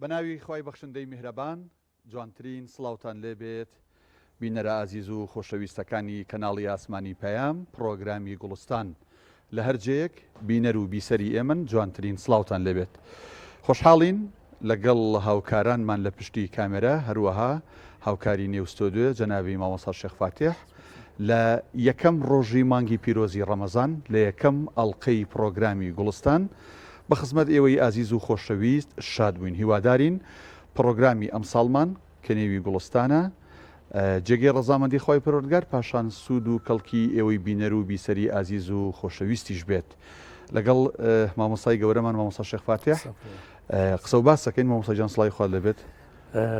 بە ناوی خوای بەخشندەی میهرەبان جوانترین سڵاوتان لێ بێت بینەرە ئازیز و خۆشەویستەکانی کەناڵی ئاسمانی پەیام پڕۆگرامی گوڵستان لە هەر جێیەک بینەر و بیسەری ئێمەن جوانترین سڵاوتان لێ بێت خۆشحاڵین لەگەڵ هاوکارانمان لە پشتی کامێرا هەروەها هاوکاری نێو ستۆدیۆ جەنابی مامۆستا شێخ فاتیح لە یەکەم ڕۆژی مانگی پیرۆزی ڕەمەزان لە یەکەم ئەڵقەی پڕۆگرامی گوڵستان بە خزمەت ئێوەی ئازیز و خۆشەویست شاد بووین هیوادارین پڕۆگرامی ئەمساڵمان کە نێوی گوڵستانە جێگەی ڕەزامەندی خوای پەروەردگار پاشان سوود و کەڵکی ئێوەی بینەر و بیسەری ئازیز و خۆشەویستیش بێت لەگەڵ مامۆستای گەورەمان مامۆستا شێخ فاتیح قسە و باس دەکەین مامۆستا گیان سڵاوی خوات لێبێت.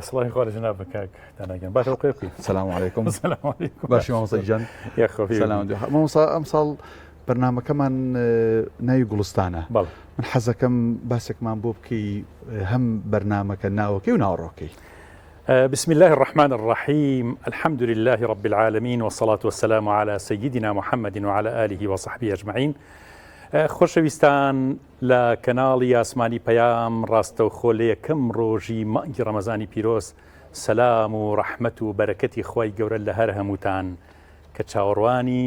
سڵاوی خوا لە جەنابت کاک دانا گیان باشە قوێ بکەین. سلام علیکم. سلام علیکم. باشی مامۆستا گیان. یاخوا سلام مامۆستا ئەمساڵ بەرنامەکەمان ناوی گوڵستانە. بەڵێ. من حەزەکەم باسێکمان بۆ بکەی هەم بەرنامەکە ناوەکەی و ناوەڕۆکەی. بسم الله الرحمن الرحیم الحمد لله رب العالمین والصلاة والسلام على سيدنا محمد وعلى آله وصحبه اجمعین خۆشەویستان لە کەناڵی ئاسمانی پەیام ڕاستەوخۆ لە یەکەم ڕۆژی مانگی ڕەمەزانی پیرۆز سەلام و ڕەحمەت و بەرەکەتی خوای گەورە لە هەر هەمووتان کە چاوەڕوانی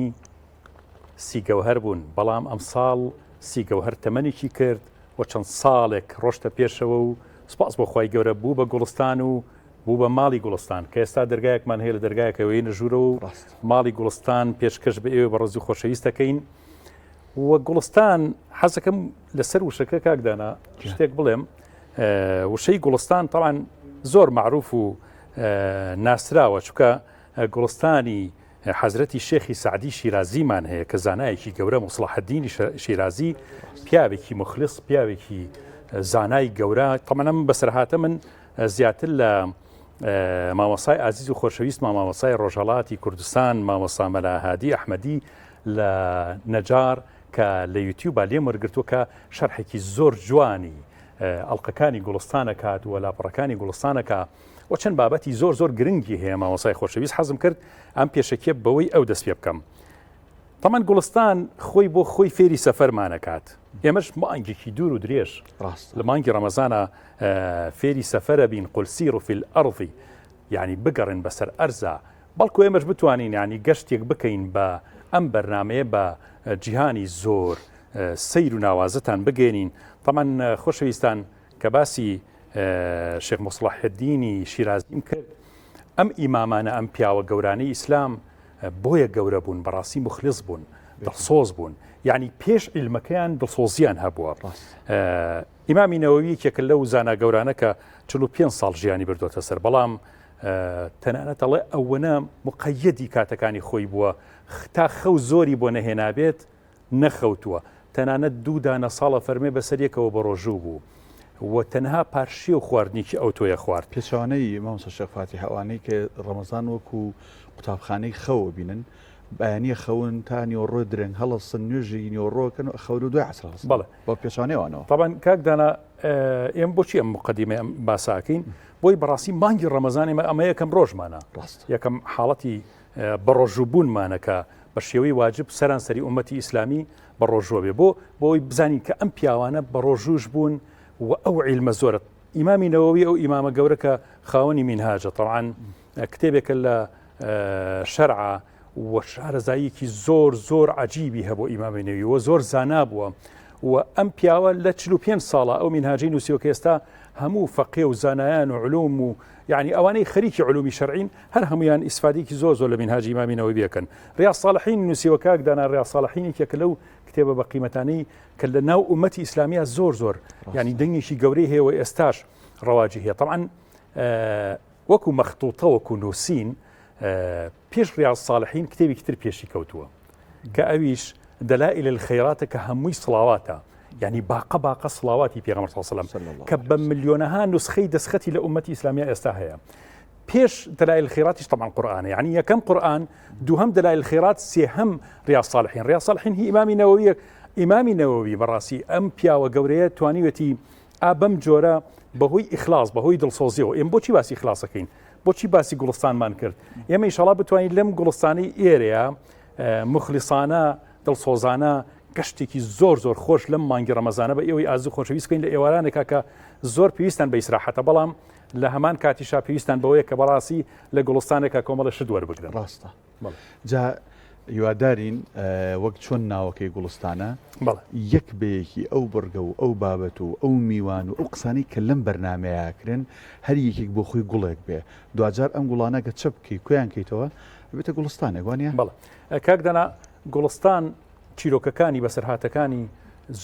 سیگەوهەر بوون بەڵام ئەمساڵ سیگەوهەر تەمەنێکی کرد و چەند ساڵێک ڕۆشتە پێشەوە و سپاس بۆ خوای گەورە بوو بە گوڵستان و بوو بە ماڵی گوڵستان کە ئێستا دەرگایەکمان هەیە لە دەرگایەکەوە یێنە ژوورەوە و ماڵی گوڵستان پێشکەش بە ئێوە بەڕێز و خۆشەویست دەکەین. و گوڵستان حەزەکەم لەسەر وشەکە کاک دانا شتێک بڵێم وشەی گوڵستان تاوان زۆر معروف و ناسراوە چکە گوڵستانی حەزرەتی شێخی سعدی شیرازیمان هەیە کە زانایەکی گەورە موسڵحدینی شیرازی پیاوێکی مخلص پیاوێکی زانای گەورە تەمەنم بەسەرهاتە من زیاتر لە مامۆسای ئازیز و خۆشەویست مامۆسای ڕۆژهڵاتی کوردستان مامۆسا مەلاهادی ئەحمەدی لە نەجار کە لە یوتیوبا لێم وەرگرتووە کە شەرحێکی زۆر جوانی ئەڵلقەکانی گوڵستانەکات و لاپەڕەکانی گوڵستانەکە و چەند بابەتی زۆر زۆر گرنگی هەیە مامۆسای خۆشەویست حەزم کرد ئەم پێشەکیە بەوەی ئەو دەست پێ بکەم تەمان گوڵستان خۆی بۆ خۆی فێری سەفەرمانەکات ئێمەش مانگێکی دوور و درێژ ڕاست لە مانگی ڕەمەزانە فێری سەفەرە بین قل سیروا فی الأرض یعنی بگەڕێن بەسەر ئەرزا بەڵکو ئێمەش بتوانین یانی گەشتێک بکەین بە ئەم بەرنامەیە بە جیهانی زۆر سەیر و ناوازەتان بگەێنین تەمان خۆشەویستان کە باسی شێخ مصلحدینی شیرازیم کرد ئەم ئیمامانە ئەم پیاوە گەورانەی ئیسلام بۆیە گەورە بوون بەڕاستی مخلص بوون دڵسۆز بوون یعنی پێش عیلمەکەیان دڵسۆزیان هەبووە ئیمامی نەوەوی یەکێکە لەو زانا گەورانە کە 45 ساڵ ژیانی بردوتە سەر بەڵام تەنانەت ئەڵێ ئەوەنە مقەیەدی کاتەکانی خۆی بووە تا خەو زۆری بۆ نەهێنابێت نەخەوتووە تەنانەت دوو دانە ساڵە فەرمێ بەسەر یەکەوە بە ڕۆژوو بوو و تەنها پارشێو خواردنێکی ئەوتۆیە خوارد. پێچەوانەی مامۆستا شێخ فاتیح ئەوانەی کە ڕەمەزان وەکو قوتابخانەی خەو ئەبینن بەیانیە خەون تا نیوەڕۆ درەنگ هەڵەسن نوێژی نیوەڕۆ کەن و ئەخەون و دوای عەسر هەڵسن بەڵێ بە پێچەوانەی ئەوانەوە. تەبعەن کاک دانا ئێمە بۆچی ئەم موقەدیمەی ئەم باسە ئەکەین بۆی بەڕاستی مانگی ڕەمەزان ئێمە ئەمە یەکەم ڕۆژمانە ڕاست یەکەم حاڵەتی بەڕۆژووبوونمانە کە بە شێوەی واجب سەرانسەری ئومەتی ئیسلامی بە ڕۆژووە بێ بۆ بۆی بزانین کە ئەم پیاوانە بە ڕۆژووش بوون و ئەو عیلمە زۆرە ئیمامی نەوەوی ئەو ئیمامە گەورە کە خاوەنی مینهاجە تەوان کتێبێکە لە شەرعە و شارەزاییەکی زۆر زۆر عجیبی هەبوو ئیمامی نەوی و زۆر زانا بووە و ئەم پیاوە لە 45 ساڵە ئەو مینهاجی نووسیوە کە ئێستا هەموو فەقێ و زانایان و علوم و یعنی ئەوانەی خەریکی علومی شەرعین هەر هەمویان ئیسفادێکی زۆر زۆر لە مینهاجی ئیمامی نەوەوی بکەن ڕیاض ساڵحین نووسیوە کاک دانا ڕیاض ساڵحین یەکێکە لەو کتێبە بە قیمەتانەی کە لە ناو ئومەتی ئیسلامیە زۆر زۆر یعنی دەنگێکی گەورەی هەیە و ئێستاش ڕەواجی هەیە طبعا وەکو مەختوتە وەکو نووسین پێش ڕیاض ساڵحین کتێبێکی تر پێشی کەوتووە کە ئەویش دەلائل الخیراتە کە هەمووی سڵاواتە یعنی باقە باقە سڵاواتی پێغەمبەر صلی الله علیه و سلم کە بە ملیۆنەها نسخەی دەستخەتی لە ئومەتی ئیسلامیە ئێستا هەیە پێش دەلائل الخیراتیش طبعا قورئانە یعنی یەکەم قورئان دووهەم دەلائل الخیرات سێهەم ریاض صالحین ریاض صالحین هی ئیمامی نەوەویە ئیمامی نەوەوی بەڕاستی ئەم پیاوە گەورەیە توانیوێتی ئا بەم جۆرە بەهۆی ئیخلاص بەهۆی دڵسۆزیەوە ئێمە بۆچی باسی ئیخلاسەکەین بۆچی باسی گوڵستانمان کرد ئێمە ئیشەڵا بتوانین لەم گوڵستانی ئێرەیە مخلیسانە دڵسۆزانە. گەشتێکی زۆر زۆر خۆش لەم مانگی ڕەمەزانە بە ئێوەی ئازو خۆشەویست بکەین لە ئێوارانێکا کە زۆر پێویستان بە ئیسراحەتە بەڵام لە هەمان کاتیشا پێویستان بەوەیە کە بەڕاستی لە گوڵستانێکا کۆمەڵە شت وەربگرن. ڕاستە. جا هیوادارین وەک چۆن ناوەکەی گوڵستانە یەک بە یەکی ئەو بڕگە و ئەو بابەت و ئەو میوان و ئەو قسانەی کە لەم بەرنامەیە ئەکرێن هەر یەکێک بۆ خۆی گوڵێک بێ دواجار ئەم گوڵانە گە چە بکەی کۆیان کەیتەوە ئەبێتە گوڵستانێک وانە؟ بەڵێ کاک دانا گوڵستان چیرۆکەکانی بەسەرهاتەکانی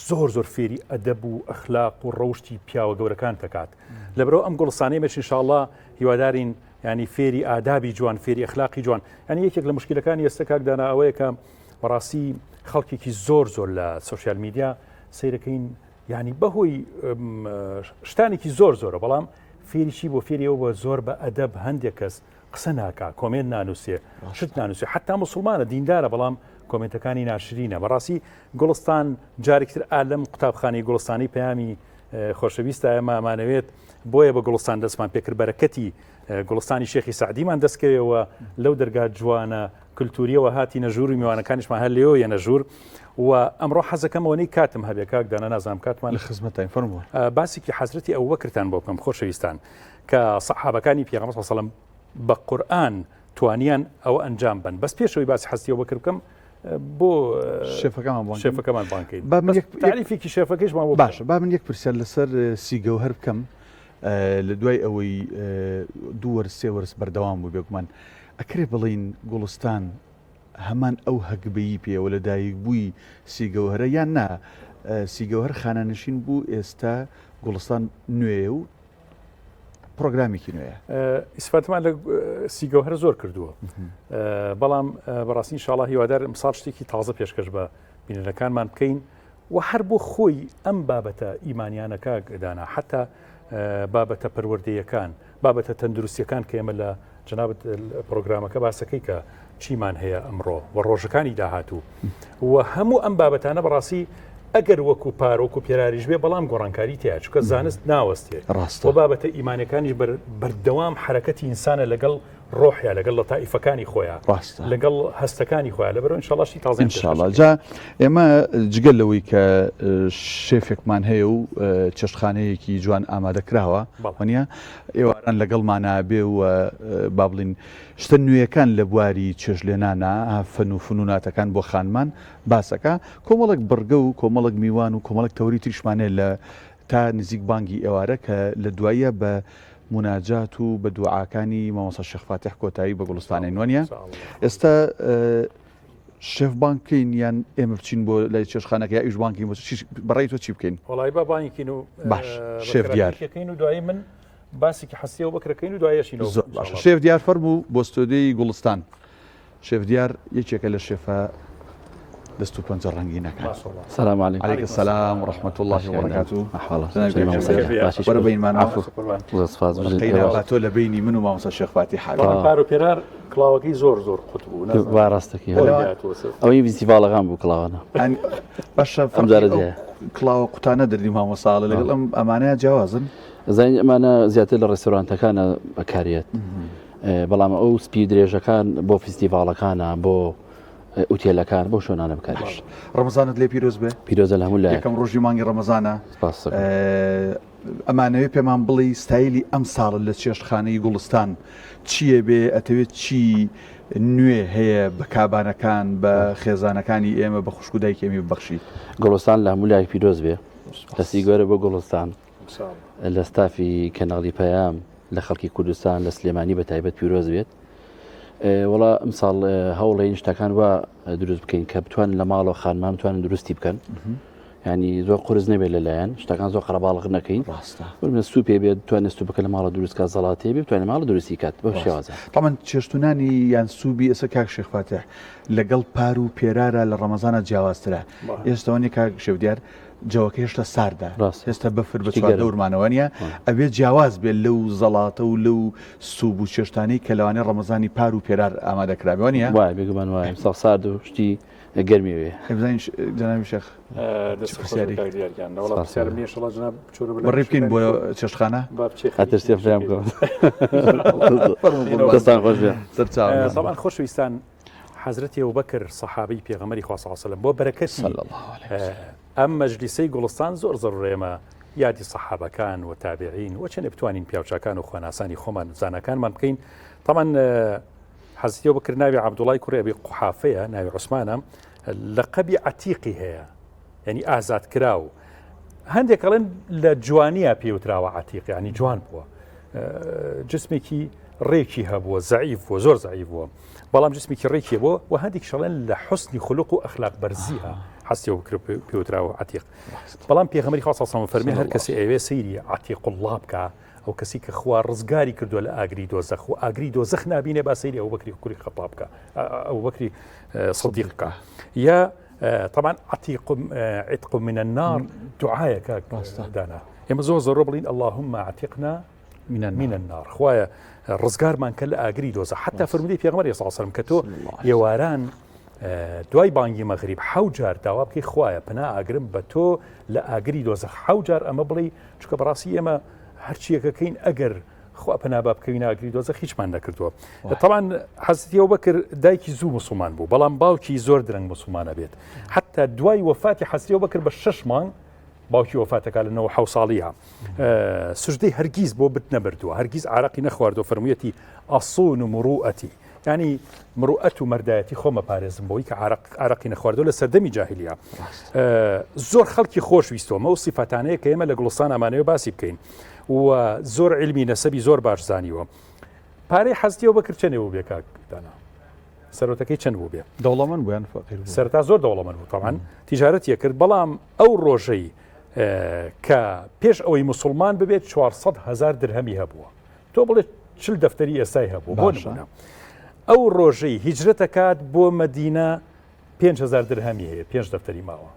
زۆر زۆر فێری ئەدەب و ئەخلاق و ڕەوشی پیاوە گەورەکان دەکات لەبەرەوە ئەم گوڵستانەی مەش انشاءاللە هیوادارین ینی فێری ئادابی جوان فێری ئەخلاقی جوان ینی یەکێک لە مشکلەکانی ئێستا کاک دانا ئەوەیە کە بەڕاستی خەڵکێکی زۆر زۆر لە social media سەیرەکەین ینی بەهۆی شتانێکی زۆر زۆرە بەڵام فێری چی بۆ فێری ئەوە زۆر بە ئەدەب هەندێک کەس قسە ناکا comment نانووسێ شت نانووسێ حتا مسلمانە دیندارە بەڵام کۆمنتەکانی ناشرینە بەڕاستی گوڵستان جارێکتر ئالم قوتابخانەی گوڵستانی پەیامی خۆشەویستە ئێمە ئەمانەوێت بۆیە بە گوڵستان دەستمان پێکرد بەرەکەتی گوڵستانی شێخی سعدیمان دەستکەوێەوە لەو دەرگا جوانە کللتوریەوە هاتینە ژوور و میوانەکانیشمان هەر لێەوە یەنە ژوور و ئەمڕۆ حەزەکەمەوەنی کاتم هەبێ کاک دانا نازانم کاتمان لە خزمەتین فەرمووە باسێکی حەزرەتی ئەوبەکرتان بۆ بکەم خۆشەویستان کە سەحابەکانی پێغەمبەر صلی الله بە قورئان توانیان ئەوە ئەنجام بن بەس پێشەوەی باسی حەستی ئەوبەکر بکەم بۆ شێفەکەمان بانگ شێفەکەمان بانکەین با من یەک تاریفێکی شێفەکەیشمان بۆ باشە با من یەک پرسیار لەسەر سیگەوهەر بکەم لە دوای ئەوەی دوو وەرز سێ وەرز بەردەوام بوو بێگومان ئەکرێ بڵین گوڵستان هەمان ئەو هەگبەیی پێوە لە دایک بووی سیگەوهرە یان نا سیگەوهر خانەنشین بوو ئێستا گوڵستان نوێیە و پرۆگرامێکی نوێیە. ئیسفادەمان لە سیگەوهر زۆر کردووە بەڵام بەڕاستی شاڵا هیوادار ئەمساڵ شتێکی تازە پێشکەش بە بینەرەکانمان بکەین و هەر بۆ خۆی ئەم بابەتە ئیمانیانە کاک دانا حتا بابەتە پەروەردەیەکان بابەتە تەندروستیەکان کە ئێمە لە جەنابت پرۆگرامەکە باسەکەی کە چیمان هەیە ئەمڕۆ و ڕۆژەکانی داهاتوو و هەموو ئەم بابەتانە بەڕاستی ئەگەر وەکو پار وەکو پێراریش بێ بەڵام گۆڕانکاری تیا چکە زانست ناوەستێ ڕاستە و بابەتە ئیمانەکانیش بەردەوام حرەکەتی ئینسانە لەگەڵ ڕۆحیا لەگەڵ لە تائیفەکانی خۆیان ڕاستە لەگەڵ هەستەکانی خۆیان لەبەرەوە انشاءاللە شتی تازە انشاءاللە جا ئێمە جگە لەوەی کە شێفێکمان هەیە و چێشتخانەیەکی جوان ئامادە کراوە وانە ئێواران لەگەڵمانا بێ و با بڵین شتە نوێیەکان لە بواری چێشتلێنانا فەن و فنوناتەکان بۆ خانمان باسەکە کۆمەڵێک بڕگە و کۆمەڵێک میوان و کۆمەڵێک تەوەری تریشمان هەیە لە تا نزیک بانگی ئێوارە کە لە دواییە بە موناجات و بە دوعاکانی مامۆستا شێخ فاتیح کۆتایی بە گوڵستانین وانە ئێستا شێف بانگ بکەین یان ئێمە بچین بۆ لای چێشخانەکە یا ئیش بانکین بۆ بەڕێی تۆ چی بکەین وڵی با بانکین و باش شێف دیار بکەین و دوایی من باسێکی حەسیەوە بکرەکەین و دوایەشینەوە زۆر باشە شێف دیار فەرموو بۆ ستۆدیۆی گوڵستان شێف دیار یەکێکە لە شێفە دەست و پەنجە ڕەنگینەکان. سلام علیکم. علیک السلام و رحمة الله و برکاته. باشی وەرە بەینمانەوە. زۆر سپاس بژیت. قەینا با تۆ لە بەینی من و مامۆستا شێخ فاتیح حاوی. بەڵام پار و پێرار کڵاوەکەی زۆر زۆر قوت بوو. نازانم. وا ڕاستەکەی. بۆ هاتووە سەر. ئەوەی فیستیڤاڵەکان بوو کڵاوانە. باشە ئەم جارە جیایە. کڵاوە قوتانە دەردی مامۆستا ئەڵێ لەگەڵ ئەم ئەمانەیە جیاوازن؟ ئەزانی ئەمانە زیاتر لە ڕێستۆرانتەکانە بەکاریەت. بەڵام ئەو سپی درێژەکان بۆ فیستیڤاڵەکانە بۆ ئوتێلەکان بۆ شوێنانە بکارێت. ڕەمەزانت لێ پیرۆز بێ. پیرۆزە لە هەموو لایەک. یەکەم ڕۆژی مانگی ڕەمەزانە. ئەمانەوێ پێمان بڵێی ستایلی ئەم ساڵە لە چێشتخانەی گوڵستان چییە بێ ئەتەوێت چی نوێ هەیە بە کابانەکان بە خێزانەکانی ئێمە بە خوشک و دایکی ئێمەی ببەخشیت؟ گوڵستان لە هەموو لایەک پیرۆز بێ. دەستی گەورە بۆ گوڵستان. لە ستافی کەناڵی پەیام لە خەڵکی کوردستان لە سلێمانی بە تایبەت پیرۆز بێت وڵا ئەمساڵ هەوڵین شتەکان وا دروست بکەین کە بتوان لە ماڵەوە خانمان بتوانن دروستی بکەن ینی زۆر قرس نەبێت لەلایەن شتەکان زۆر قەرەباڵغ نەکەین ڕاستە سوپێ بێت توانێت سوپەکە لە ماڵە دروستکە زەڵاتێ بێت توانێت ماڵە دروستی کات بەو شێوازە تامان چێشتونانی یان سوبی ئێستا کاک شێخ فاتح لەگەڵ پار و پێرارە لە ڕەمەزانە جیاوازترە ئێستاوانی کاک شێودیار جەوەکە هێشتا ساردە هێستا بەفر بە چواردەورمانەوە نیە ئەبێ جیاواز بێت لەو زەڵاتە و لەو سوب و چێشتانەی کە لەوانەیە ڕەمەزانی پار و پێرار ئامادە کرابێ وانیە؟ وایە بێگومان وایە ئەمساڵ سارد و شتی گەرمی وێ. بزانین جەنابی شێخ چ پرسیارێک؟ بەڕێ بکەین بۆ چێشتخانە؟ ئەترسێ فرام بکەم. دەستان خۆش بێ. سەرچاوە. تەبعەن خۆشەویستان. حەزرەتی ئەبوبەکر سەحابەی پێغەمبەری خوا صلی اللە علیە وسلم بۆ بەرەکەتی ئەم مەجلیسەی گوڵستان زۆر زەرورە ئێمە یادی سەحابەکان و تابعین و چەندێ بتوانین پیاوچاکان و خواناسانی خۆمان و زاناکانمان بکەین تەمان حەزرەتی ئەبوبەکر ناوی عەبدوڵای کوڕی ئەبی قوحافەیە ناوی عوسمانە لەقەبی عەتیقی هەیە یعنی ئازاد کراو هەندێک ئەڵێن لە جوانیە پێوتراوە عتیق ینی جوان بووە جسمێکی ڕێکی هەبووە زەعیف بووە زۆر زەعیف بووە بەڵام جسمێکی ڕێکی بووە و هەندێک شڵێن لە حسنی خلق و ئەخلاق بەرزیە حەسیەوە بکرە پێوتراوە عتیق بەڵام پێغەمبەری خوا صلی فەرمی هەر کەسی ئەوێ سەیری عتیق الله بکە ئەو کەسی کە خوا ڕزگاری کردووە لە ئاگری دۆزەخ و ئاگری دۆزەخ نابینێ با سەیری ئەو بەکری کوری خەتاب بکە ئەو بەکری صدیق بکە یا طبعا عتیق عتق من النار دوعایە کاک دانا ئێمە زۆر زۆر بڵین اللهم عتقنا من النار خوایە ڕزگارمان کە لە ئاگری دۆزە حتا فرمودەی پێغەمبەر صلی الله علیه و کە تۆ ئێواران دوای بانگی مەغریب حەو جار داوا بکەی خوایە پەنا ئاگرم بە تۆ لە ئاگری دۆزەخ حەو جار ئەمە بڵێ چونکە بەڕاستی ئێمە هەرچیەکەکەین ئەگەر خوا پەنا با بکەوینە ئاگری دۆزەخ هیچمان نەکردووە تەبعەن حەزرەتی ئەبوبەکر دایکی زوو مسلمان بوو بەڵام باوکی زۆر درەنگ مسلمانە بێت حتا دوای وەفاتی حەزرەتی ئەبوبەکر بە شەش مانگ باوکی وەفاتەکە لە نەوە حەو ساڵیە سوژدەی هەرگیز بۆ بت نەبردووە هەرگیز عراقی نەخواردووە فەرموویەتی أصون مروءتي ینی مروءەت و مەردایەتی خۆمە پارێزم بۆی کە عرق عرقی نەخواردووە لە سەردەمی جاهلیە زۆر خەڵکی خۆش ویستۆمە و سیفەتانەیە کە ئێمە لە گوڵستان ئەمانەوە باسی بکەین و زۆر عیلمی نەسەبی زۆر باش زانیوە پارەی حەزرەتی ئەبوبەکر چەندێ بوو بێ کاک دانا سەرۆتەکەی چەند بوو بێ دەوڵەمەند بوویان فەقیر بوو سەرتا زۆر دەوڵەمەند بوو تەبعەن تیجارەتیە کرد بەڵام ئەو ڕۆژەی کە پێش ئەوەی مسلمان ببێت 400 هزار درهەمی هەبووە تۆ بڵێ چل دەفتەری ئێستای هەبوو بۆ نمونە ئەو ڕۆژەی هیجرەتەکات بۆ مەدینە 5000 درهەمی هەیە پێنج دەفتەری ماوە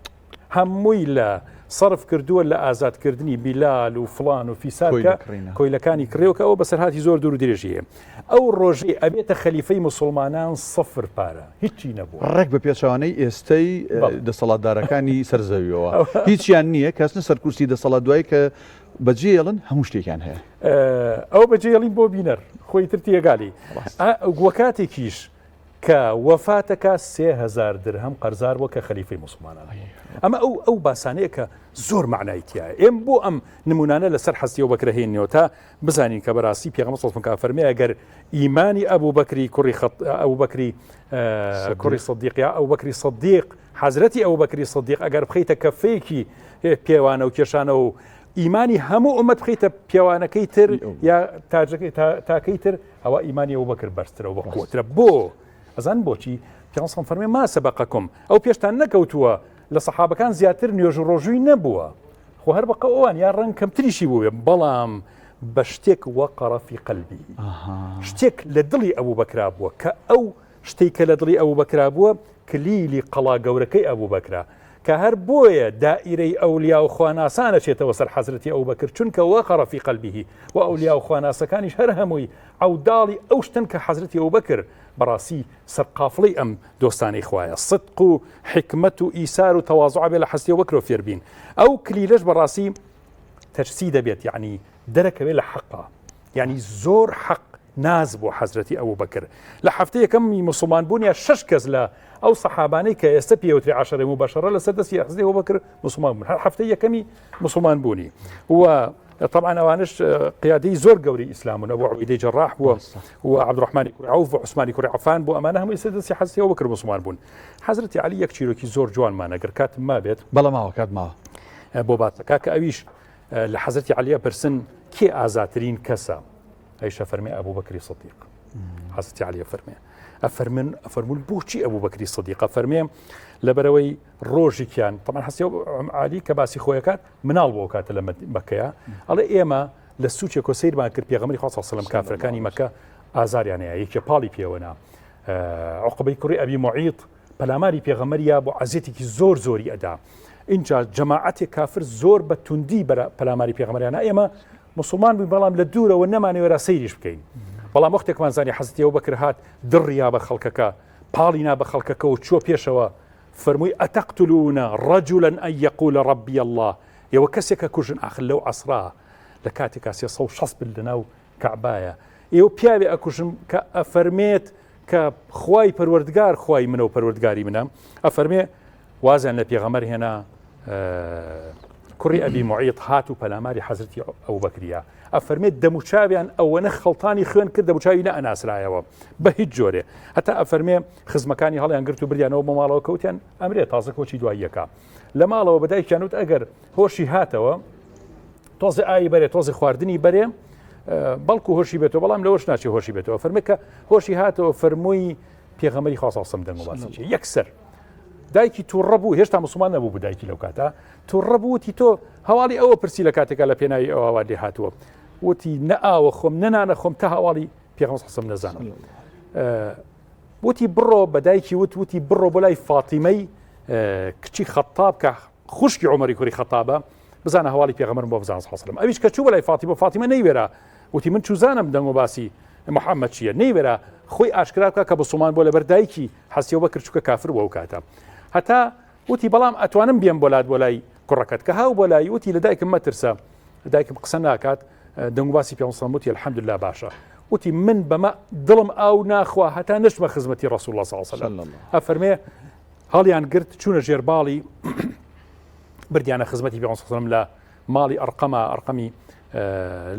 هەمووی لە سەرف کردووە لە ئازادکردنی بیلال و فلان و فیسار کە کۆیلەکانی کڕیەوە کە ئەوە بەسەرهاتی زۆر دوور و درێژی هەیە ئەو ڕۆژەی ئەبێتە خەلیفەی موسڵمانان سفر پارە هیچی نەبووە. ڕێک بە پێچەوانەی ئێستەی دەسەڵاتدارەکانی سەر زەویەوە هیچیان نییە کەس نە سەر کورسی دەسەڵات دوای کە بەجێڵن هەموو شتێکیان هەیە. ئەو بەجێڵین بۆ بینەر خۆی تر تێگالی وە کاتێکیش کە وەفاتەکا 3000 درهەم قەرزار بووە کە خەلیفەی موسڵمانان بووە. ئەمە ئەو ئەو باسانەیە کە زۆر مەعنای تیایە. ئێم بۆ ئەم نمونانە لەسەر حەزرەتی ئەبوبەکر هێنینەوە تا بزانین کە بەراستی پێغەمبەر صلی اللە علیه و فەرمی ئەگەر ئیمانی ئەبوبەکری کوڕی خەت ئەبوبەکری کوڕی سەدیق یا ئەبوبەکری سەدیق حەزرەتی ئەبوبەکری سەدیق ئەگەر بخەیتە کەفەیەکی پێوانە و کێشانە و ئیمانی هەموو ئومەت بخەیتە پێوانەکەی تر یا تاجەکەی تاکەی تر ئەوە ئیمانی ئەبوبەکر بەرزترە و بەقوەترە بۆ ئەزان بۆچی پێغەمبەر فەرمی ما سبقکم ئەو پێشتان نەکەوتووە لە سەحابەکان زیاتر نوێژ و ڕۆژووی نەبووە خۆ هەر بەقە ئەوان یا ڕەنگ کەمتریشی بووێ بەڵام بە شتێک وقر في قلبه شتێک لە دڵی ئەبوو بەکرا بووە کە ئەو شتێک کە لە دڵی ئەبوو بەکرا بووە کلیلی قەڵا گەورەکەی ئەبوو بەکرا کە هەر بۆیە دائیرەی ئەولیا و خواناسان ئەچێتەوە سەر حەزرەتی ئەوبەکر چونکە وقر في قلبه و ئەولیا و خواناسەکانیش هەر هەمووی عەوداڵی ئەو شتەن کە حەزرەتی ئەوبەکر بەڕاستی سەرقافڵەی ئەم دۆستانەی خوایە صدق و حیکمەت و ئیسار و تەوازوع بێ لە حەزرەتی ئەوبەکرەوە فێربین ئەو کلیلەش بەڕاستی تەجسی دەبێت یعنی دەرەکەوێت لە حەقا یعنی زۆر حەق ناز بۆ حەزرەتی ئەبوبەکر لە هەفتەی یەکەمی موسڵمان بوون یا شش کەس لە ئەو سەحابانەی کە ئێستا پێوتری عەشەرەی موبەشەرە لەسەر دەستی حەزرەتی ئەبوبەکر موسڵمان بوون هەر هەفتەی یەکەمی موسڵمان بوونی و طبعا ئەوانش قیادەی زۆر گەورەی ئیسلام و ئەبو عوبەیدەی جەراح بووە و عەبدوڕەحمانی کوڕی عەوف و عوسمانی کوڕی عەفان بۆ ئەمانە هەمووی سەر دەستی حەزرەتی ئەبوبەکر موسڵمان بوون حەزرەتی عەلی یەک چیرۆکی زۆر جوانمانە گەر کاتم مابێت بەڵێ ماوە کات ماوە بۆ باسەکە کە ئەویش لە حەزرەتی عەلیە پرسن کێ ئازاترین کەسە ئەیش ئەفەرمێ ئەبوبەکری سدیق حەزرەتی عەلی ئەفەرمێ ئەفەرمن ئەفەرمون بۆچی ئەبوبەکری سدیق ئەفەرمێ لەبەرەوەی ڕۆژێکیان طبعا حەزرەتی عەلی کە باسی خۆیەکات مناڵ بۆ کاتە لە مەکەیە ئەڵێ ئێمە لە سوچێک و سەیرمان کرد پێغەمبەری خوا صلی الله علیه و سلم کافرەکانی مەکە ئازاریان هەیە یەکێ پاڵی پێوەنا عقبەی کوڕی ئەبی معیط پەلاماری پێغەمبەر یا بۆ عەزێتێکی زۆر زۆری ئەدا ئینجا جەماعەتێک کافر زۆر بە توندی بەرە پەلاماری پێغەمبەریانە ئێمە مسلمان بووین بەڵام لە دوورەوە نەمانەوێرا سەیریش بکەین بەڵام وەختێکمان زانی حەزرەتی ئەبوبەکر هات دڕیا بە خەڵکەکە پاڵی نا بە خەڵکەکە و چووە پێشەوە فەرمووی أتقتلون رجلا أن يقول ربي الله ئێوە کەسێکە کوژن ئاخر لەو عەسرا لە کاتێکا 360 بل لەناو کەعبایە ئێوە پیاوێ ئەکوژن کە ئەفەرمێت کە خوای پەروەردگار خوای منە و پەروەردگاری منە ئەفەرمێ وازیان لە پێغەمبەر هێنا کوڕی ئەبی معیط هات و پەلاماری حەزرەتی ئەوبەکریە ئەفەرمێت دەموچاویان ئەوەنە خەڵتانی خوێن کرد دەموچاوی نەئەناسرایەوە بە هیچ جۆرێ هەتا ئەفەرمێ خزمەکانی هەڵیان گرت و بریانەوە بۆ ماڵەوە کەوتیان ئەمرێ تازە کۆچی دواییەکە لە ماڵەوە بە دایکیان وت ئەگەر هۆشی هاتەوە تۆزێ ئاوی بەرێ تۆزی خواردنی بەرێ بەڵکو هۆشی بێتەوە بەڵام لەوەش ناچێ هۆشی بێتەوە فەرمێ کە هۆشی هاتەوە فەرمووی پێغەمبەری خوا صلی دەنگ و باسی چیە یەکسەر دایکی تووڕە بوو هێشتا مسلمان نەبوو بوو دایکی لەو کاتە تووڕە بوو وتی تۆ هەواڵی ئەوە پرسی لە کاتێکا لە پێناوی ئەوە لێ هاتووە وتی نە ئاوە خۆم نەنانە خۆم تا هەواڵی پێغەمبەر صلی نەزانم وتی بڕۆ بە دایکی وت وتی بڕۆ بۆ لای فاتیمەی کچی خەتاب کە خوشکی عمەری کوڕی خەتابە بزانە هەواڵی پێغەمبەرم بۆ بزانە صلی الله ئەویش کە چوو بۆ لای فاتیمە فاتیمە نەیوێرا وتی من چوزانم دەنگ و باسی محەممەد چییە نەیوێرا خۆی ئاشکرا بکە کە بسوڵمان بۆ لەبەر دایکی حەسیەوە بەکر چووکە کافر بوو ئەو کاتە هەتا وتی بەڵام ئەتوانم بێم بۆ لات بۆ لای کوڕەکەت کە هاو بۆ لای وتی لە دایکم مەترسە دایکم قسە ناکات دەنگ و باسی پێ وتی الحمدلله باشە وتی من بەمە دڵم ئاو ناخوا هەتا نەچمە خزمەتی ڕسول الله صلی الله علیه وسلم ئەفەرمێ هەڵیان گرت چوونە ژێرباڵی بردیانە خزمەتی پێ وسلم لە ماڵی ئەرقەمە ئەرقەمی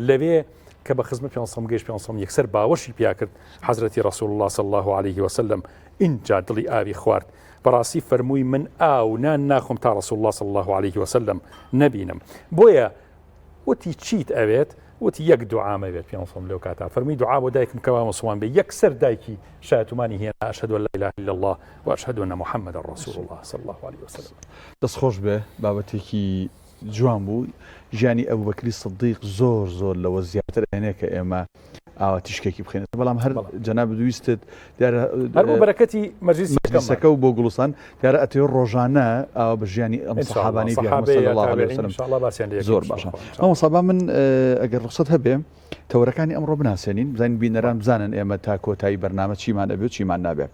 لەوێ کە بە خزمەت پێ گەیشت پێ یەکسەر باوەشی پیا کرد حەزرەتی ڕسول الله صلی الله عليه وسلم ئینجا دڵی ئاوی خوارد بەڕاستی فەرمووی من ئاو نان ناخۆم تا ڕسول الله صلی الله عليه وسلم نەبینم بۆیە وتی چیت ئەوێت وتی یەک دوعامەوێت پێ لەو کاتا فەرمی دوعا بۆ دایکم کەوا مسوڵمان بێ یەکسەر دایکی شایەتومانی هێنا أشهد أن لا إله إلا الله وأشهد أن محمدا رسول الله صلى الله عليه وسلم. دەست خۆش بێ بابەتێکی جوان بوو ژیانی ئەبوبەکری سدیق زۆر زۆر لەوە زیاتر ئەهێنێ کە ئێمە ئاوا تیشکێکی بخێنێت بەڵام هەر جەنابت ویستت دیارە هەر بۆ بەرەکەتی مەجلیسی مەجلیسەکە و بۆ گوڵستان دیارە ئەتەوێ ڕۆژانە ئاوا بە ژیانی ئەم سەحابانەی پێغەمبەر صلی الله علیه وسلم زۆر باشە مامۆستا با من ئەگەر ڕوخسەت هەبێ تەوەرەکانی ئەمڕۆ بناسێنین بزانین بینەران بزانن ئێمە تا کۆتایی بەرنامە چیمان ئەبێ و چیمان نابێ.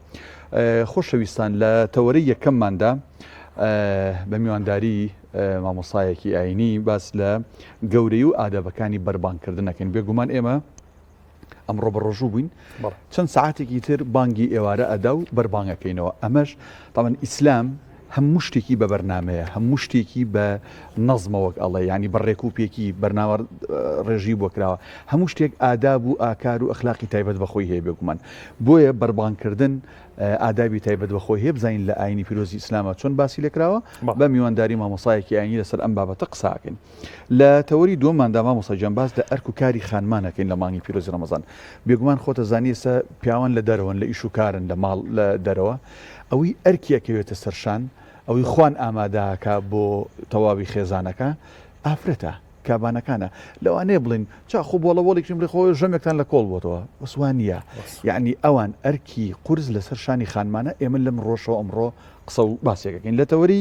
خۆشەویستان لە تەوەرەی یەکەمماندا بە میوانداری مامۆستایەکی ئاینی باس لە گەورەی و ئادابەکانی بەربانگکردن ئەکەین. بێگومان ئێمە ئەمڕۆ بە ڕۆژوو بووین چەند سعاتێکی تر بانگی ئێوارە ئەدا و بەربانگەکەینەوە ئەمەش تاوان ئیسلام هەموو شتێکی بە بەرنامەیە هەموو شتێکی بە نەزمە وەک ئەڵێ یانی بە ڕێک و پێکی بەرنامە ڕێژی بۆ کراوە هەموو شتێک ئاداب و ئاکار و ئەخلاقی تایبەت بە خۆی هەیە بێگومان بۆیە بەربانگکردن ئادابی تایبەت بە خۆی هەیە بزانین لە ئاینی پیرۆزی ئیسلامە چۆن باسی لێکراوە بە میوانداری مامۆسایەکی ئاینی لەسەر ئەم بابەتە قساکەین لە تەوەری دووەماندا مامۆستا گیان باس لە ئەرک و کاری خانمان ئەکەین لە مانگی پیرۆزی ڕەمەزان. بێگومان خۆتە زانی ئێستا پیاوان لە دەرەوەن لە ئیش و کارن لە ماڵ لە دەرەوە ئەوەی ئەرکی ئەکەوێتە سەر شان ئەوەی خوان ئامادە ئەکا بۆ تەواوی خێزانەکە ئافرەتە کابانەکانە لەوانەیە بڵێن چا خۆ بۆڵە بۆڵی کردین بڵێ خۆ ژەمێکتان لە کۆڵ بۆتەوە بەس وا نییە یعنی ئەوان ئەرکی قورس لەسەر شانی خانمانە ئێمە لەم ڕۆژەوە ئەمڕۆ قسە و باسێک ئەکەین. لە تەوەری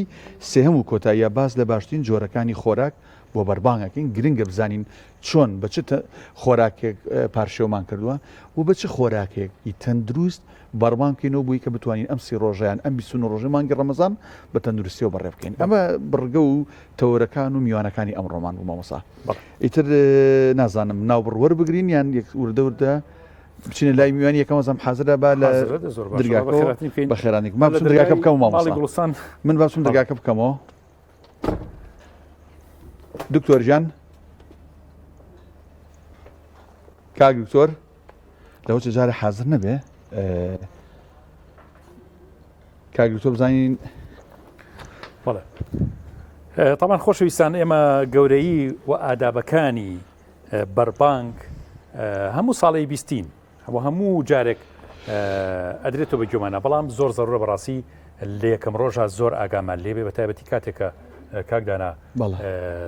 سێهەم و کۆتاییا باس لە باشترین جۆرەکانی خۆراک بۆ بەربانگ ئەکەین، گرنگە بزانین چۆن بە چ خۆراکێک پارشێومان کردووە و بە چ خۆراکێکی تەندروست بەربانگ بکەینەوە بۆی کە بتوانین ئەم سی ڕۆژە یان ئەم 29 ڕۆژەی مانگی ڕەمەزان بە تەندروستیەوە بەڕێ بکەین. ئەمە بڕگە و تەوەرەکان و میوانەکانی ئەمڕۆمان بوو مامۆستا. ئیتر نازانم ناوبڕ وەربگرین یان وردە وردە بچینە لای میوانی یەکەم وەزم حازرە با لە درگاکە بەخێرانی ما بچم درگاکە بکەم مامۆستا من با بچم درگاکە بکەمەوە دکتۆر گیان کاک دکتۆر لەوە چ جارە حاضر نەبێ کاک دکتۆر بزانین بەڵێ طبعا خۆشەویستان ئێمە گەورەیی و ئادابەکانی بەربانگ هەموو ساڵی بیستین و هەموو جارێک ئەدرێتەوە بە گوێمانە بەڵام زۆر زەرورە بەڕاستی لە یەکەم ڕۆژە زۆر ئاگامان لێبێ بە تایبەتی کاتێکە کاکدانا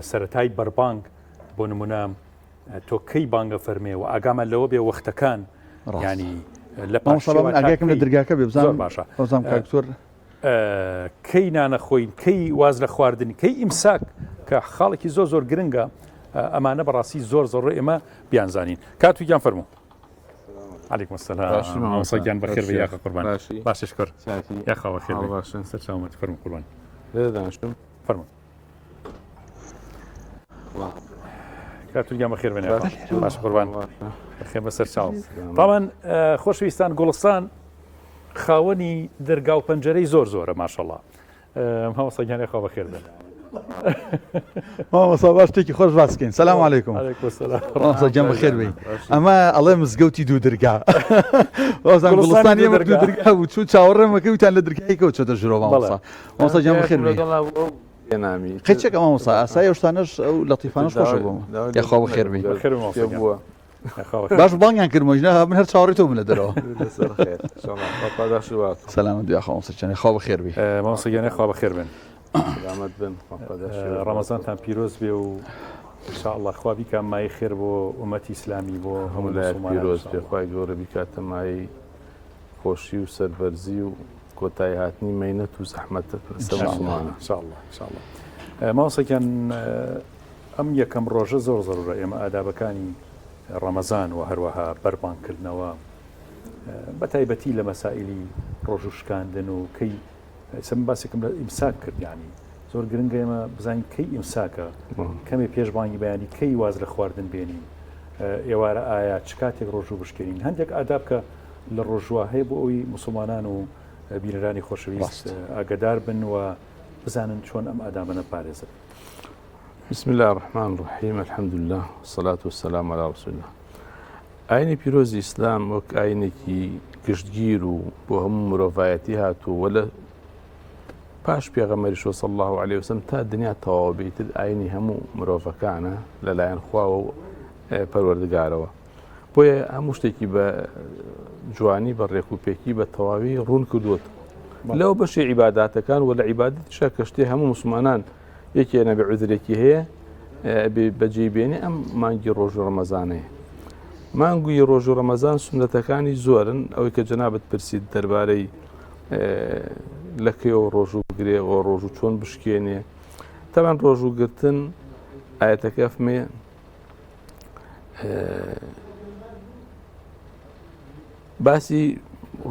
سەتای بەربانگ بۆ نمونە تۆ کەی بانگە فەرمێ و ئاگامان لەوە بێ وەختەکان ینی لە پاشەکەم لە دەرگاکە بێ بزانم باشە ئەوزام کاکتۆر کەی نانەخۆین کەی واز لە خواردن کەی ئیمساک کە خاڵێکی زۆر زۆر گرنگە ئەمانە بەڕاستی زۆر زۆر ئێمە بیانزانین کاتو گیان فەرموو عليكم السلام مامۆستا گیان بەخێر بێ یاخە قوربان باشە شکر یاخوا بەخێر بێ سەر چاومەت فەرموو قوربان دانیشتم فەرموو کاتو گیان بەخێر بێن باش قوربان بەخێر بەسەر چاو طبعا خۆشەویستان گوڵستان. خاوەنی دەرگا و پەنجەرەی زۆر زۆرە ماشەڵا مامۆستا گیان یاخوا بەخێر بێن. مامۆستا با شتێکی خۆش باس بکەین سلام علیکم مامۆستا گیان بەخێر بێی ئەمە ئەڵێ مزگەوتی دوو درگا وازان گوڵستانی ئێمە دوو درگا بوو چوو چاوەڕێمەکە وتان لە درگایەکەوە چۆتە ژورەوە مامۆستا مامۆستا گیان بەخێر بێی قەیچێک مامۆستا ئاسایی ئەو شتانەش ئەو لەتیفانەش خۆشە بۆ یاخوا بەخێر بێی باش بانگیان کردم ژنە من هەر چاوەڕێی تۆ بووم لە دەرەوە سەلامەت بی ئاخۆ مامۆستا گیان خوا بەخێر بی مامۆستا گیان خوا بەخێر بن سلامت بن ڕەمەزانتان پیرۆز بێ و ان شاء الله خوا بیکا مایەی خێر بۆ ئومەتی ئیسلامی بۆ هەموو لایەک پیرۆز بێ خوای گەورە بیکاتە مایەی خۆشی و سەربەرزی و کۆتایی هاتنی مەینەت و زەحمەت لەسەر موسڵمانان ان شاء الله ان شاء الله مامۆستا گیان ئەم یەکەم ڕۆژە زۆر زەرورە ئێمە ئادابەکانی ڕەمەزان و هەروەها بەربانگ کردنەوە بە تایبەتی لە مەسائلی ڕۆژ و شکاندن و کەی ئێستا من باسێکم لە ئیمساک کرد یعنی زۆر گرنگە ئێمە بزانین کەی ئیمساکە کەمێ پێش بانگی بەیانی کەی واز لە خواردن بێنین ئێوارە ئایا چ کاتێک ڕۆژوو بشکێنین هەندێک ئاداب کە لە ڕۆژوە هەیە بۆ ئەوی مسلمانان و بینەرانی خۆشەویست ئاگدار بن و بزانن چۆن ئەم ئادابەنە پارێزن. بسم اللە الرحمن الرحیم الحمدللە والصلاة والسلام علی رسول الله ئاینی پیرۆزی ئیسلام وەک ئاینێکی گشتگیر و بۆ هەموو مرۆڤایەتی هاتوو وە لە پاش پێغەمبەری شۆ صلی الله علیه وسلم تا دنیا تەواو بیتر ئاینی هەموو مرۆڤەکانە لەلایەن خواوە و پەروەردگارەوە بۆیە هەموو شتێکی بە جوانی بە ڕێک و پێکی بە تەواوی ڕوون کردووەتەوە لەو بەشی عیباداتەکان و لە عیبادەتیشا کە شتێ هەموو مسلمانان یەکێ نەبێ عوزرێکی هەیە ئەبێ بەجێی بێنێ ئەم مانگی ڕۆژ و ڕەمەزانەیە مانگوی ڕۆژ و ڕەمەزان سونەتەکانی زۆرن ئەوەی کە جەنابەت پرسیت دەربارەی لە کەیەوە ڕۆژوو بگرێ و ڕۆژوو چۆن بشکێنێ تەبەن ڕۆژوو گرتن ئاەتەکە فمێ باسی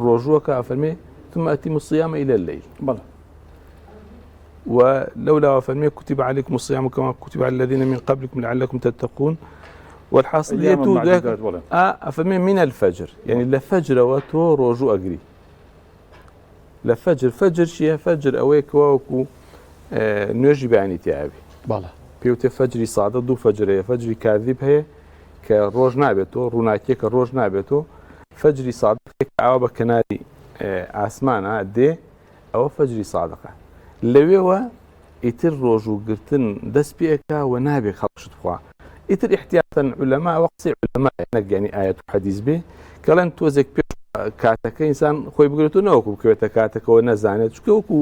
ڕۆژووەکە ئەفەرمێ ثم أتموا الصيام إلى الليل بەڵێ و لەولاوە فەرمێ كتب عليكم الصيام كما كتب على الذين من قبلكم لعلكم تتقون والحاصل أياما يتو معدودات بەڵێ ئەفەرمێ من الفجر يعني لە فەجرەوە تۆ ڕۆژوو ئەگری لە فەجر فەجر چییە فەجر ئەوەیە کە وەکو نوێژی بەیانی تیاوی بەڵێ پێوتێ فەجری سادە دوو فەجر هەیە فەجری کاذیب هەیە کە ڕۆژ نابێتەوە ڕووناکیەکە ڕۆژ نابێتەوە فەجری سادق ئاوا بە کەناری ئاسمانە دێ ئەوە فەجری سادقە لەوێوە ئیتر ڕۆژوو گرتن دەست پێ ئەکا و نابێ خەڵک شت بخوا ئیتر ئیحتیاتەن عولەما ئەوە قسەی عولەمایە نەک یانی ئایەت و حەدیس بێ کەڵێن تۆزێک پێش کاتەکە ئینسان خۆی بگرێت و نەوەکو بکەوێتە کاتەکەەوە نەزانێت چونکە وەکو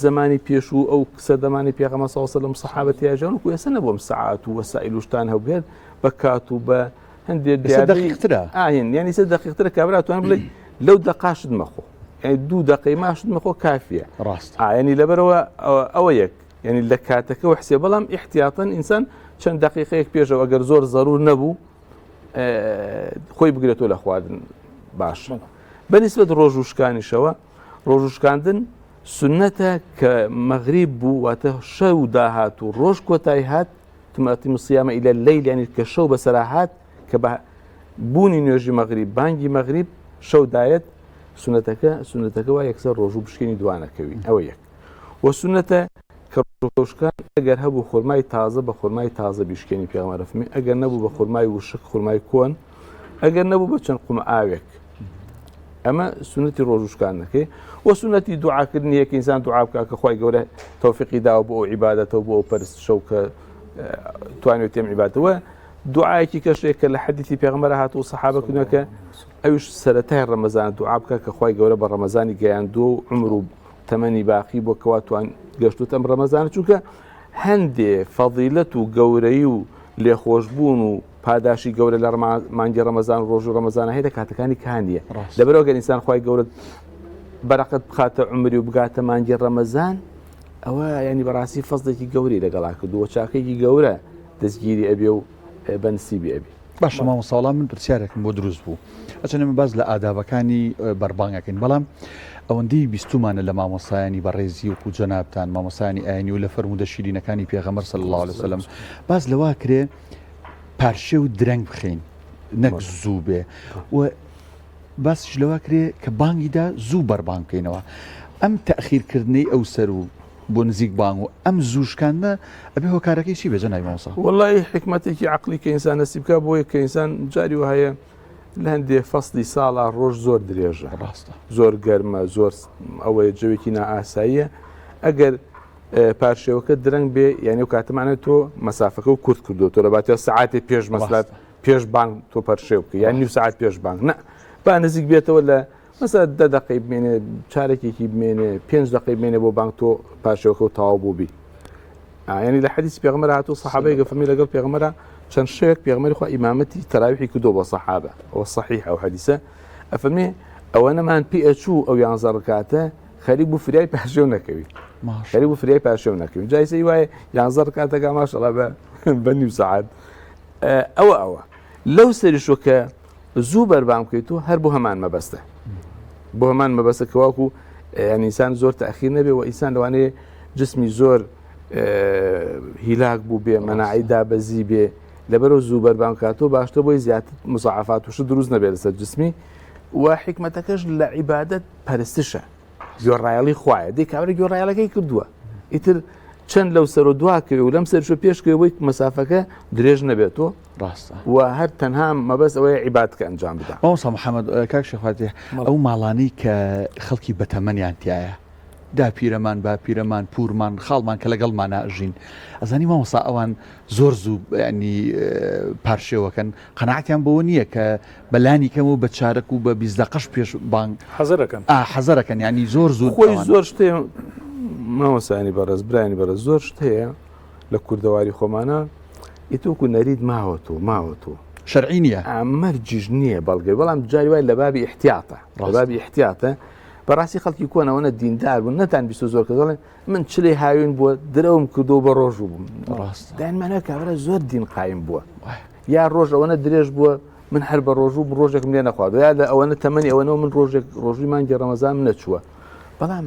زمانی پێشوو ئەو سەردەمانی پێغەمبەر صلی الله علیه و سلم صحابە تیاژان وەکو ئێستا نەبووم سەعات و وەسائل و شتان هەبێت بە کات و بە هەندێک ئێستا دەقیقترە ئاین یعنی سە دەقیقترە کابرا توان بڵێ لەو دەقاشت مەخۆ یعنی دوو دەقەی ماشت مەخۆ کافیە ڕاست ینی لەبەرەوە ئەوە یەک یعنی لە کاتەکە و حسێ بەڵام احتیاطن ئینسان چەند دقیقەیەک پێشەوە ئەگەر زۆر زەرور نەبوو خۆی بگرێتەوە لە خواردن باش بەنیسبەت ڕۆژ و شکانیشەوە ڕۆژ و شکاندن سنەتە کە مەغریب بوو واتە شەو داهات و ڕۆژ کۆتایی هات ثم أتموا الصيام إلى الليل یانی کە شەو بەسەرا هات کە بە بوونی نوێژی مەغریب بانگی مەغریب شەو دایەت سونەتەکە سونەتەکە وا یەکسەر ڕۆژوو بشکێنی دوانەکەوی ئەوە یەک وە سونەتە کە ڕۆژووشکان ئەگەر هەبوو خورمای تازە بە خورمای تازە بیشکێنی پێغەمبەر فەرمی ئەگەر نەبوو بە خورمای وشک خورمای کۆن ئەگەر نەبوو بە چەند قوم ئاوێک ئەمە سونەتی ڕۆژوشکاندنەکەی وە سونەتی دوعاکردنی یەک ئینسان دوعا بکە کە خوای گەورە تەوفیقی داوە بۆ ئەو عیبادەتە و بۆ ئەو پەرستشە و کە توانێت ئەم عیبادەوە دوعایەکی کەشێک کە لە حەدیثی پێغەمبەر هاتوو سەحابە کردووە کە ئەویش سەرەتای ڕەمەزان دوعا بکە کە خوای گەورە بە ڕەمەزانی گەیاندووە و عمر و تەمەنی باقی بۆ کەوا توان گەشتوت ئەم ڕەمەزانە چونکە هەندێ فەضیلەت و گەورەی و لێخۆشبوون و پاداشی گەورە لە مانگی ڕەمەزان و ڕۆژی ڕەمەزانە هەیە لە کاتەکانی کانیە لەبەرەوە گەر ئینسان خوای گەورە بەرەقەت بخاتە عمری و بگاتە مانگی ڕەمەزان ئەوە ینی بەڕاستی فەزێکی گەوری لەگەڵا کردووە چاکێکی گەورە دەستگیری ئەبێ و بەنسیبی ئەبێ. باشە مامۆستا وەڵام من پرسیارێکم بۆ دروست بوو ئەچەنە من باس لە ئادابەکانی بەربانگەکەین بەڵام ئەوەندەی بیستومانە لە مامۆستایانی بەڕێزی وەکو جەنابتان مامۆستایانی ئاینی و لە فەرموودە شیرینەکانی پێغەمبەر صلی الله علیه وسلم باس لەوە کرێ پارشێو درەنگ بخەین نەک زوو بێ و. باسیش لەوە کرێ کە بانگی دا زوو بەربانگ بکەینەوە. ئەم تەئخیر کردنەی ئەو سەر و بۆ نزیک بانگ و ئەم زوو شکاندنە ئەبێ هۆکارەکەی چی بێ جەنابی مامۆستا؟ وەڵایی حیکمەتێکی عەقڵی کە ئینسان هەستی بکا بۆیە کە ئینسان جاری وهایە لە هەندێ فەسلی ساڵا ڕۆژ زۆر درێژە ڕاستە زۆر گەرمە زۆر ئەوەیە جەوێکی نائاساییە ئەگەر پارشێوەکە درەنگ بێ یعنی و کاتەمانە تۆ مەسافەکە و کورت کردو تۆ لە باتە سعاتێ پێش مەسلات پێش بانگ تۆ پەرشێو بکە یان نیو سعات پێش بانگ نە با نزیک بێتەوە لە مەسە دە دقەی بمێنێ چارێکێکی بمێنێ پێنج دقەی بمێنێ بۆ بانگ تۆ پارشێوەکە و تەواو بوو بی ینی لە حەدیث پێغمەر هاتوو سەحابەی گەفەمی لەگەڵ پێغمەرە چەند شەوێک پێغمەری خوا ئیمامەتی تەراویحی کردو بۆ سەحابە ئەوە صحیح ئەو حەدیثە ئەفەرمێ ئەوە نەمان پێ ئەچوو ئەو یانزە ڕکاتە خەریک بوو فریای پاشێو نەکەوی خەریک بوو فریای پاشێو نەکەوی جایسەی وایە یانزە ڕکاتەکە ماشەڵا بە بە نیو سەعات ئەوە ئەوە لەو سەریشۆ کە زوو بەربانگ بکەیت و هەر بۆ هەمان مەبەستە بۆ هەمان مەبەستە کەواکو ئینسان زۆر تاخیر نەبێ و ئینسان لەوانەیە جسمی زۆر هیلاک بوو بێ مەناعی دابەزی بێ لەبەرەوە زوو بەربانگ کاتۆ باشتر بۆی زیاتر مزعفات وشت دروست نەبێت لەسەر جسمی و حکمتەکەش لە عیبادەت پەرستشە گوێڕایەڵی خوایە دەی کابرا گوێڕایەڵەکەی کردووە ئیتر چەند لەو سەر و دوا کەوێ و لەم سەرشۆ پێش کەوێ بۆی مەسافەکە درێژ نەبێتەوە ڕاستە و هەر تەنها مەبەست ئەوەیە عیبادەت کە ئەنجام بدا. مامۆستا محمد کاک شێخ فاتیح ئەو ماڵانەی کە خەڵکی بەتەمەنیان تیایە داپیرەمان باپیرەمان پورمان خاڵمان کە لەگەڵمانا ئەژین ئەزانی مامۆستا ئەوان زۆر زوو ینی پارشێوەکەن قەناعەتیان بەوە نییە کە بە لانی کەم و بە چارەک و بە 20 دەقەش پێش بانگ حەزەرەکەن ئا حەزەرەکەن ینی زۆر زوو خۆی زۆر شتێ مامۆستایانی بەڕێز برایانی بەڕێز زۆر شت هەیە لە کوردەواری خۆمانە ئیتۆکو نەریت ماوەتەوە ماوەتەوە شەرعی نییە مەرجیش نییە بەڵگەی بەڵام جاری وای لە بابی احتیاطە لە بابی احتیاطە بەڕاستی خەڵکی کۆنەوەنە دیندار بوون نەتان بیست زۆر کە دەڵێن من چلی هاوین بووە درەوم کردو بە ڕۆژوو بووم ڕاست دایانمانە کابرا زۆر دین قایم بووە یا ڕۆژ ئەوەنە درێژ بووە من هەر بە ڕۆژوو بوو ڕۆژێکم لێ نەخواردووە یا لە ئەوەنە تەمەنی ئەوەنەوە من ڕۆژێک ڕۆژووی مانگی ڕەمەزانم نەچووە بەڵام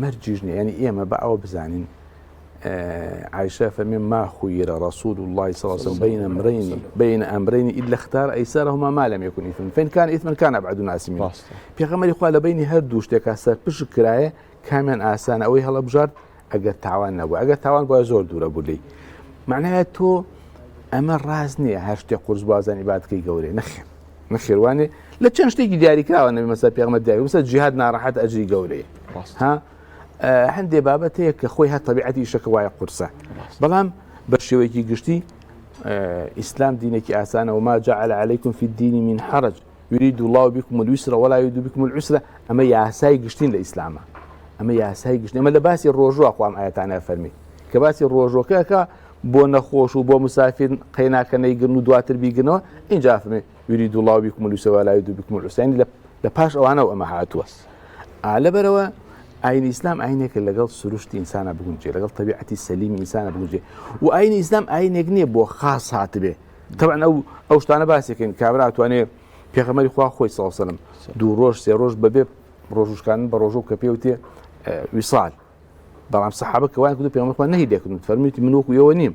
مەرجیش نییە یعنی ئێمە بە ئەوە بزانین عائشة فەرمی ما خير رسول الله صلى الله عليه وسلم بين أمرين بين أمرين إلا اختار أيسرهما ما لم يكن إثما فإن كان إثما كان أبعد الناس منه پێغەمبەری خوا لە بینی هەر دوو شتێکا سەرپشک کرایە کامیان ئاسانە ئەوەی هەڵەبژارد ئەگەر تاوان نەبوو ئەگەر تاوان بۆە زۆر دوورە بوو لی معناە تۆ ئەمە ڕاست نییە هەر شتێک قورس بازانی باتکەی گەورەی نەخێر نەخێوانێ لە چەند شتێکی دیاریکراوە نەبی مەسە پێغمە دیاری وسە جیهاد ناڕەحەت ئەجری گەورەیە ڕاست ها هەندێ بابەت هەیە کە خۆی هەر تەبیعەتی ئیشەکە وایە قورسە بەڵام بە شێوەیەکی گشتی ئیسلام دینێکی ئاسانە و ما جعل علیکم فی الدین من حرج يريد الله بكم اليسر ولا يريد بكم العسر ئەمە یاسای گشتین لە ئیسلامە ئەمە یاسای گشتی ئەمە لە باسی ڕۆژوە خوام ئاەتانە فەرمی کە باسی ڕۆژۆکەکە بۆ نەخۆش و بۆ مسافر قەیناکە نەیگرن و دواتر بیگرنەوە اینجا فەرمی يريد الله بكم اليسر ولا يريد بكم العسر یعنی لە پاش ئەوانەوە ئەمە هاتووە لەبەرەوە ئاینی ئیسلام ئاینێکە لەگەڵ سروشتی ئینسانە بگونجێ لەگەڵ تەبیعەتی سەلیمی ئینسانە بگونجێ و ئاینی ئیسلام ئاینێک نییە بۆ خاص هاتبێ تەبعەن ئەو ئەو شتانە باسێکن کابرا توانێ پێغەمبەری خوا خۆی صلی الله علیه وسلم دوو ڕۆژ سێ ڕۆژ بەبێ ڕۆژوشکاندن بە ڕۆژوو کە پێوتێ ویسال بەڵام سەحابە کە وایان کردو پێغەمبەر خوا نەهی لێکردن فەرموویەتی من وەکو ئێوە نیم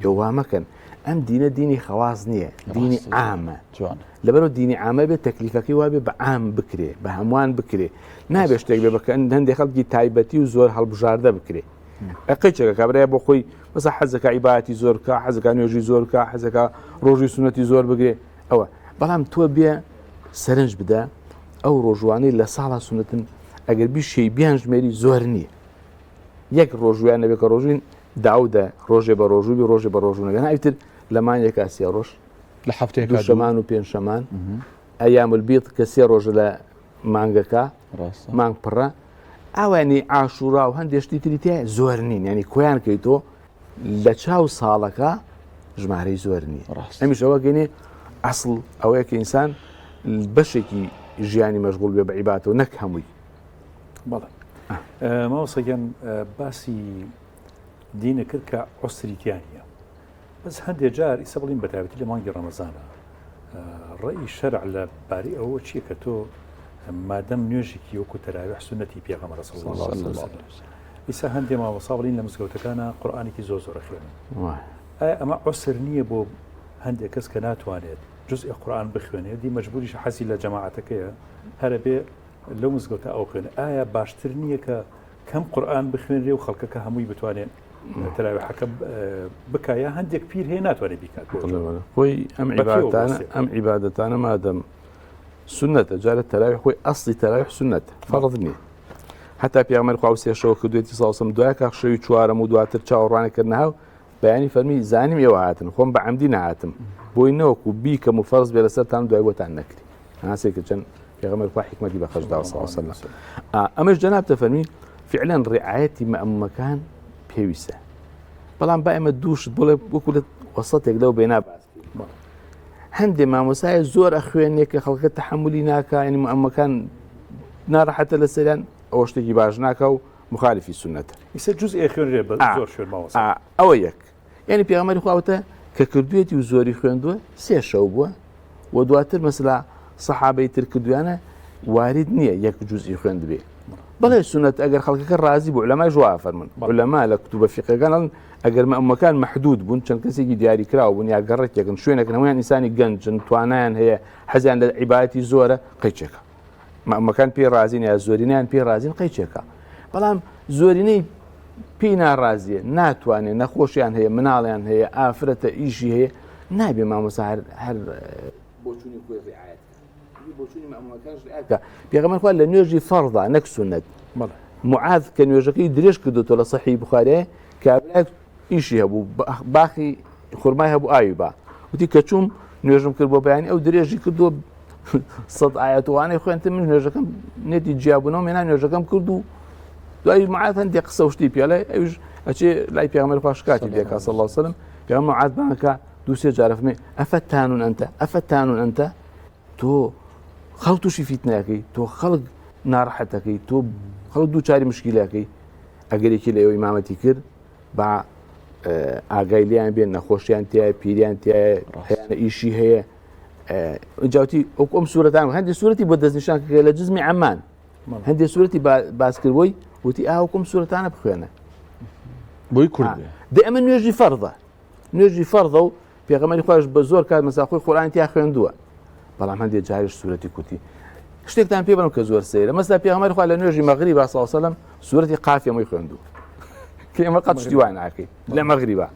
ئێوە وا مەکەن ئەم دینە دینی خەواز نییە دینی عامە جوان لەبەرەوە دینی عامە بێت تەکلیفەکەی وابێ بە عام بکرێ بە هەمووان بکرێ نابێ شتێک بێ بەکەن هەندێک خەڵکی تایبەتی و زۆر هەڵبژاردە بکرێ قیچێکە کابرای بۆ خۆی مەسە حەزەکە عیباتی زۆر بکە حەزەکە نوێژی زۆر بکە حەزەکە ڕۆژی سونەتی زۆر بگرێ ئەوە بەڵام تۆ بێ سەرنج بدە ئەو ڕۆژوانەی لە ساڵا سونەتن ئەگەر بیشەی بیان ژمێری زۆر نییە یەک ڕۆژویان نەبێت کە ڕۆژوین داودە ڕۆژێ بە ڕۆژوو بی ڕۆژێ بە ڕۆژوو نەبێ ئیتر لە مانگێکا سێ ڕۆژ لە هەفتەیەکا دوو شەمان و پێنج شەمان ئەیام البیض کە سێ ڕۆژە لە مانگەکە مانگ پڕە ئاوانی ئاشوورا و هەندێک شتی تری تیا زۆر نین ینی کۆیان کەیتۆ لە چاو ساڵەکە ژمارەی زۆر نییە ڕاست ئەمیش ئەوە گەنێ ئەسڵ ئەوەیە کە ئینسان بەشێکی ژیانی مەشغول بێ بە عیباتەوە نەک هەمووی بەڵێ مامۆستا گیان باسی دینە کرد کە عوسری تیا نییە بەس هەندێک جار ئیسە بڵین بە تایبەتی لە مانگی ڕەمەزانە ڕێی شەرع لە باری ئەوە چییە کە تۆ مادەم نوێژێکی وەکو تەراویح سوننەتی پێغەمبەر صلی الله علیه وسلم ئیسا هەندێ مامۆستا بڵین لە مزگەوتەکانە قورئانێکی زۆر زۆر خوێنن ئایا ئەمە عوسر نییە بۆ هەندێک کەس کە ناتوانێت جزء قورئان بخوێنێ دی مەجبوریشە حەزی لە جەماعەتەکەیە هەرە بێ لەو مزگەوتە ئەو خوێنێ ئایا باشتر نییە کە کەم قورئان بخوێنرێ و خەڵکەکە هەمووی بتوانێت تەراویحەکە بکا یا هەندێک پیر هەیە ناتوانێت بیکات خۆی ئەم عیبادەتانە ئەم عیبادەتانە مادەم سنەتە جارە تەراویح خۆی ئەسڵی تەراویح سنەتە فەرض نییە هەتا پێغەمبەر خوا سێ شەوە کردوێتی ساوسم دوای کاک شەوی چوارەم و دواتر چاوەڕوانی کردنەوە بەیانی فەرمی زانیم ئێوە هاتن خۆم بە عەمدی نەهاتم بۆی نەوەکو بیکەم و فەرز بێ لەسەرتان دوای بۆتان نەکری هاسێ کە چەند پێغەمبەر خوا حیکمەتی بە خەرج داوە صلی الله علیه وسلم ئەمەش جەناب تەفەرمی فعلا ڕعایەتی مەئمومەکان پێویستە بەڵام با ئێمە دووشت بڵێ وەکو لە وەسەتێک لەو بێنا باس هەندێ مامۆسای زۆر ئەخوێنێ کە خەڵکە تەحملی ناکە ینی مەئمومەکان ناڕەحەتە لەسەریان ئەوە شتێکی باش ناکە و مخالفی سوننەتە. ئیسە جوزئێ خوێنرێ بە زۆر شوێن مامۆستا. ئەوە یەک. یعنی پێغەمبەری خوا وتە کە کردوێتی و زۆری خوێندووە سێ شەو بووە و دواتر مەسلا سەحابەی تر کردویانە وارد نییە یەک جوزئی خوێندبێ. بەڵێ سونەت ئەگەر خەڵکەکە ڕازی بوو علەمای ژوا فەرمون علەما لە کتوبە فیقەکان ئەڵێن ئەگەر مەئمومەکان مەحدود بوون چەند کەسێکی دیاریکراو بوون یا گەڕەکێکن شوێنێکن هەموویان ئینسانی گەنجن توانایان هەیە حەزیان لە عیبادەتی زۆرە قەیچێکە مەئمومەکان پێی ڕازین یا زۆرینەیان پێی ڕازین قەیچێکە بەڵام زۆرینەی پێی ناڕازیە ناتوانێت نەخۆشیان هەیە مناڵیان هەیە ئافرەتە ئیشی هەیە نابێ مامۆسا هەر هەر بۆچوونی خۆی ڕعایەت بۆچوونی مەئمومەکانش ڕعایەت کە پێغەمبەر خوا لە نوێژی فەرضا نەک سوننەت معاذ کە نوێژەکەی درێژ کردوتەوە لە سەحیح بخارێ کابرایەک ئیشی هەبوو باخی خورمای هەبوو ئاوی با وتی کە چووم نوێژم کرد بۆ بەیانی ئەو درێژی کردووە سەد ئاەتوانەی خوێنتم من نوێژەکەم نێتی جیابوونەوە مێنا نوێژەکەم کرد و دوای معاذ هەندێک قسە و شتی پێڵێ ئەوش ئەچێ لای پێغەمبەر خوا شکاتی لێکا صلی الله علیه وسلم پێغەمبەر معاذ بانکە دوو سێ جارە فەرمی ئەفەتانون ئەنتە ئەفەتانون ئەنتە تۆ خەڵک تووشی فیتنەکەی تۆ خەڵک ناڕەحەتەکەی تۆ خەڵک دووچاری مشکیلەکەی ئەگەرێکی لە ئێوە ئیمامەتی کرد با ئاگای لیان بێن نەخۆشیان تایە پیریان تایە هەیانە ئیشی هەیە جاوتی ئەو ئەم سوورەتان هەندی سوورەتی بۆ دەستنیشان کرد لە جزمی عەمان هەندێک سوورەتی باسکردبووی وتی ئاوکم سوورەتانە بخوێنە بۆی کورد دە ئەمە نوێژی فەرضە نوێژی فەرضە و پێغەمبەری خواش بە زۆر کات مەسا خۆی قورئانی تیا خوێندووە بەڵام هەندێک جاریش سوورەتی کورتی شتێکتان پێ بڵێم کە زۆر سەیرە مەسلا پێغەمبەری خوا لە نوێژی مەغریبا صلی الله علیه وسلم سوورەتی قافی ئەمەی خوێندوو کە ئێمە قەت شتی وا ناکەین لە مەغریبا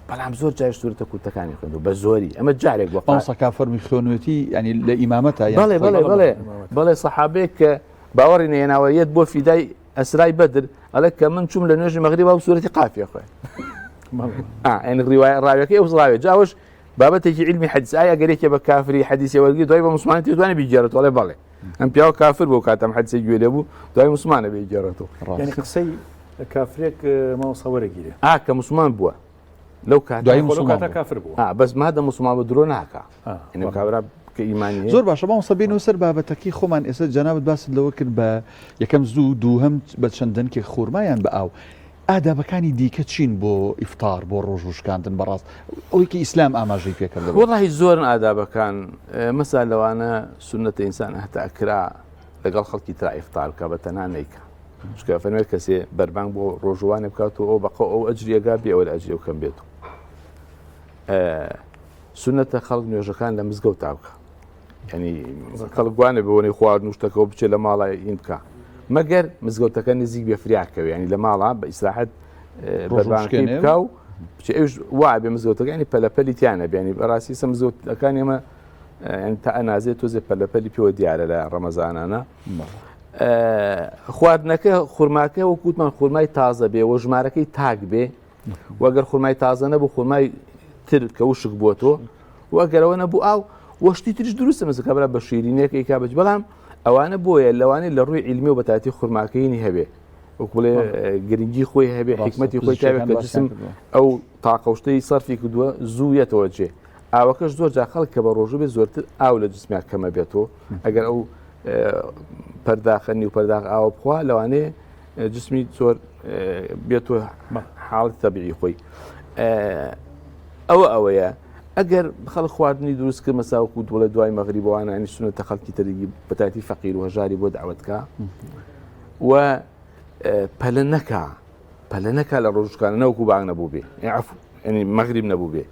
بەڵام زۆر جاریش سوورەتە کورتەکانی خوێندوو بە زۆری ئەمە جارێک بۆ مامۆستا کا فەرمی خوێنوێتی ینی لە ئیمامەتە بەڵێ بەڵێ بەڵێ بەڵێ سەحابەیەک کە باوەڕی نەهێناوە یەت بۆ فیدای ئەسرای بەدر ئەڵێ کە من چوم لە نوێژی مەغریبا و سوورەتی قافیە خوێن ئەن ڕیوایە ڕاویەکەی ئەو ڕاوێ جاوەش بابەتێکی علمی حەدیث ئایا ئەگەر یەکێ بە کافری حەدیثێ وەرگری دوای بە مسلمانی تێدوانێ بیگێڕێتەوە ئەڵێ بەڵێ ئەم پیاوە کافر بوو کاتەم حەدیثێ گوێ لێ بوو دوای مسلمانە بیگێڕێتەوە یعنی قسەی کافرێک مامۆستا وەرەگیرێ ئا کە مسلمان بووە لەو کاتە دوای خۆ لەو مسلمان کاتە بوو. کافر بووە ئا بەس مادە مسلمان بوو درۆ ناکا یعنی کابرا کە ئیمانی هەیە زۆر باشە مامۆستا بێینەوە سەر بابەتەکەی خۆمان ئێستا جەنابت باست لەوە کرد بە یەکەم زوو دووهەم بە چەند دەنکێک خورما یان بە ئاو ئادابەکانی دیکە چین بۆ ئیفتار بۆ ڕۆژوو شکاندن بەڕاست ئەوەی کە ئیسلام ئاماژەی پێکردبوو؟ وەڵاهی زۆرن ئادابەکان مەسا لەوانە سوننەتە ئینسان هەتا کرا لەگەڵ خەڵکی ترا ئیفتار بکا بە تەنها نەیکا چونکە فەرمێت کەسێ بەربانگ بۆ ڕۆژوانێ بکات و ئەو بەقە ئەو ئەجریەگا بێ ئەوە لە ئەجری ئەو کەم بێت سوننەتە خەڵک نوێژەکان لە مزگەوت تا بکە ینی خەڵک گوانێ بەوەی خواردن و شتەکەەوە بچێت لە ماڵە این بکە مەگەر مزگەوتەکە نزیک بێ فریاکەوێ ینی لە ماڵە بە ئیسراحەت بەربانگەکەی بکە و بچێ ئەوش وا بێ مزگەوتەکانی پەلەپەلی تیانە بیانی بەڕاستی سە مزگەوتەکان ئێمە تا ئەنازێت تۆزێ پەلەپەلی پێوە دیارە لە ڕەمەزانانە خواردنەکە خورماکە وەکوتمان خورمای تازە بێ و ژمارەکەی تاک بێ وەگەر خورمای تازە نەبوو خورمای تر کە وشک بووە تۆ وەگەرەوە نەبوو ئاو وەشتی تریش دروستە مەسە کابرا بە شیرینێک ئەیکا بەج بەڵام ئەوانە بۆیە لەوانەیە لە ڕووی عیلمی و بەتاتی خورماکەینی هەبێ وەک بڵێ گرنگی خۆی هەبێ حکمەتی خۆی تاوێت کە جسم ئەو تاقەشتەی سەرفی کردووە زوو یەتەوە جێ ئاوەکەش زۆر جا خەڵک کە بە ڕۆژوو بێ زۆرتر ئاو لە جسمیان کەمە بێتەوە ئەگەر ئەو پەرداخە نیو پەرداخ ئاوە بخوا لەوانەیە جسمی زۆر بێتۆ حاڵی تەبیعی خۆی ئەوە ئەوەیە ئەگەر خەڵک خواردنی دروست کرد مەساوەکو دوڵێ دوای مەغریبەوانە ینی سونەتە خەڵکی تەریگی بەتاتی فەقیر و هەژاری بۆ داوەتکە و پەلە نەکا پەلە نەکا لە ڕۆژکانە نەوەکو بانگ نەبوو بێ ینی مەغریب نەبوو بێ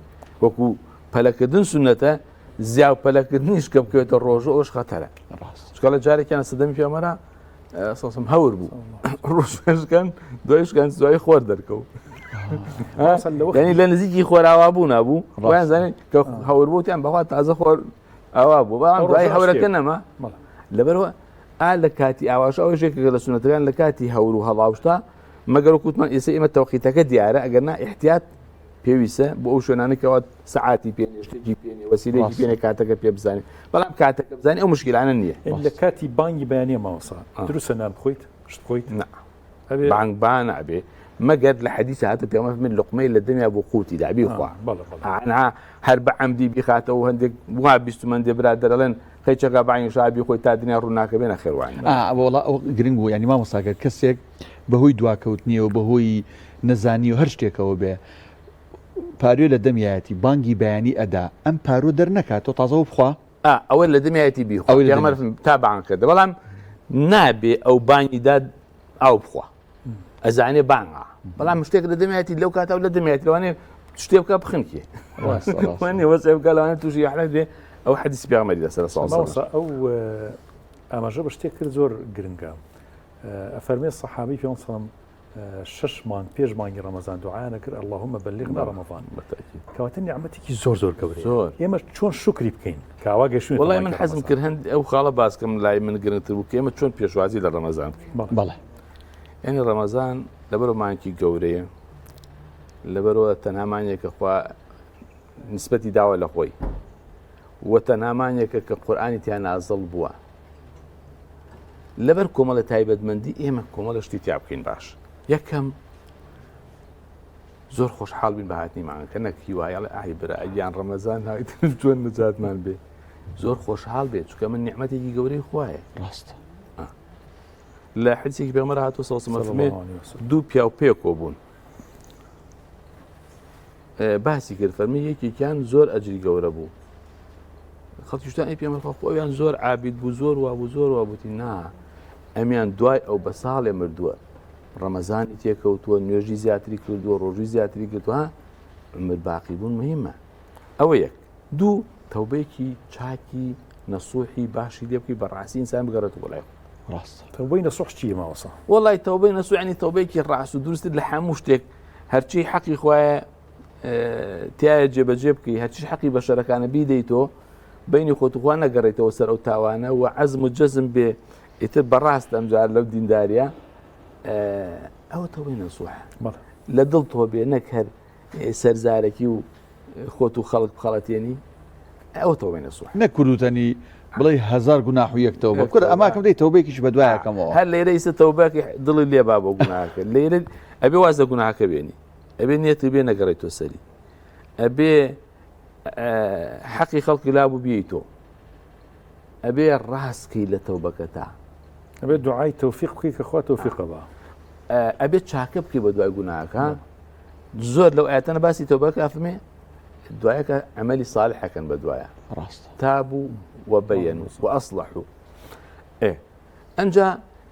وەکو پەلەکردن سونەتە زیاو پەلەکردنیش کە بکەوێتە ڕۆژە ئەوش خەتەرە چکە لە جارێکیان سەدەمی پێمەرا سەسم هەور بوو ڕۆژکەن دوایشکان دوای خۆر دەرکەوت ینی لە نزیکی خۆراوا بوو نابوو وایان کە هەور بووتیان بەخوا تازە خۆر ئاوا بوو بەڵام دوای هەورەکە نەما لەبەرەوە ئا لە کاتی ئاواش ئەوە ژێکێکە لە سونەتەکان لە کاتی هەور و هەڵاوشتا مەگەر وکوتمان ئێستا ئێمە تەوقیتەکە دیارە ئەگەر نا احتیاط پێویستە بۆ ئەو شوێنانە کەوا سەعاتی پێ شتێکی پێ وەسیلەیەکی پێ کاتەکە پێ بزانێت بەڵام کاتەکە بزانانی ئەو مشکلانە نییە لە کاتی بانگی بەیانە ماوەسا دروستە نان بخۆیت شت بخۆیت نا بانگ بان ئەبێ مەگەر لە حەدیث هاتە پێغەمبەر من لقمەی لە دەمیا بۆ قوتی دا بیخوا ئانا هەر بە عەمدی بیخاتەوە هەندێک وا بیستمەندێ برادەر ئەڵێن قەیچەکە بانگی شابی خۆی تا دنیا ڕووناکە بێنە خێوانی وەڵا ئەو گرنگ بوو ینی مامۆستا گەر کەسێک بەهۆی دواکەوتنیەوە بەهۆی نەزانی و هەر شتێکەوە بێ پاروێ لە دەمیایەتی بانگی بەیانی ئەدا ئەم پارۆ دەرنەکاتەوە تازەوە بخوا ئا ئەوە لە دەمیایەتی بیخوا ئەوەی لە پێغەمبەر دەمی. تا بانگ کردە بەڵام نابێ ئەو بانگی دا ئاو بخوا ئەزانێ بانگە بەڵام شتێک لە دەمیایەتی لەو کاتە و لە دەمیایەتی لەوانێ شتێ بکە بخنکێ ڕاستە، ڕاستە. وانێ وەسێ بکە لەوانێ تووشی یەحرەت بێ ئەو حەدیسی پێغەمبەری لەسەر صلی الله علیه مامۆستا ئەو ئاماژە بە شتێک کرد زۆر گرنگە ئەفەرمێ سەحابی پێ سەڵم شەش مانگ پێش مانگی ڕەمەزان دوعایان ئەکرد اللهم بلغنا رمضان کەواتە نیعمەتێکی زۆر زۆر گەورەیە زۆر. ئێمە چۆن شوکری بکەین کاوا گەشتوین وڵی من حەزم کرد هەند ئەو خاڵە باسکەم لای من گرنگتر بوو کە ئێمە چۆن پێشوازی لە ڕەمەزان بکەین بەڵێ یعنی ڕەمەزان لەبەرەوە مانگی گەورەیە لەبەرەوە تەنها مانگێکە خوا نسبەتی داوە لە خۆی و تەنها مانگێکە کە قورئانی تیا نازڵ بووە لەبەر کۆمەڵە تایبەتمەندی ئێمە کۆمەڵە شتی تیا بکەین باش یەکەم زۆر خۆشحاڵ بین بە هاتنی مانگەکە نەک هیوایەڵێ ئای برا گیان ڕەمەزان هات چۆن نەجاتمان بێ زۆر خۆشحاڵ بێت چونکە من نیعمەتێکی گەورەی خوایە ڕاستە لە حدیثێکی پێغەمبەر هاتووە صلی الله علیه و سلم دوو پیاو پێکەوە بوون باسی کرد فەرمی یەکێکیان زۆر ئەجری گەورە بوو خەڵکی شتان ئەی پێمە خۆ ئەویان زۆر عابید بوو زۆر وابوو زۆر وابووتی نا ئەمیان دوای ئەو بە ساڵێ مردووە ڕەمەزانی تێکەوتووە نوێژی زیاتری کردووە ڕۆژی زیاتری کردووە عمر باقی بوون مهمە ئەوە یەک دوو تەوبەیەکی چاکی نەسوحی باشی لێ بکەی بەڕاستی ئینسان بگەڕێتەوە بۆ لای خۆ ڕاستە تەوبەی نەسوح چییە مامۆستا؟ وەڵای تەوبەی نەسوح یعنی تەوبەیەکی ڕاست و دروست لە هەموو شتێک هەرچی حەقی خوایە تایە جێبەجێ بکەی هەرچی حەقی بەشەرەکانە بیدەیتەوە بینی خۆتخوا نەگەڕێتەوە سەر ئەو تاوانە و عەزم و جەزم بێ ئیتر بەڕاست ئەمجار لەو دینداریە ئەوە تەوبەی نەسوح لە دڵ تۆ بێ نەک هەر سەرزارەکی و خۆت و خەڵک بخەڵەتێنی ئەوە تەوبەی نەسوح نەک کوردوتەنی بڵێ هەزار گوناح و یەک تەوبە کورە ئەماکەم دەی تەوبەیەکیش بە دوایەکەمەوە هەر لێرە ئیسە تەوبەکە دڵی لێ با بۆ گوناهەکە لێرە ئەبێ واز لە گوناهەکە بێنی ئەبێ نێتی بێ نەگەڕێت تۆ سەری ئەبێ حەقی خەڵکی لا بوو بیت تۆ ئەبێ ڕاستکەی لە تەوبەکەتا ئەبێ دوعای تەوفیق بکەی کە خوا تەوفیقە بە ئەبێ چاکە بکەی بە دوای گوناهەکە زۆر لەو ئاەتەنە باسی تەوبەکە ئەفمێ دوایەکە عملی صالحەکەن بە دوایە ڕاستە تابوو وبين وأصلحوا ئێ ئەنجا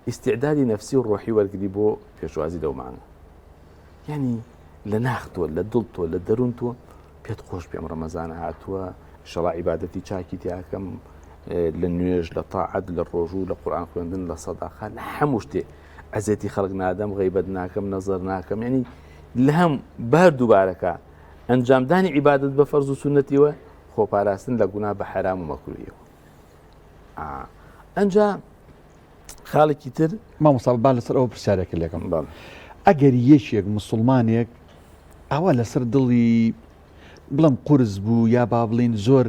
ئیسیعدادی نەفسی و ڕۆحی وەرگری بۆ پێشوازی لەو مانگە یعنی لە ناختۆ لە دڵ تۆ لە دەروون تۆ پێت خۆش پێم ڕەمەزانە هاتووە شەڵا عیبادەتی چاکی تیاکەم لە نوێژ لە تاعەت لە ڕۆژوو لە قورآن خوێندن لە سەداقە لە هەموو شتێ ئەزێتی خەڵک نادەم غیبەت ناکەم نەزەر ناکەم یعنی لە هەم بار دووبارەکە ئەنجامدانی عیبادەت بە فەرز و سوننەتیوە خۆپاراستن لە گونا بە حەرام و مەکروهیەوە ئەنجا خاڵێکی تر مامۆستا با لەسەر ئەوە پرسیارێکە لەکەم ئەگەر یەکێک مسلمانێک ئاوا لەسەر دڵی بڵم قورس بوو یا با بڵین زۆر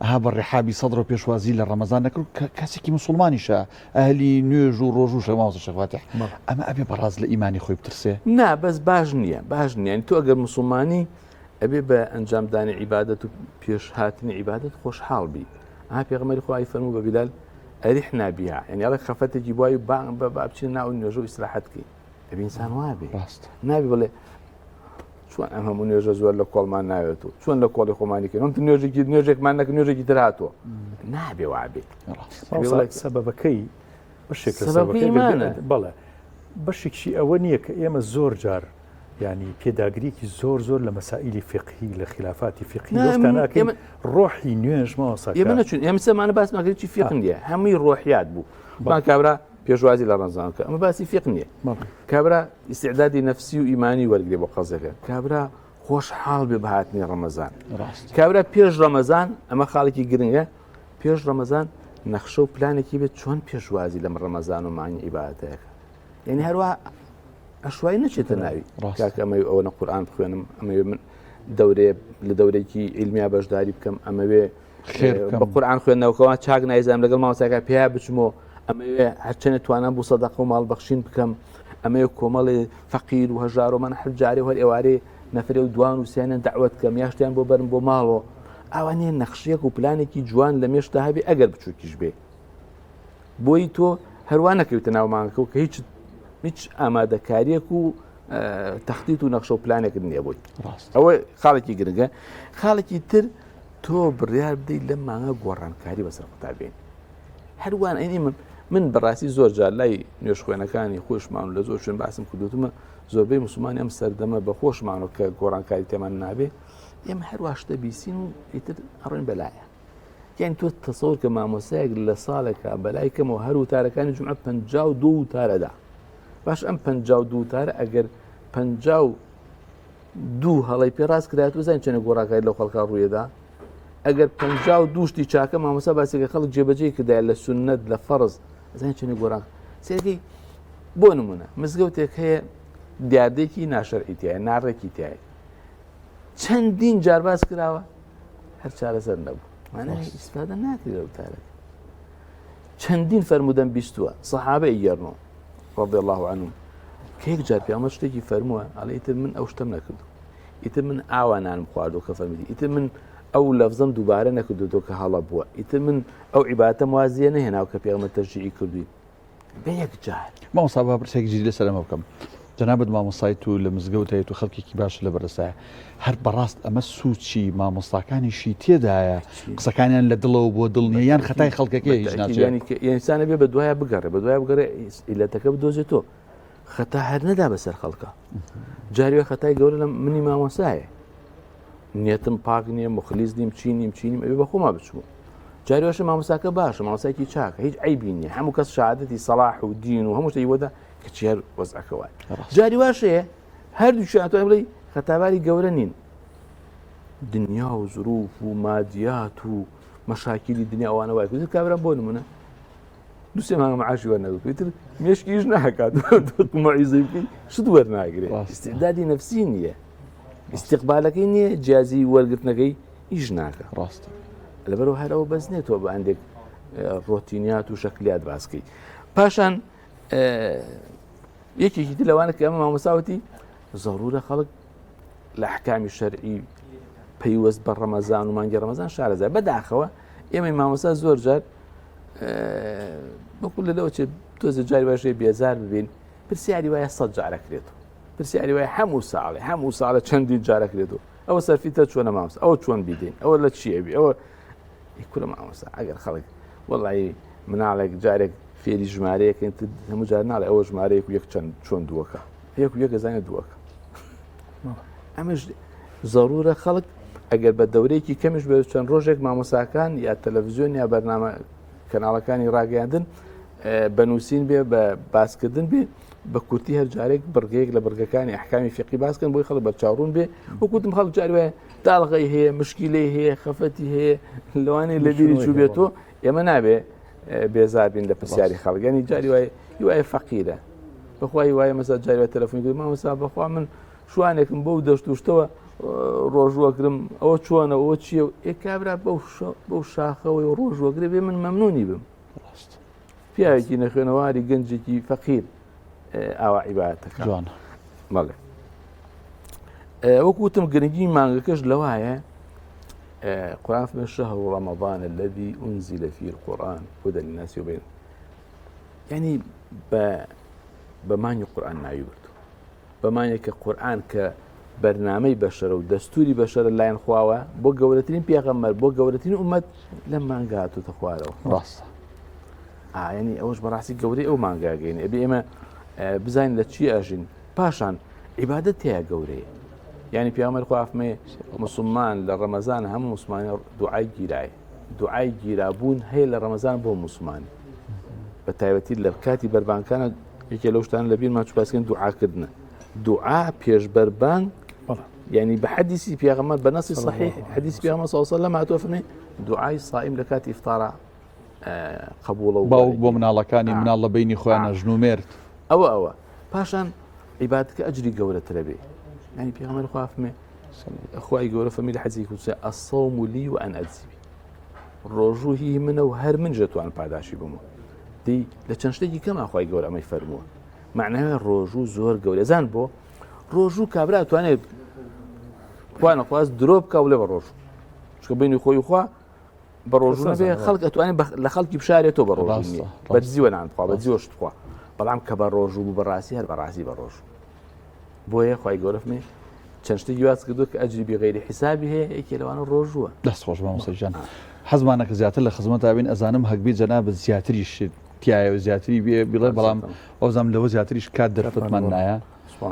ها بە ڕێحابی سەدرۆ پێشوازی لە ڕەمەزان نەکرد کە کەسێکی مسلمانیشە ئەهلی نوێژ و ڕۆژوو شە مامۆستا شێخ فاتیح ئەمە ئەبێ بەڕاست لە ئیمانی خۆی بترسێ؟ نا بەس باش نییە باش نییە تۆ ئەگەر مسلمانی ئەبێ بە ئەنجامدانی عیبادەت و پێش هاتنی عیبادەت خۆشحاڵ بی ئا پێغەمبەری خوای فەرموو بە بیلال ئەریحنا بها یعنی ئەڵێ خەفەتێکی بوای با با بچینە ناو نوێژە و ئیسراحەت بکەین ئەبێ ئینسان وابێ ڕاست نابێ بڵێ چۆن ئەم هەموو نوێژە زۆر لە کۆڵمان ناوێت و چۆن لە کۆڵی خۆمانی کەین هەم نوێژێکی نوێژێکمان نەکە نوێژێکی تر هاتووە نابێ وابێ سەبەبەکەی بەشێک لە سەبەبەکەی ئیمانە بەڵێ بەشێکی ئەوە نییە کە ئێمە زۆر جار. ینی پێداگریکی زۆر زۆر لە مەسائلی فقهی لە خلافاتی فقهی ناکەین ڕۆحی نوێژ مامۆستا ئێمە نەچون ئێمە سەمانە باس ماکرێکی فقه نییە هەمووی ڕۆحیات بوو با کابرا پێشوازی لە ڕەمەزان کە ئەمە باسی فقه نییە کابرا ئیسعدادی نەفسی و ئیمانی وەرگێ بۆ قەزەکە کابرا خۆشحاڵ بێ بە هاتنی ڕەمەزان کابرا پێش ڕەمەزان ئەمە خاڵێکی گرنگە پێش ڕەمەزان نەخشە و پلانێکی بێت چۆن پێشوازی لەم ڕەمەزان و مانگی عیبادەتەکە یعنی هەروە ئەشوای نەچێتە ناوی کاکە ئەمەوێ ئەوەنە قورئان بخوێنم ئەمەوێ من دەورێ لە دەورێکی ئیلمیا بەشداری بکەم ئەمەوێ بە قورآان خوێندنەوەکەوە چاک نایزانم لەگەڵ مامۆستاکە پیا بچمەوە ئەمەوێ هەرچەنە توانام بوو سەدەقە و ماڵ بەخشین بکەم ئەمەوێ کۆمەڵێ فەقیر و هەژارۆمان هەر جارێ و هەر ئێوارێ نەفرێ و دوان و سیانیان داوت کەم یاشتیان بۆ بەرم بۆ ماڵەوە ئەوە نیە نەخشیەک و پلانێکی جوان لە مێشتا هەبێ ئەگەر بچووکیش بێ بۆی تۆ هەروە نەکەویتە ناو مانگەکە کە هیچ هیچ ئامادەکاریەک و تەختیت و نەخشە و پلانێکت نییە بۆی ئەوە خاڵێکی گرنگە خاڵێکی تر تۆ بڕیار بدەیت لەم مانگە گۆڕانکاری بەسەر قوتابین هەروان ئەینی من من بەڕاستی زۆر جار لای نوێژخوێنەکانی خۆشمان و لە زۆر شوێن باسم کردوتمە زۆربەی مسلمانی ئەم سەردەمە بە خۆشمانەوە کە گۆڕانکاری تێمان نابێ ئێمە هەروە شتە بیسین و ئیتر ئەڕۆین بەلایە یانی تۆ تەسەور کە مامۆسایەک لە ساڵێکا بەلای کەمەوە هەر وتارەکانی جمعە 52 وتارەدا باش ئەم 52 وتارە ئەگەر 52 هەڵی پێ ڕاست کرایەت و زانین چەنە گۆڕاکاری لەو خەڵکا ڕوویدا ئەگەر 52 شتی چاکە مامۆسا باسێکە خەڵک جێبەجێ کردای لە سنت لە فەرز زانین چەنە گۆڕان سێرەکەی بۆ نمونە مزگەوتێک هەیە دیاردێکی ناشەرعی تایە ناڕێکی تایە چەندین جار باس کراوە هەر چارەسەر نەبوو مانای ئیسفادە ناکرێت لە وتارەکە چەندین فەرمودەم بیستووە سەحابە ئیگەرنەوە رضی الله عنهم کە یەک جار پیامبەر شتێکی فەرمووە ئەڵێ ئیتر من ئەو شتەم نەکردو ئیتر من ئاوا نانم خواردو کە فەرمیدی ئیتر من ئەو لەفزەم دووبارە نەکردو کە هەڵە بووە ئیتر من ئەو عیباتەم وازیە نەهێناو کە پێغەمبەر تەشجیعی کردوین بە یەک جار. مامۆستا با پرسێکی جدی لەسەر ئەمە بکەم جەنابت مامۆستایت و لە مزگەوت هەیت و خەڵکێکی باش لە بەردەستایە هەر بەڕاست ئەمە سوچی مامۆستاکانیشی تێدایە قسەکانیان لە دڵەوە بۆ دڵ نیە یان خەتای خەڵکەکەی هیچ ناچێت یانی کە ئینسانە بێ بە دوایە بگەڕێ بە دوایە بگەڕێ ئیلەتەکە بدۆزێتەوە خەتا هەر نەدا بەسەر خەڵکە جاریوە خەتای گەورە لە منی مامۆسایە نیەتم پاک نییە مخلیس نیم چی نیم چی نیم ئەوێ بە خۆما بچوو جاریوەشە مامۆساکە باشە مامۆسایکی چاکە هیچ عیبی نییە هەموو کەس شادەتی سەڵاح و دین و هەموو شتێکی وەدا کەچی هەر وەزعەکە وایە جاری واشەیە هەردووکیان ئەتوانین بڵێی خەتاباری گەورە نین دنیا و زروف و مادیات و مەشاکیلی دنیا ئەوانە وای کرد کابرا بۆ نمونە دوسێ مانگە معاشی وەرنەگرتووە ئیتر مێشکیش ناکات مەعیزەی بکەی شت وەرناگرێ ئیستعدادی نەفسی نییە ئیستیقبالەکەی نییە جیازی وەرگرتنەکەی ئیش ناکە ڕاستە لەبەرەوە هەرەوە بەس نێتەوە بە هەندێک ڕۆتینیات و شەکلیات باسکەی پاشان یەکێکی تر لەوانە کە ئەمە مامۆساوتی زەرورە خەڵک لە حکامی شەرعی پەیوەست بە ڕەمەزان و مانگی ڕەمەزان شارەزای بەداخەوە ئێمەی مامۆسا زۆر جار بەکو لە لەوە چێت تۆزە جاری باشێ بێزار ببین پرسیاری وایە سە جارەکرێت پرسیاری وایە هەموو ساڵێ هەموو ساڵە چەندین جارەکرێت و ئەوە سەرفیتە چۆنە مامۆستا ئەوە چۆن بیدەین ئەوە لە چیەبی ئەوە کورە مامۆستا ئەگەر خەڵک وەڵی مناڵێک جارێک فێری ژمارەیەکن هەموو جار ناڵێ ئەوە ژمارەیەک و یەک چەند چۆن دووەکە یەک و یەک ئەزانێت دووەکە ئەمەش زەرورە خەڵک ئەگەر بە دەورەیەکی کەمیش بێت چەند ڕۆژێک مامۆساکان یا تەلەڤزیۆن یا بەرنامە کەناڵەکانی ڕاگەیاندن بە نووسین بێ بە باسکردن بێ بە کورتی هەر جارێک بڕگەیەک لە بڕگەکانی ئەحکامی فقی باسکەن بۆی خەڵک بەرچاوڕوون بێ وەکوتم خەڵک جاری وایە داڵغەی هەیە مشکیلەی هەیە خەفەتی هەیە لەوانەیە لە بیری چوو بێتەوە ئێمە نابێ بێزار بین لە پرسیاری خەڵک ینی جاری وایە هیوایە فەقیرە بەخوای وایە مەسا جاری وایە تەلەفۆنی کرد مامۆستا بەخوا من شوانێکم بەو دەشت و شتەوە ڕۆژوەگرم ئەوە چۆنە ئەوە چییە و ئێ کابرا بەو شاخەوەی ڕۆژوەگرێ بێ من مەمنونی بم ڕاست پیاوێکی نەخوێنەواری گەنجێکی فەقیر ئاوا عیبادەتەکە جوان بەڵێ وەکو وتم گرنگی مانگەکەش لەوایە قرآن فمن شهر رمضان الذي أنزل فيه القرآن هدى للناس وبين يعني بە بە مانگی قورآن ناوی بردو بە مانگێک کە قورآن کە بەرنامەی بەشەرە و دەستوری بەشەرە لایەن خواوە بۆ گەورەترین پێغەمبەر بۆ گەورەترین ئومەت لەم مانگە هاتووتە خوارەوە ڕاستە ئاینی ئەوەش بەڕاستی گەورەی ئەو مانگاگەین ئەبێ ئێمە بزانین لە چی ئەژین پاشان عیبادەت تیا گەورەیە یعنی پیامەر خوا فەرمێ مسلمان لە ڕەمەزان هەموو مسلمانی دوعای گیرای دوعای گیرابوون هەیە لە ڕەمەزان بۆ مسلمانی بە تایبەتی لە کاتی بەربانکانە یەکێ لەو شتان لە بیرمان چوباسکەن دوعاکردنە دوعا پێش بەربانگ یعنی بە حەدیسی پێغەمبەر بە نەسی صحیح حەدیسی پێغەمبەر صلی الله علیه و سلم هاتووە فەرمی دوعای صائم لە کاتی ئیفطارا قبوڵە و باوک بۆ مناڵەکانی مناڵ لە بینی خۆیان ژن و مێرد ئەوە ئەوە پاشان عیبادەتەکە ئەجری گەورەترە بێ یعنی پێغەمبەر خوا فەرمی خوای گەورە فەرمی لە حەدیسی قودسی الصوم لي وأنا أجزي به ڕۆژوو هی منە و هەر من ژەتوان پاداشی بمەوە دی لە چەند شتێکی کەما خوای گەورە ئەمەی فەرمووە معناوێ ڕۆژوو زۆر گەورە زان بۆ ڕۆژوو کابرا توانێت خوانە خواست درۆ بکە و لێ بە ڕۆژوو چکە بینی خۆی خوا بە ڕۆژوو نەبێ خەڵک ئەتوانێت لە خەڵکی بشارێتەوە بە ڕۆژوو نییە بە دزیوە نان بخوا بە دزیوە شت بخوا بەڵام کە بە ڕۆژوو بوو بەڕاستی هەر بەڕاستی بە ڕۆژوو بۆیە خوای گەورە فەرمی چەند شتێکی باس کردووە کە ئەجری بغەیری حیسابی هەیە یەکێ لەوانە ڕۆژووە. دەست خۆش مامۆستا گیان حەزمانە کە زیاتر لە خزمەتا بین ئەزانم هەگبی جەنابت زیاتریش تایە و زیاتری بێ بڵێ بەڵام ئەوزام لەوە زیاتریش کات دەرفەتمان نایە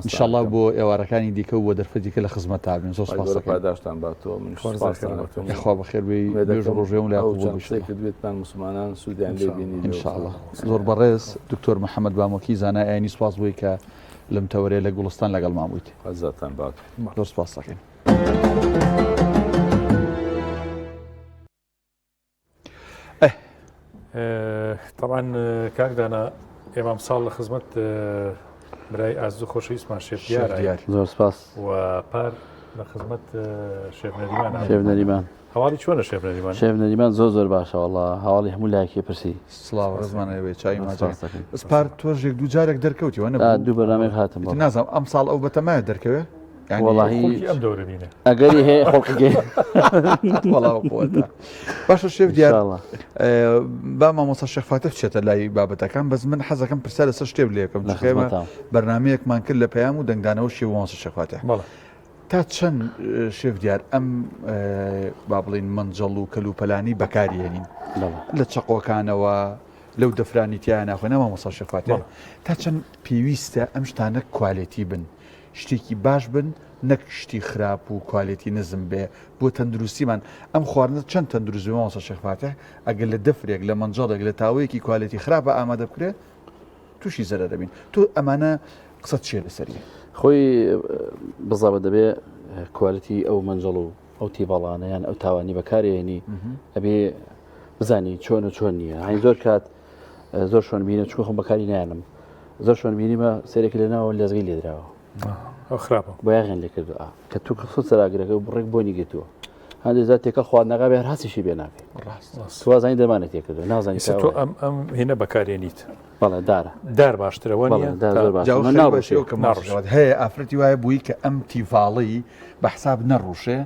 انشاءاللە بۆ ئێوارەکانی دیکە و بۆ دەرفەتی کە لە خزمەتتا بین زۆر سپاس دەکەین. پاداشتان باتەوە منیش سپاستان دەکەم. یاخوا بەخێر بێی نوێژ و ڕۆژووی هەموو لایەک ئەو قبوڵ چەند بێ قسەی کردبێتمان موسڵمانان سوودیان لێ بینی ان شاء اللە. زۆر بەڕێز دکتۆر محەمەد بامۆکی زانای ئاینی سپاس بۆی کە لەم تەوەرەیە لە گوڵستان لەگەڵمان بوویت. عزتان بات. زۆر سپاس دەکەین. تەبعەن کاک دانا ئێمە ئەمساڵ لە خزمەت برای ئازیز و خۆشەویستمان شێف دیار دیار زۆر سپاس و پار لە خزمەت شێف نەریمان شێف نەریمان هەواڵی چۆنە شێف نەریمان شێف نەریمان زۆر زۆر باشە وەڵا هەواڵی هەموو لایەکی پرسی سڵاو ڕێزمان ئەوێ چای ماچ سپاس دەکەین. بەس پار تۆژێک دوو جارێک دەرکەوتی وە نەبوو دوو بەرنامەیەک هاتم بەڵێ. نازانم ئەمساڵ ئەو بەتەمایە دەرکەوێ یعنی وەڵاهی خۆکی ئەم دەورە بینە ئەگەری هەیە خۆڵقی وەڵا قوتە باشە شێف دیار ئینشاڵڵا. با مامۆستا شێخ فاتح بچێتە لای بابەتەکان بەس من حەزەکەم پرسیار لەسەر شتێک لێ بکەم لە چونکە ئێمە خزمەتام. بەرنمەیەکمان کرد لە پەیام و دەنگدانەوە شێ مامۆستا شێخ فاتح بەڵێ تا چەند شێف دیار ئەم با بڵین مەنجەڵ و کەلوپەلانی بەکارهێنین بەڵێ. لە چەقۆکانەوە لەو دەفرانی تیا ناخۆ نا مامۆستا شێخ فاتح بەڵێ. تا چەند پێویستە ئەم شتانە quality بن شتێکی باش بن نەک شتی خراپ و quality نزم بێ بۆ تەندروستیمان ئەم خواردنە چەند تەندروست بێ مامۆستا شێخ فاتح ئەگەر لە دەفرێک لە مەنجەڵێک لە تاوەیەکی quality خراپە ئامادە بکرێ تووشی زەرەر دەبین تۆ ئەمانە قسەت چیە لەسەری؟ خۆی بزابە دەبێ quality ئەو مەنجەڵ و ئەو تیباڵانە یان ئەو تاوانی بەکارێنی ئەبێ بزانی چۆن و چۆن نییە هەین زۆر کات زۆر شوێن بینە چکە خۆم بەکاری نایەنم زۆر شوێن بینیمە سێرێکی لە ناوە لەزگەی لێدراوە ئەو خراپە بۆیاغیان لێ کردو کە تو خست سەراگرەکە و بڕێک بۆنی گرتووە هەندێک جار تێکەڵ خواردنەکە بێ هەر هەستیشی پێ ناکەی ڕاست سوازانی دەمانە تێکردو نازانی ئێستا تۆ ئەم ئەم هینە بەکارێنیت بەڵێ دارە دار باشترە وە نییە بەڵێ دار زۆر باشە جا من ناڕوشێ ناڕوشێ کە ناڕوشێت هەیە ئافرەتی وایە بووی کە ئەم تیڤاڵی بە حساب نەڕوشێ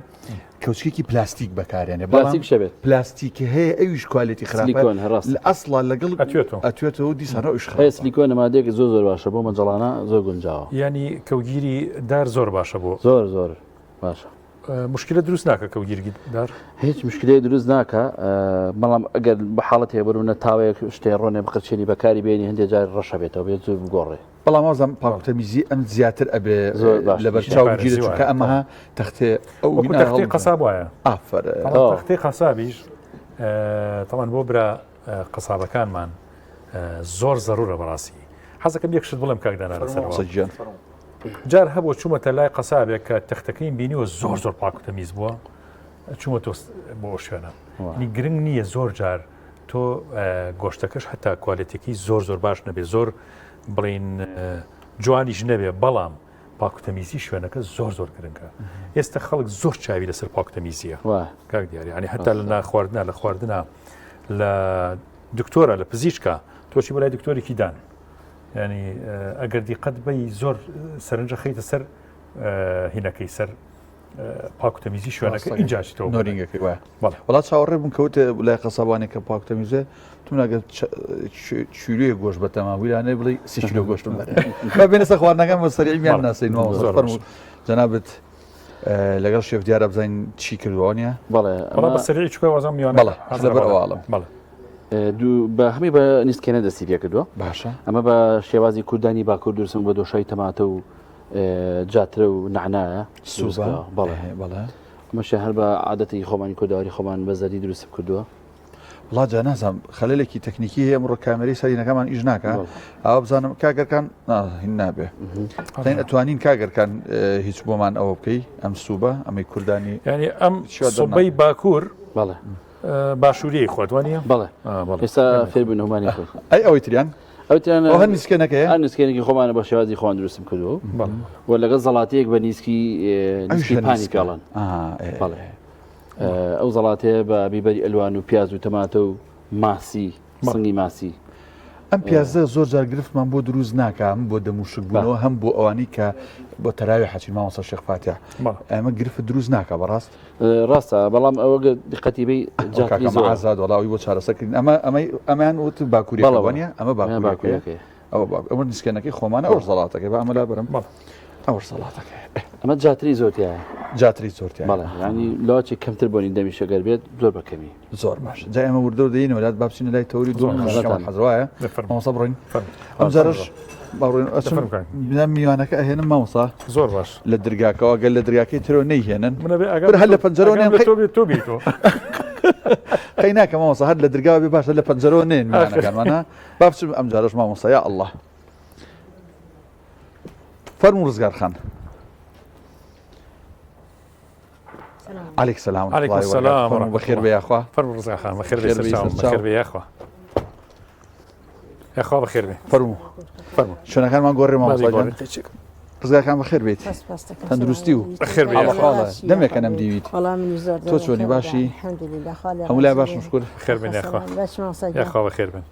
کەوچکێکی پلاستیک بەکارێنێ بەڵام پلاستیک شەبێت پلاستیک هەیە ئەویش quality خراپە سلیکۆن هەر ڕاستە. لە ئەسڵا لەگەڵ ئەتوێتەوە. ئەتوێتەوە و دیسانەوە ئەویش هەیە خراپە سلیکۆن مادەیەک زۆر زۆر باشە بۆ مەنجەڵانە زۆر گونجاوە یانی کەوگیری دار زۆر باشە بۆ زۆر زۆر باشە مشکلە دروست ناکە کەوگیرگی دار هیچ مشکلەیە دروست ناکە بەڵام ئەگەر بە حاڵەت هەیە بەرونە تاوەیەک شتێ ڕۆنێ بقرچێنی بەکاری بێنی هەندێک جار ڕەشە بێتەوە بێت زۆر بگۆڕێ بەڵام وازم پاکوتەمیزی ئەم زیاتر ئەبێ زۆر باش لەبەر چاو پارێزی بگیرێت چونکە وایە. ئەمە تەختێ ئەو وەکو هینا تەختەی هەڵ- قەساب وایە ئافەرە تەڵام تەواو. تەختەی قەسابیش تەڵان بۆ برا قەسابەکانمان زۆر زەرورە بەڕاستی حەزەکەم یەک شت بڵێم کاک دانا لەسەرەوە قسە گیان جار هەبوو چوومەتە لای قەسابێک کە تەختەکەیم بینیوە زۆر زۆر پاک و تەمیز بووە چوومە تۆ بۆ ئەو شوێنە یعنی گرنگ نییە زۆر جار تۆ گۆشتەکەش هەتا quality ەکەی زۆر زۆر باش نەبێ زۆر بڵین جوانیش نەبێ بەڵام پاک و تەمیزی شوێنەکە زۆر زۆر گرنگە ئێستا خەڵک زۆر چاوی لەسەر پاک و تەمیزیە کاک دیاری ینی هەتا لە ناخواردنا لە خواردنا لە دکتۆرە لە پزیشکە تۆچی بەلای دکتۆرێکی دان ینی ئەگەر دیقەت بی زۆر سەرنجە خەیتە سەر هینەکەی سەر پاک و تەمیزی شوێنەکە ئینجا چیتەوە نۆرینگەکەی وایە وڵا چاوەڕێ بووم کەوتە لای قەسابانێک کە پاک تەمیزێ تم ناگە چیرۆیە گۆشت بەتەما ویرانێ بڵێ سی کیلۆ گۆشتم بەرێ با بێنە سەر خواردنەکان بە سەریعیان ناسین فەرموو جەنابت لەگەڵ شێف دیارە بزانین چی کردووە نیە بەڵێ بەڵێ بە سەریعی چکە وازم میوانە بەڵێ لەبەر ئەوە بەڵێ دوو بە هەمی بە نیسکێنە دەستی پێ کردووە باشە ئەمە بە شێوازی کوردانی باکوور دروستم بە دۆشای تەماتە و جاترە و نەعنایە سوبە بەڵێ بەڵێ ئەمەشە هەر بە عادەتی خۆمانی کوردەواری خۆمان بە زەردی دروستم کردووە. وڵا جا نازانم خەلەلێکی تەکنیکی هەیە ئەمڕۆ کامێرەی سەرینەکەمان ئیش ناکە ئەوە بزانم کاگەرکان هین نابێ دەین ئەتوانین کاگەرکان هیچ بۆمان ئەوە بکەی ئەم سوبە ئەمەی کوردانی ینی ئەم سوبەی باکوور بەڵێ باشووریی خۆت وانە بەڵێ ئێستا فێر بوون هەمانی خۆی ئەی ئەوەی تریان ئەوتیان هەر نیسکەنەکەیە هەر نیسکەنێکی خۆمانە بە شێوازی خۆیان دروستم کردووە و لەگەڵ زەڵاتەیەک بە نیسکی نیسکی پانی پێڵن بەڵێ ئەو زەڵاتەیە بە بیبەری ئەلوان و پیاز و تەماتە و ماسی سنگی ماسی. ئەم پیازە زۆر جار گرفتمان بۆ دروست ناکە هەم بۆ دەموشک بوونەوە هەم بۆ ئەوانەی کە بۆ تەراوی حەچین مامۆستا شێخ فاتیح ئەمە گرفت دروست ناکە بەڕاست ڕاستە بەڵام ئەوە دقەتی بی جاکەکە ئازاد وەڵاوی بۆ چارەسەکردن ئەمە ئەمەی ئەمان وت باکووری وانە ئەمە باکووریەکەی ئەوە باک ئەمە نیسکەنەکەی خۆمانە ئەو زەڵاتەکەی بە ئەمە لا بەرم ئەوە سەڵاتەکەی ئەمە جاتری زۆر تایە جاتری زۆر تایە بەڵێ ینی لەوەچی کەمتر بۆنی دەمی شەگەر بێت زۆر بە کەمی زۆر باش جا ئێمە وردە دەینەوە لات با بچینە لای تەوری دوو حەزوایە مامۆستا بڕۆین ئەم جارەش بڕۆین ئەچم میوانەکە ئەهێنم مامۆستا زۆر باش لە درگاکەوە گەل لە درگاکەی ترەوە نەیهێنن هەر لە پەنجەرەوە نێن تۆ بیتۆ قەی ناکە مامۆستا هەر لە درگاوە بێ باشە لە پەنجەرەوە نێن میوانەکانمانە با بچم ئەم جارەش مامۆستا یا ئەڵڵا فەرموو ڕزگار خان. علیک سلام علیکم السلام فەرموو بەخێر بێ یاخوا فەرموو ڕزگار خان بەخێر بێ سەرچاوم بەخێر بێ یاخوا یاخوا بەخێر بێ فەرموو فەرموو شوێنەکانمان گۆڕێ مامۆستا گیان ڕزگارخان بەخێر بێیت تەندروستی و بەخێر بێ یاخوا دەمێکە نەمدیویت تۆ چۆنی باشی هەموو لای باشم شکر خێر بن یاخوا یاخوا بەخێر بن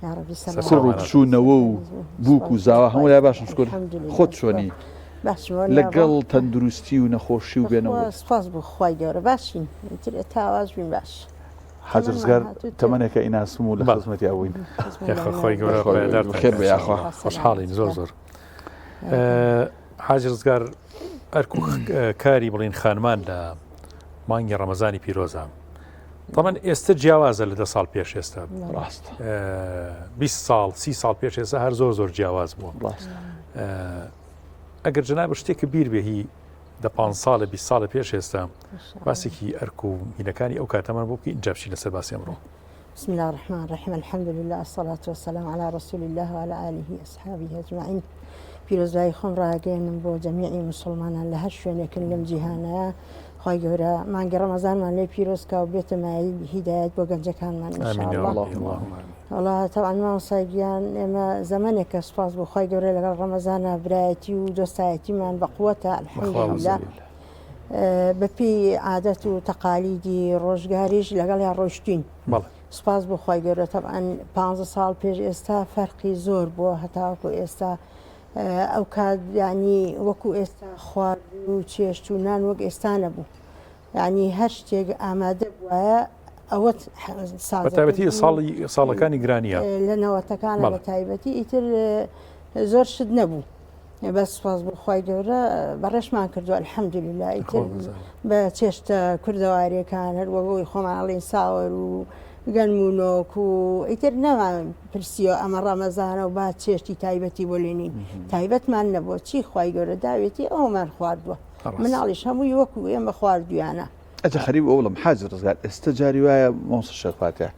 کوڕ و کچ و نەوە و بووک و زاوا هەموو لای باشم شکر خۆت چۆنی لەگەڵ تەندروستی و نەخۆشی و بێنەوە سپاس بۆ خوای گەورە باشین ئیتر تاواش بین باش حاج ڕزگار تەمەنێکە ئیناسم و لە خزمەتی ئەوین یاخوا خۆی گەورە خێر بێ یاخوا خۆشحاڵین زۆر زۆر حاجی ڕزگار ئەرک و کاری بڵین خانمان لە مانگی ڕەمەزانی پیرۆزە تەمەن ئێستا جیاوازە لە دە ساڵ پێش ئێستا ڕاست 20 ساڵ سی ساڵ پێش ئێستا هەر زۆر زۆر جیاواز بووە ڕاست ئەگەر جەناب شتێکە بیر بێ هی دە پ ساڵە 20 ساڵە پێش ئێستا باسێکی ئەرک و هینەکانی ئەو کاتەمان بۆ بکەین جابچی لەسەر باسی ئەمڕۆ بسم الله الرحمن الرحیم الحمد لله الصلاة والسلام على رسول الله وعلى آله أصحابه أجمعين پیرۆزبایی خۆم ڕاگەیەنم بۆ جەمیعی مسلمانان لە هەر شوێنێکن لەم جیهانەیە خی گەورە مانگی ڕەمەزانمان لێ پیرۆزکا و بێتە مایەی هیدایەت بۆ گەنجەکانمان ئینشاءاللە وەڵا تەبعەن مامۆستا گیان ئێمە زەمەنێکە سوپاس بۆ خوای گەورە لەگەڵ ڕەمەزانە برایەتی و دۆستایەتیمان بە قوەتە الحمدلله بەپێی عادەت و تەقالیدی ڕۆژگاریش لەگەڵیا ڕۆیشتوین سوپاس بۆ خوای گەورە تەبعەن پ ساڵ پێش ئێستا فەرقی زۆر بووە هەتاوەکو ئێستا ئەو کات ینی وەکو ئێستا خواردن و چێشت و نان وەک ئێستا نەبوو یعنی هەر شتێک ئامادە بواە ئەوەت سازەتایبەتی ساڵی ساڵەکانی گرانیە لە نەوەتەکان بە تایبەتی ئیتر زۆر شت نەبوو بەس سوپاس بۆ خوای گەورە بەڕێشمان کردو الحمدللە ئیتر بە چێشتە کوردەواریەکان هەر وەک خۆمان ئەڵێن ساوەر و گەنم و نۆک و ئیتر نەمان پرسیەوە ئەمە ڕەمەزانە و با چێشتی تایبەتی بۆ لێنین تایبەتمان نەبووە چی خوای گەورە داوێتی ئەومان خواردووە مناڵیش هەمووی وەکو ئێمە خواردویانە. ئەجا خەریک بوو بڵێم حاجی ڕزگار ئێستە جاری وایە مامۆستا شێخ فاتیح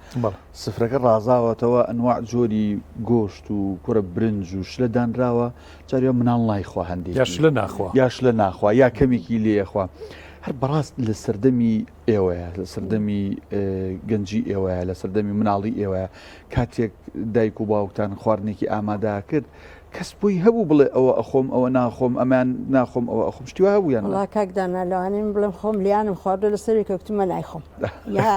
سفرەکە ڕازاوەتەوە ئەنواع جۆری گۆشت و کوڕە برنج و شلە دانراوە جاری وایە مناڵ نایخوا هەندێکی یا شلە ناخوا یا شلە ناخوا یا کەمێکی لێخوا هەر بەڕاست لە سەردەمی ئێوەیە لە سەردەمی گەنجی ئێوەیە لە سەردەمی مناڵی ئێوەیە کاتێک دایک و باوکتان خواردنێکی ئامادە کرد کەس بۆی هەبوو بڵێ ئەوە ئەخۆم ئەوە ناخۆم ئەمان ناخۆم ئەوە ئەخۆم شتی وا هەبوو یان نا؟ وەڵا کاک دانا لەوانەیە من بڵێم خۆم لیانم خواردوە لەسەر کەوتومە نایخۆم یا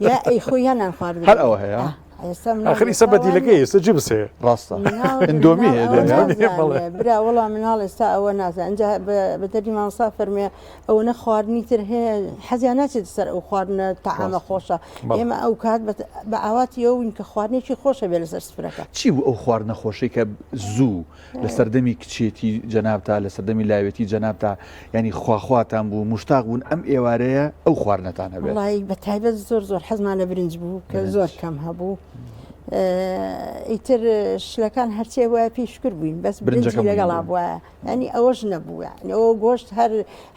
یا ئەیخۆ یا نان خواردن هەر ئەوە هەیە ئا، ئێستا مناڵ ئاخر ئیسە ئێستا وا نییە. بەدیلەکەی ئێستا جبس هەیە ڕاستە مناڵ ئندۆمی مناڵ هەیە ئەوە دنیا ئەندۆمی بەڵێ. نازانێ برا وەڵا مناڵ ئێستا ئەوە نازانێ ئینجا بە بە دەردی مامۆستا فەرمووێ ئەوەنە خواردنی تر هەیە حەزیان ناچێتە سەر ئەو خواردنە تەعامە ڕاستە خۆشە بەڵێ. ئێمە ئەو کات بە بە ئاواتی ئەوە بووین کە خواردنێکی خۆشە بێ لەسەر سفرەکە. چی بوو ئەو خواردنە خۆشەی کە زوو لە سەردەمی کچێتی جەنابتا لە سەردەمی لاوێتی جەنابتا یانی خواخواتان بوو موشتاق بوون ئەم ئێوارەیە ئەو خواردنەتان هەبێت؟ وەڵایی بە تایبەت زۆر زۆر حەزمان لە برنج بوو کە زۆر کەم هەبوو. ئیتر شلەکان هەرچێ وایە پێی شکر بووین بەس برنجی لەگەڵا بووە ینی ئەوەش نەبوو ئەوە گۆشت هەر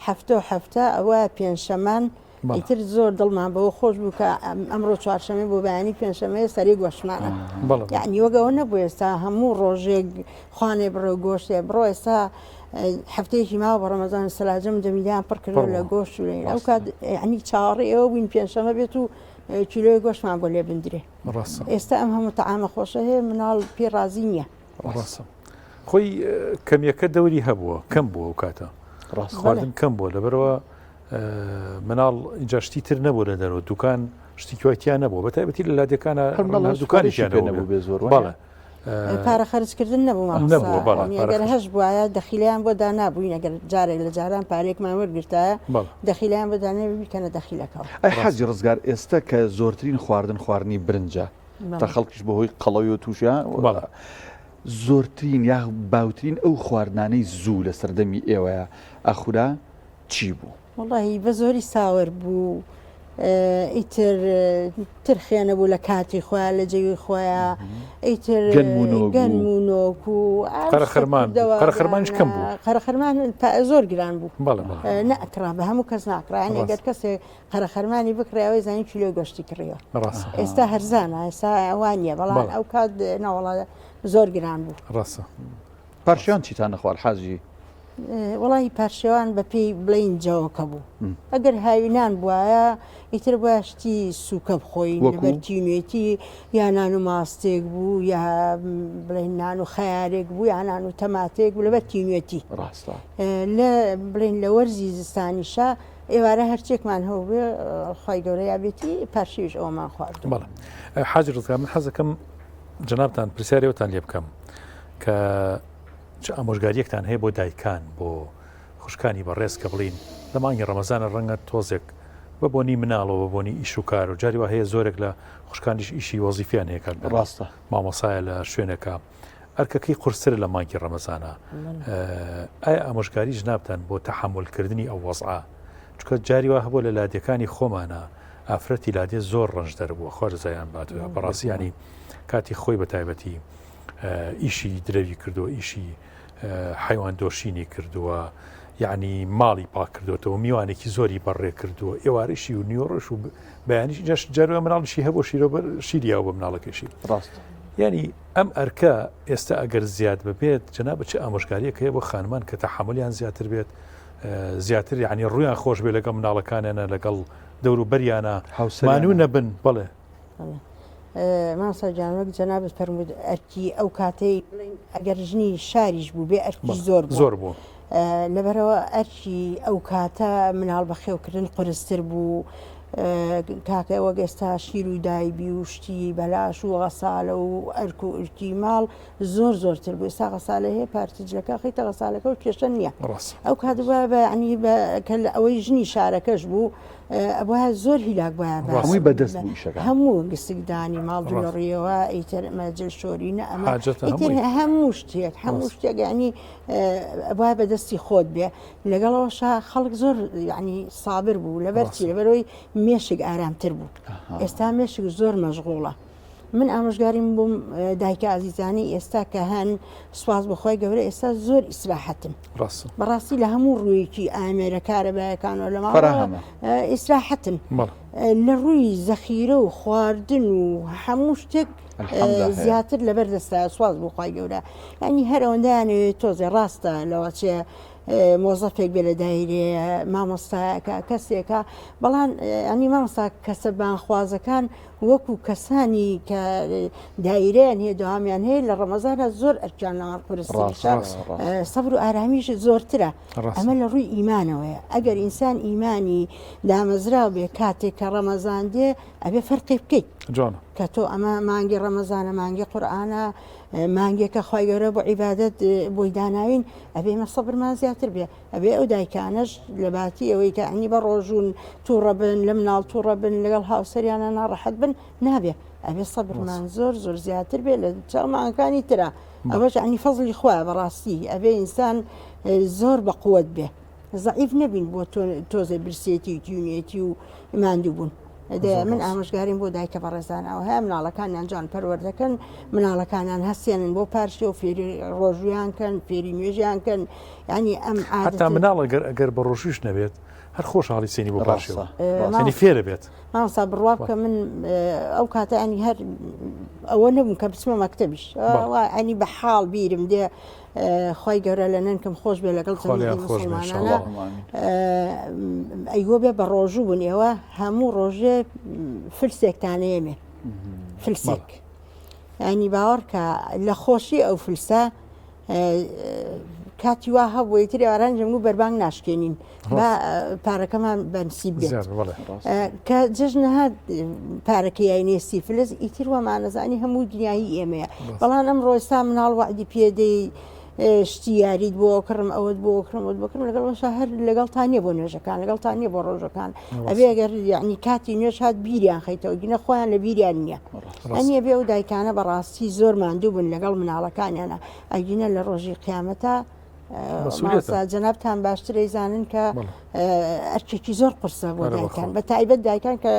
هەفتە و هەفتە ئەوە پێنجشەمان ئیتر زۆر دڵمان بەوە خۆش بوو کە ئەمڕۆ چوارشەمە بۆ بەیانی پێنجشەمەیە سەری گۆشتمانە یعنی وەگەوە نەبوو ئێستا هەموو ڕۆژێک خوانێ بڕۆ گۆشتێ بڕۆ ئێستا هەفتەیەکی ماوە بە ڕەمەزان سەلاجەم جەمیلیان پڕ کردو لە گۆشت و ئەو کات ینی چاوەڕێ ئێوە بووین پێنجشەمە بێت و کیلۆی گۆشتمان بۆ لێ بندرێ ڕاستە ئێستا ئەم هەموو تەعامە خۆشە هەیە مناڵ پێ ڕازی نییە. ڕاستە خۆی کەمیەکە دەوری هەبووە کەم بووە ئەو کاتە ڕاست خواردن کەم بووە لەبەرەوە مناڵ اینجا شتی تر نەبوو لە دەرەوە دوکان شتی کوایتیان نەبوو بە تایبەتی لە لادێکانە هەر مناڵ دوکانیشیان پێ نەبوو بێ زۆر بەڵێ پارە خەرجکردن نەبوو نەبوو بەڵێ ئەگەر هەش بوایە دەخیلیان بۆ دانابووین ئەگەر جارێک لە جاران پارێکمان وەرگرتایە دەخیلیان بۆ دانابوو بیکەنە دەخیلەکەەوە. ئەی حاجی ڕزگار ئێستا کە زۆرترین خواردن خواردنی برنجە تا خەڵکیش بەهۆی قەڵەوی و تووشیان زۆرترین یا باوترین ئەو خواردنانەی زوو لە سەردەمی ئێوەیە ئەخورا چی بوو؟ وەڵاهی بە زۆری ساوەر بوو ئیتر ترخێنە بوو لە کاتی خۆیان لە جەوی خۆیان ئیتر گەنم و نۆک و قەرەخەرمانیش کەم بوو قەرەخەرمان زۆر گران بوو نەکرا بە هەموو کەس ناکرا ئەگەر کەسێک قەرەخەرمانی بکڕێ ئەوەی زانی کیلۆ گۆشتی کڕیوە ئێستا هەرزانە ئێستا وانە بەڵام ئەو کات ناوەڵا زۆر گران بوو ڕاستە پارشیان چیتان نەخوارد حاجی؟ وەڵاهی پارشێوان بەپێی بڵێین جەوەکە بوو ئەگەر هاوینان بواە ئیتر بە شتی سوکە بخۆین لەبەر تینوێتی یا نان و ماستێک بوو یا بڵێن نان و خەیارێک بوو یا نان و تەماتێک بوو لەبەر تینوێتی ڕاستە لە بڵێن لە وەرزی زستانیشە ئێوارە هەرچێکمان هەبێ خی گەورە یابێتی پارشیش ئەومان خوارد بەڵێ حاجی ڕزگار من حەزەکەم جەنابتان پرسیارێوەتان لێ بکەم کە چ ئامۆژگاریەکتان هەیە بۆ دایکان بۆ خوشکانی بەڕێز کە بڵین لە مانگی ڕەمەزانە ڕەنگە تۆزێک بە بۆنی مناڵەوە بە بۆنی ئیش و کار و جاری وا هەیە زۆرێک لە خوشکانیش ئیشی وەزیفیان هەیە کاک بەرهەم ڕاستە. مامۆسایە لە شوێنێکە ئەرکەکەی قورسترە لە مانگی ڕەمەزانە ئایا ئامۆژگاری جنابتان بۆ تەحەمولکردنی ئەو وەزعە چونکە جاری وا هەبووە لە لادێکانی خۆمانە ئافرەتی لادێ زۆر ڕەنجدەر بووە خوا جەزایان بات بەڕاستی یانی کاتی خۆی بە تایبەتی ئیشی درەوی کردووە ئیشی حیوان دۆشینی کردووە یعنی ماڵی پاک کردوێتەوە میوانێکی زۆری بەڕێ کردووە ئێوارشی و نیۆڕش و بەیانیش جەش جەروە مناڵشی هەبوو شیرۆبەر شیریاوە بە مناڵەکەشی ڕاست ینی ئەم ئەرکە ئێستا ئەگەر زیاد ببێت جەنابت چ ئامۆژگاریەک هەیە بۆ خانمان کە تەحەمولیان زیاتر بێت زیاتر یعنی ڕویان خۆش بێ لەگەڵ مناڵەکانیانە لەگەڵ دەوروبەریانە مانوو نەبن بەڵێ. مامۆستا گیان وەک جەنابت فەرموود ئەرکی ئەو کاتەی بڵێین ئەگەر ژنی شاریش بوو بێ ئەرکی زۆر بوو زۆر بوو لەبەرەوە ئەرکی ئەو کاتە مناڵ بەخێوکردن قورستر بوو کاکە وەک ئێستا شیر و دایبی و شتی بەلاش و غەسالە و ئەرک و ئرکی ماڵ زۆر زۆرتر بوو ئێستا غەسالە هەیە پارچە جلەکە خیتە غەسالەکە و کێشە نییە ئەو کات بە بەعنی کە لە ئەوەی ژنی شارەکەش بوو ئەبوایە زۆر هیلاک بایە هەمووی بەدەست بوو ئیشەکە هەموو گسکدانی ماڵ دوڕیەوە ئیتر ئەمە جل شۆری نە ئەمە ئیتر هەموو شتێک هەموو شتێک ینی ئەبوایە بەدەستی خۆت بێ لەگەڵەوەشا خەڵک زۆر ینی سابر بوو لەبەر چی لەبەرەوەی مێشک ئارامتر بوو ئێستا مێشک زۆر مەشغوڵە. من ئامۆژگاریم بۆم دایکە ئازیزانی ئێستا کە هەن سوپاس بۆ خوای گەورە ئێستا زۆر ئیسراحەتن ڕاستە بەڕاستی لە هەموو ڕوویەکی ئامێرە کارەبایەکانەوە لە ماڵەوە فەراهەمە. ئیسراحەتن بەڵێ. لە ڕووی زەخیرە و خواردن و هەموو شتێک الحمد هەیە. زیاتر لەبەر دەستە سوپاس بۆ خوای گەورە یعنی هەر ئەوەندەیانەوێت تۆزێ ڕاستە لەوەچێ مۆزەفێک بێ لە دایرەیە مامۆستایەکە کەسێکە بەڵام ینی مامۆستا کەسە بانخوازەکان وەکو کەسانی کە دایرەیان هەیە دەوامیان هەیە لە ڕەمەزانە زۆر ئەرکیان لەوان قورستریشە سەبر و ئارامیش زۆرترە ئەمە لە ڕووی ئیمانەوەیە ئەگەر ئینسان ئیمانی دامەزراو بێ کاتێک کە ڕەمەزان دێ ئەبێ فەرقی بکەیت جوانە کە تۆ ئەمە مانگی ڕەمەزانە مانگی قورئانە مانگێکە خوای گەورە بۆ عیبادەت بۆی داناوین ئەبێ ئێمە سەبرمان زیاتر بێ ئەبێ ئەو دایکانەش لە باتی ئەوەی کە ئەنی بە ڕۆژوون تووڕە بن لە مناڵ تووڕە بن لەگەڵ هاوسەریانە ناڕەحەت بن نابێ ئەبێ سەبرمان زۆر زۆر زیاتر بێ لە چاو مانگەکانی ترا ئەوەش ئەنی فەزلی خوایە بەڕاستی ئەبێ ئینسان زۆر بە قوت بێ زەعیف نەبین بۆ تۆزێ برسێتی و تیونێتی و ماندوو بوون. دێ من ئامۆژگاریم بۆ دایکە بەڕێزان ئەوە هەیە مناڵەکانیان جوان پەروەردەکەن مناڵەکانیان هەستێنن بۆ پارشێ و فێری ڕۆژویان کەن فێری نوێژیان کەن ینی ئەم حتا مناڵ ئەگەر ئەگەر بە ڕۆژویش نەبێت هەر خۆشحاڵی سێنی بۆ پارشێ ینی فێرە بێت مامۆستا بڕوا بکە من ئەو کاتە ئەنی هەر ئەوە نەبووم کە بچمە مەکتەبیش ئەنی بە حاڵ بیرم دێ خی گەورە لە نەنکم خۆش بێ لەگەڵ مسلمانانە ئەیگۆ بێ بە ڕۆژوو بوون ئێوە هەموو ڕۆژێ فلسێکتانەیەمێ فلسێک ینی باوەڕکە لە خۆشی ئەو فلسە کاتی وا هەبوو ئیتر ئێواران جەنگ و بەربانگ ناشکێنین با پارەکەمان بەنسیب بێت کە جەژنە هات پارەکە یاینێسی فلز ئیتر وامانەزانی هەموو دنیایی ئێمەیە بەڵام ئەم ڕۆستا مناڵ وعدی پێدەی شتی یاریت بۆ کڕم ئەوەت بۆ کڕم ئەوت بۆ کڕم لەگەڵ وەشا هەر لەگەڵتان نییە بۆ نوێژەکان لەگەڵتان نییە بۆ ڕۆژەکان ئەبێ ئەگەر یعنی کاتی نوێژ هات بیریان خەیتەوە گینە خۆیان لە بیریان نییە ئەنیە بێ و دایکانە بەڕاستی زۆر ماندوو بن لەگەڵ مناڵەکانیانە ئەگینە لە ڕۆژی قیامەتە جەنابتان باشتر ئەیزانن کە ئەرکێکی زۆر قورسە بۆ دایکان بە تایبەت دایکان کە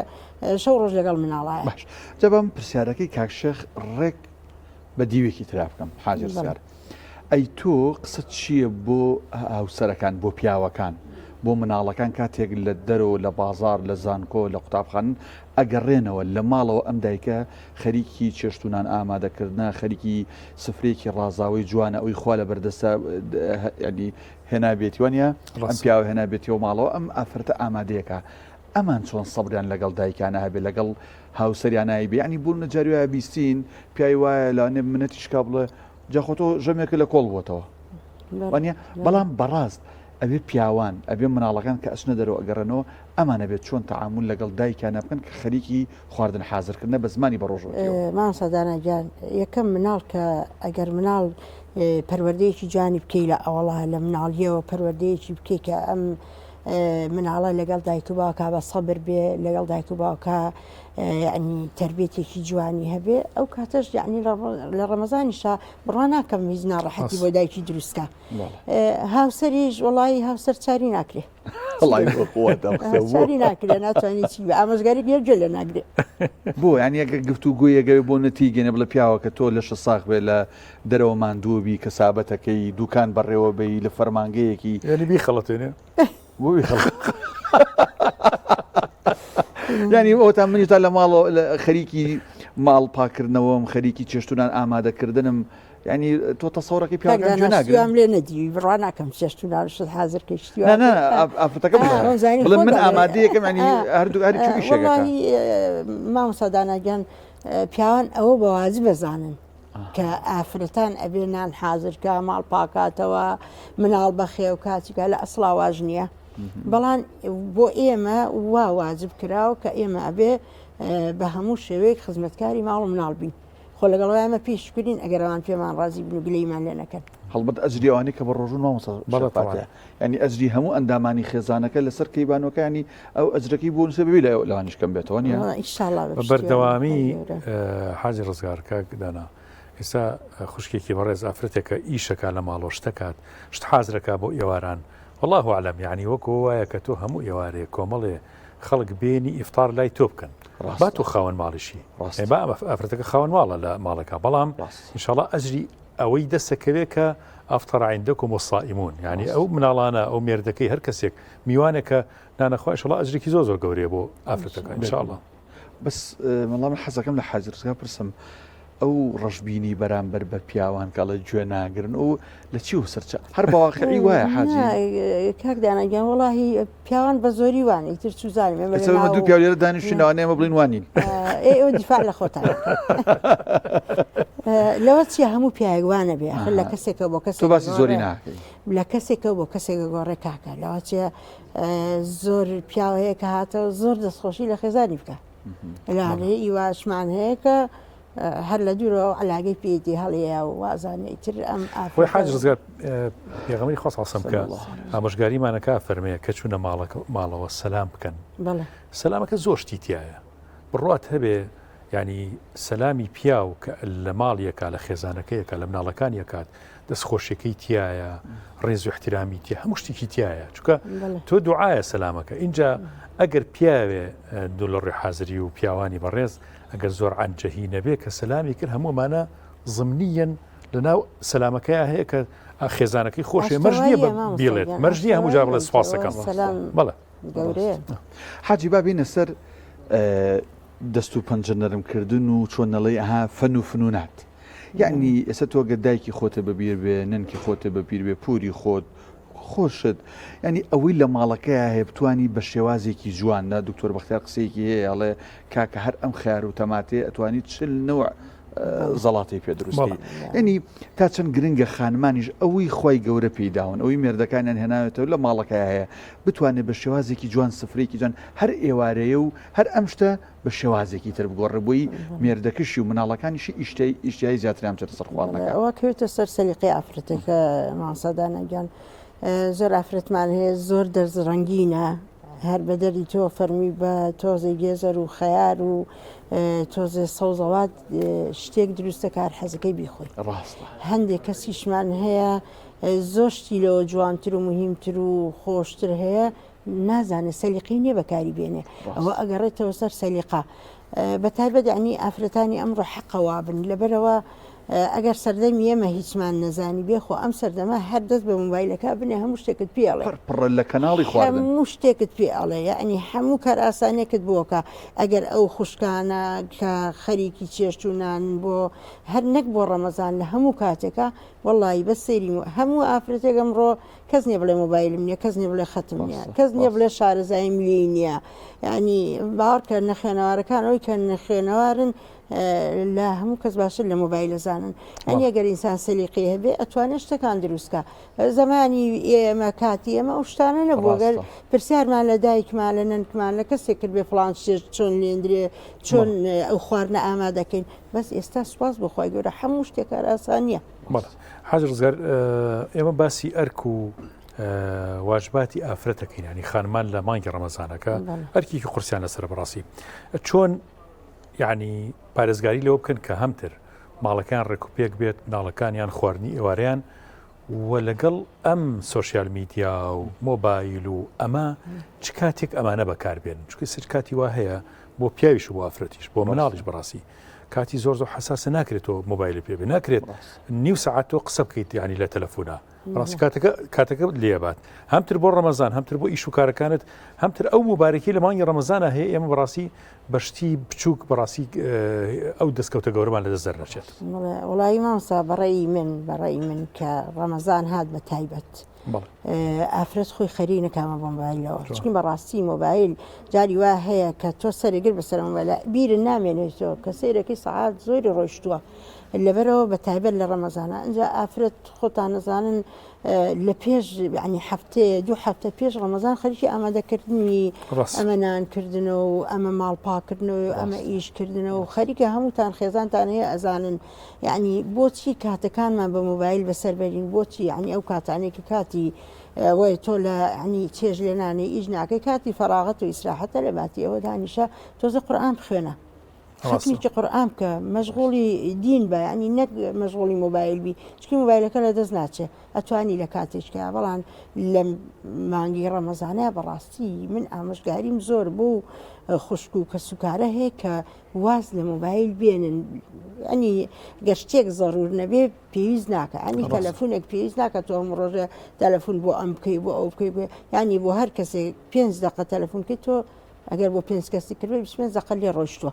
شەو ڕۆژ لەگەڵ مناڵایە باش جەبم پرسیارەکەی کاک شێخ ڕێک بە دیوێکی ترا بکەم حاجی ڕزگار ئەی تۆ قسە چییە بۆ هاوسەرەکان بۆ پیاوەکان بۆ مناڵەکان کاتێک لە دەرەوە لە بازار لە زانکۆ لە قوتابخانن ئەگەڕێنەوە لە ماڵەوە ئەم دایکە خەریکی چێشت و نان ئامادەکردنە خەریکی سفرەیەکی ڕازاوەی جوانە ئەوی خوا لە بەردەستە ینی هێنابێتی وانە ئەم پیاوە هێنابێتیەوە ماڵەوە ئەم ئافرەتە ئامادەیەکە ئەمان چۆن سەبریان لەگەڵ دایکانە هەبێ لەگەڵ هاوسەریانا هەیبێ یانی بۆ نمونە جاری وایە بیستین پیاوی وایە لەوانەیە منەتیش کا بڵێ جا خۆ تۆ ژەمێکە لە کۆڵ بۆتەوە وانە بەڵام بەڕاست ئەبێ پیاوان ئەبێ مناڵەکان کە ئەچنە دەرەوە ئەگەڕێنەوە ئەمان ئەبێت چۆن تەعامول لەگەڵ دایکیانە بکەن کە خەریکی خواردن حازرکردنە بە زمانی بەڕۆژوەتیەوە. مامۆستا دانا گیان یەکەم مناڵ کە ئەگەر مناڵ پەروەردەیەکی جوانی بکەی لە ئەوەڵا لە مناڵیەوە پەروەردەیەکی بکەی کە ئەم مناڵە لەگەڵ دایک و باوکا بە سەبر بێ لەگەڵ دایک و باوکا یعنی تربیەتێکی جوانی هەبێ ئەو کاتەش یعنی لە ڕەمەزانیشا بڕوا ناکەم هیچ ناڕەحەتی بۆ دایکی دروستکە هاوسەریش وڵی هاوسەر چاری ناکرێ چاری ناکرێ ناتوانانی چی بە ئامۆژگاری بێ گوێ لە ناگرێ بۆ یعنی ئەگەر گفت و گویەگەوێ بۆ نەتیگەنە بڵێ پیاوە کە تۆ لەشە ساغ بێ لە دەرەوە ماندوو بی کەسابەتەکەی دوکان بەڕێوە بەی لە فەرمانگەیەکی یعنی بیخەڵەتێنێ بۆ بیخەڵەت یعنی ئەوتا منی تا لە ماڵەوە خەریکی ماڵ پاکردنەوەم خەریکی چێشتونان ئامادەکردنم یعنی تۆ تەسەورەکەی پیاوەکان گوێ ناگرن شتیوام لێ نەدیوی بڕوا ناکەم چێشتونان شت حاضر کەی شتی نا نا ئافرەتەکە بڵێ بڵێ من ئامادەیەکەم یعنی هەردوو هەر چوو ئیشێکەکە مامۆستا دانا گیان پیاوان ئەوە بە واجب ئەزانن کە ئافرەتان ئەبێ نان حازر کا ماڵ پاکاتەوە مناڵ بەخێو کاچیکە لە ئەسڵا واژ نییە بەڵام بۆ ئێمە وا واجب کراوە کە ئێمە ئەبێ بە هەموو شێوەیەک خزمەتکاری ماڵ و مناڵ بین خۆ لەگەڵ ئێمە پێی شکرین ئەگەر ئەوان پێمان ڕازی بن و گلەیمان لێ نەکەن. هەڵبەت ئەجری ئەوانەی کە بە ڕۆژوون مامۆستا بەڵێ شەفاتە یانی ئەجری هەموو ئەندامانی خێزانەکە لەسەر کەیبانوەکە ینی ئەو ئەجرەکەی بۆ نووسێ بەبێ لەوانیش کەم بێتەوە نیە؟ ئیشاڵا بە بەردەوامی حاجی ڕزگار کاک دانا ئێستا خوشکێکی بەڕێز ئافرەتێکە ئیشەکە لە ماڵۆ شتەکات شت حازرەکە بۆ ئێواران والله اعلم یعنی وەکو وایە کە تۆ هەموو ئێوارێ کۆمەڵێ خەڵک بێنی ئیفتار لای تۆ بکەن با تۆ خاوەن ماڵیشی با ئافرەتەکە خاوەن ماڵە لە ماڵەکە بەڵام ئینشاڵا ئەجری ئەوەی دەسەکەوێ کە ئەفتەر عندكم الصائمون یعنی ئەو مناڵانە ئەو مێردەکەی هەر کەسێک میوانێکە نانەخوا ئینشاڵا ئەجرێکی زۆر زۆر گەورەیە بۆ ئافرەتەکە ئینشاڵا بەس وەڵا من حەزەکەم لە حاجی ڕزگار پرسم ئەو ڕەشبینی بەرامبەر بە پیاوان کە ئەڵێ گوێ ناگرن و لە چی و سەرچ هەر بەواقعی وایە حاجی کاک دانا گیان وەڵاهی پیاوان بە زۆری وان ئیتر چوزانم ئێمە لە ناو دوو پیاو لێرە دانیشتین لەوانەیە ئێمە بڵێین وانین ئێ ئێوە دیفاع لە خۆتان لەوە چیە هەموو پیاوێک وانە بێ ئەخر لە کەسێکەوە بۆ کەسێک تۆ باسی زۆری ناکەی لە کەسێکەوە بۆ کەسێک گۆڕێ کاکە لەوە چیە زۆر پیاو هەیە کە هاتەوە زۆر دەستخۆشی لە خێزانی بکە لەوانەیە ئیواشمان هەیە کە هەر لە دوورەوە علاگەی پێیتی هەڵەیە و وازانێ ئیتر ئەم خۆی حاج ڕزگار پێغەمبەری خوا سەڵسەم کە ئامۆژگاریمانەکە فەرمێ کە چوونە ماڵەکە ماڵەوە سەلام بکەن سەلامەکە زۆر شتی تایە بڕات هەبێ. یانی سەلامی پیاو کە لە ماڵیەکە لە خێزانەکەیەکە لە مناڵەکانی ئەکات دەستخۆشیەکەی تایە ڕێز و احترامی تیا هەموو شتێکی تایە چونکە تۆ دوعاە سەلامەکە اینجا ئەگەر پیاوێ دوو لە ڕێ حازری و پیاوانی بەڕێز ئەگەر زۆر عەنجەهی نەبێ کە سەلامی کرد هەموومانە زمنیەن لەناو سەلامەکەی هەیە کە خێزانەکەی خۆشێ مەرج نییە بیڵێت مەرج نییە هەموو جار بڵێ سوپاسەکەم بەڵێ گەورەیە. حاجی با بینە سەر دەست و پەنجە نەرم کردن و چۆن نەڵێی ئەها فەن و فنونات یعنی ئێستا تۆ گەر دایکی خۆتە بەبیر بێ نەنکی خۆتە بەبیر بێ پوری خۆت خۆشت ینی ئەوەی لە ماڵەکەی هەیە بتانی بە شێوازێکی جوان نا دکتۆر بەختیار قسەیەکی هەیە ئەڵێ کاکە هەر ئەم خیار و تەماتێ ئەتوانی چل نوع زەڵاتەی پێ دروستی ینی تا چەند گرنگە خانمانیش ئەوەی خی گەورە پێیداون ئەوەی مێردەکانیان هێناوێتەوە لە ماڵەکەی هەیە بتوانێت بە شێوازێکی جوان سفرێکی جوان هەر ئێوارەیە و هەر ئەم شتە بە شێوازێکی تر بگۆڕێ بۆی مێردەکەشی و مناڵەکانیشی ئیشتیای ئیشتیای زیاتریان بچێتە سەر خواردنەکە. ئەوە کەوێتە سەر سەلیقەی ئافرەتەکە مامۆستا دانا گیان زۆر ئافرەتمان هەیە زۆر دەرز ڕەنگینە هەر بە دەردی تۆ فەرمی بە تۆزێ گێزەر و خەیار و تۆزێ سەوزەوات شتێک دروستە کار حەزەکەی بیخۆی ڕاستە هەندێک کەسیشمان هەیە زۆر شتی لەوە جوانتر و مهمتر و خۆشتر هەیە نازانێ سەلیقەی نیە بەکاری بێنێ ئەوە ئەگەڕێتەوە سەر سەلیقە بە تایبەت ینی ئافرەتانی ئەمڕۆ حەقە وابن لەبەرەوە ئەگەر سەردەمی ئێمە هیچمان نەزانی بێ خۆ ئەم سەردەمە هەر دەست بە مۆبایلەکە بنێ هەموو شتێکت پێ ئەڵێ پڕە لە کەناڵی خواردن هەموو شتێکت پێ ئەڵێ یعنی هەموو کارئاسانێکت بۆکە ئەگەر ئەو خوشکانە کە خەریکی چێشت و نان بۆ هەر نەک بۆ ڕەمەزان لە هەموو کاتێکە وەڵی بەس سەیری هەموو ئافرەتێک ئەمڕۆ کەس نیە بڵێ مۆبایلم نیە کەس نیە بڵێ خەتم نیە کەس نیە بڵێ شارەزاییم لێی نییە ینی باوەڕکە نەخوێنەوارەکان ئەوی کە نەخوێنەوارن لە هەموو کەس باشتر لە مۆبایل زانن ئەنی ئەگەر ئینسان سەلیقی هەبێ ئەتوانێت شتەکان دروستکە زمانی ئێمە کاتی ئێمە ئەو شتانە نەبوو گەر پرسیارمان لە دایکمان لە نەنکمان لە کەسێک کرد بێ فڵان شتێک چۆن لێندرێ چۆن ئەو خواردنە ئامادەکەین بەس ئێستا سوپاس بۆ خوای گەورە هەموو شتێک ئاسان نییە. بەڵێ حاج ڕزگار ئێمە باسی ئەرک و واجباتی ئافرەتەکەین ینی خانمان لە مانگی ڕەمەزانەکە ئەرکێکی قورسیان لەسەر بەڕاستی چۆن یعنی پارێزگاری لەوە بکەن کە هەمتر ماڵەکان ڕێکوپێک بێت مناڵەکانیان خواردنی ئێوارەیان و لەگەڵ ئەم سۆشیال میدیا و مۆبایل و ئەمە چ کاتێک ئەمانە بەکاربێن چونکە سەر کاتی وا هەیە بۆ پیاویش و بۆ ئافرەتیش بۆ مناڵیش بەڕاستی کاتی زۆر زۆر حساسە ناکرێت تۆ مۆبایلی پێ بێ ناکرێت نیو سەعات تۆ قسە بکەیت ینی لە تەلەفۆنا ڕاستی کاتەکە کاتەکە لێبات هەمتر بۆ ڕەمەزان هەمتر بۆ ئیش و کارەکانت هەمتر ئەو مبارەکی لە مانگی ڕەمەزانە هەیە ئێمە بەڕاستی بە شتی بچووک بەڕاستی ئەو دەستکەوتە گەورەمان لەدەست دەرنەچێت. وڵی مامۆستا بەڕێی من بەڕێی من کە ڕەمەزان هات بە تایبەت ئافرەت خۆی خەری نەکامە بۆ مۆبایلەوە چونکە بەڕاستی مۆبایل جاری وا هەیە کە تۆ سەرگر بەسەر مۆبایلە بیرت نامێنێتەوە کە سەیرەکەی سەعات زۆری ڕۆیشتووە لەبەرەوە بە تایبەت لە ڕەمەزانە ئەجا ئافرەت خۆتان نەزانن لە پێش ینی هەفتەیە دوو هەفتە پێش ڕەمەزان خەریکی ئامادەکردنی ئەمە نانکردنەوە و ئەمە ماڵ پاکردنەوە و ئەمە ئیشکردنەوە و خەریکە هەمووتان خێزانتان هەیە ئەزانن یعنی بۆچی کاتەکانمان بە مۆبایل بەسەر بەرین بۆچی یعنی ئەو کاتانێک کە کاتی وای تۆ لە ینی چێژ لێنانی ئیش ناکەی کاتی فەراغەت و ئیسراحەتە لە باتی ئەوە دانیشە تۆزە قورئان بخوێنە ختمێکی قورئان بکە مەشغوڵی دین بە ینی نەک مەشغوڵی مۆبایل بی چکی مۆبایلەکە لە دەست ناچێ ئەتوانی لە کاتێککە بەڵام لە مانگی ڕەمەزانە بەڕاستی من ئامۆژگاریم زۆر بوو خوشک و کەسوکارە هەیە کە واز لە مۆبایل بێنن ینی گەر شتێک زەرور نەبێ پێویست ناکە ئەنی تەلەفونێک پێویست ناکە تۆ ئەم ڕۆژە تەلەفون بۆ ئەم بکەی بۆ ئەو بکەی ینی بۆ هەر کەسێک پێنج دقە تەلەفون بکەیت تۆ ئەگەر بۆ پێنج کەسی کردێ 25 دقە لێ ڕۆیشتووە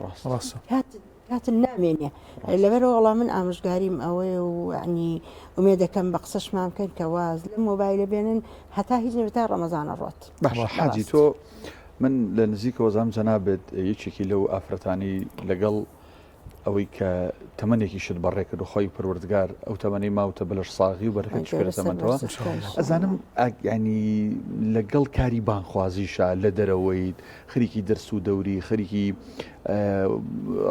کاتن نامێنێ لەبەرەوە وەڵا من ئامۆژگاریم ئەوەیە و ینی ئومێدەکەم بە قسەشمان بکەن کە واز لەم مۆبایلە بێنن هەتا هیچ نەبێت تا ڕەمەزانە ڕۆت باشە حاجی تۆ من لە نزیکەوە زام جەنابت یەکێکی لەو ئافرەتانی لەگەڵ ئەوەی کە تەمەنێکیشت بەڕێ کرد و خوای پەروەردگار ئەو تەمەنەی ماوتە بە لەش ساغی و بەرەکەتیش بێتە تەمەنتەوە ئەزانم ینی لەگەڵ کاری بانخوازیشە لە دەرەوەیت خەریکی دەرس و دەوری خەریکی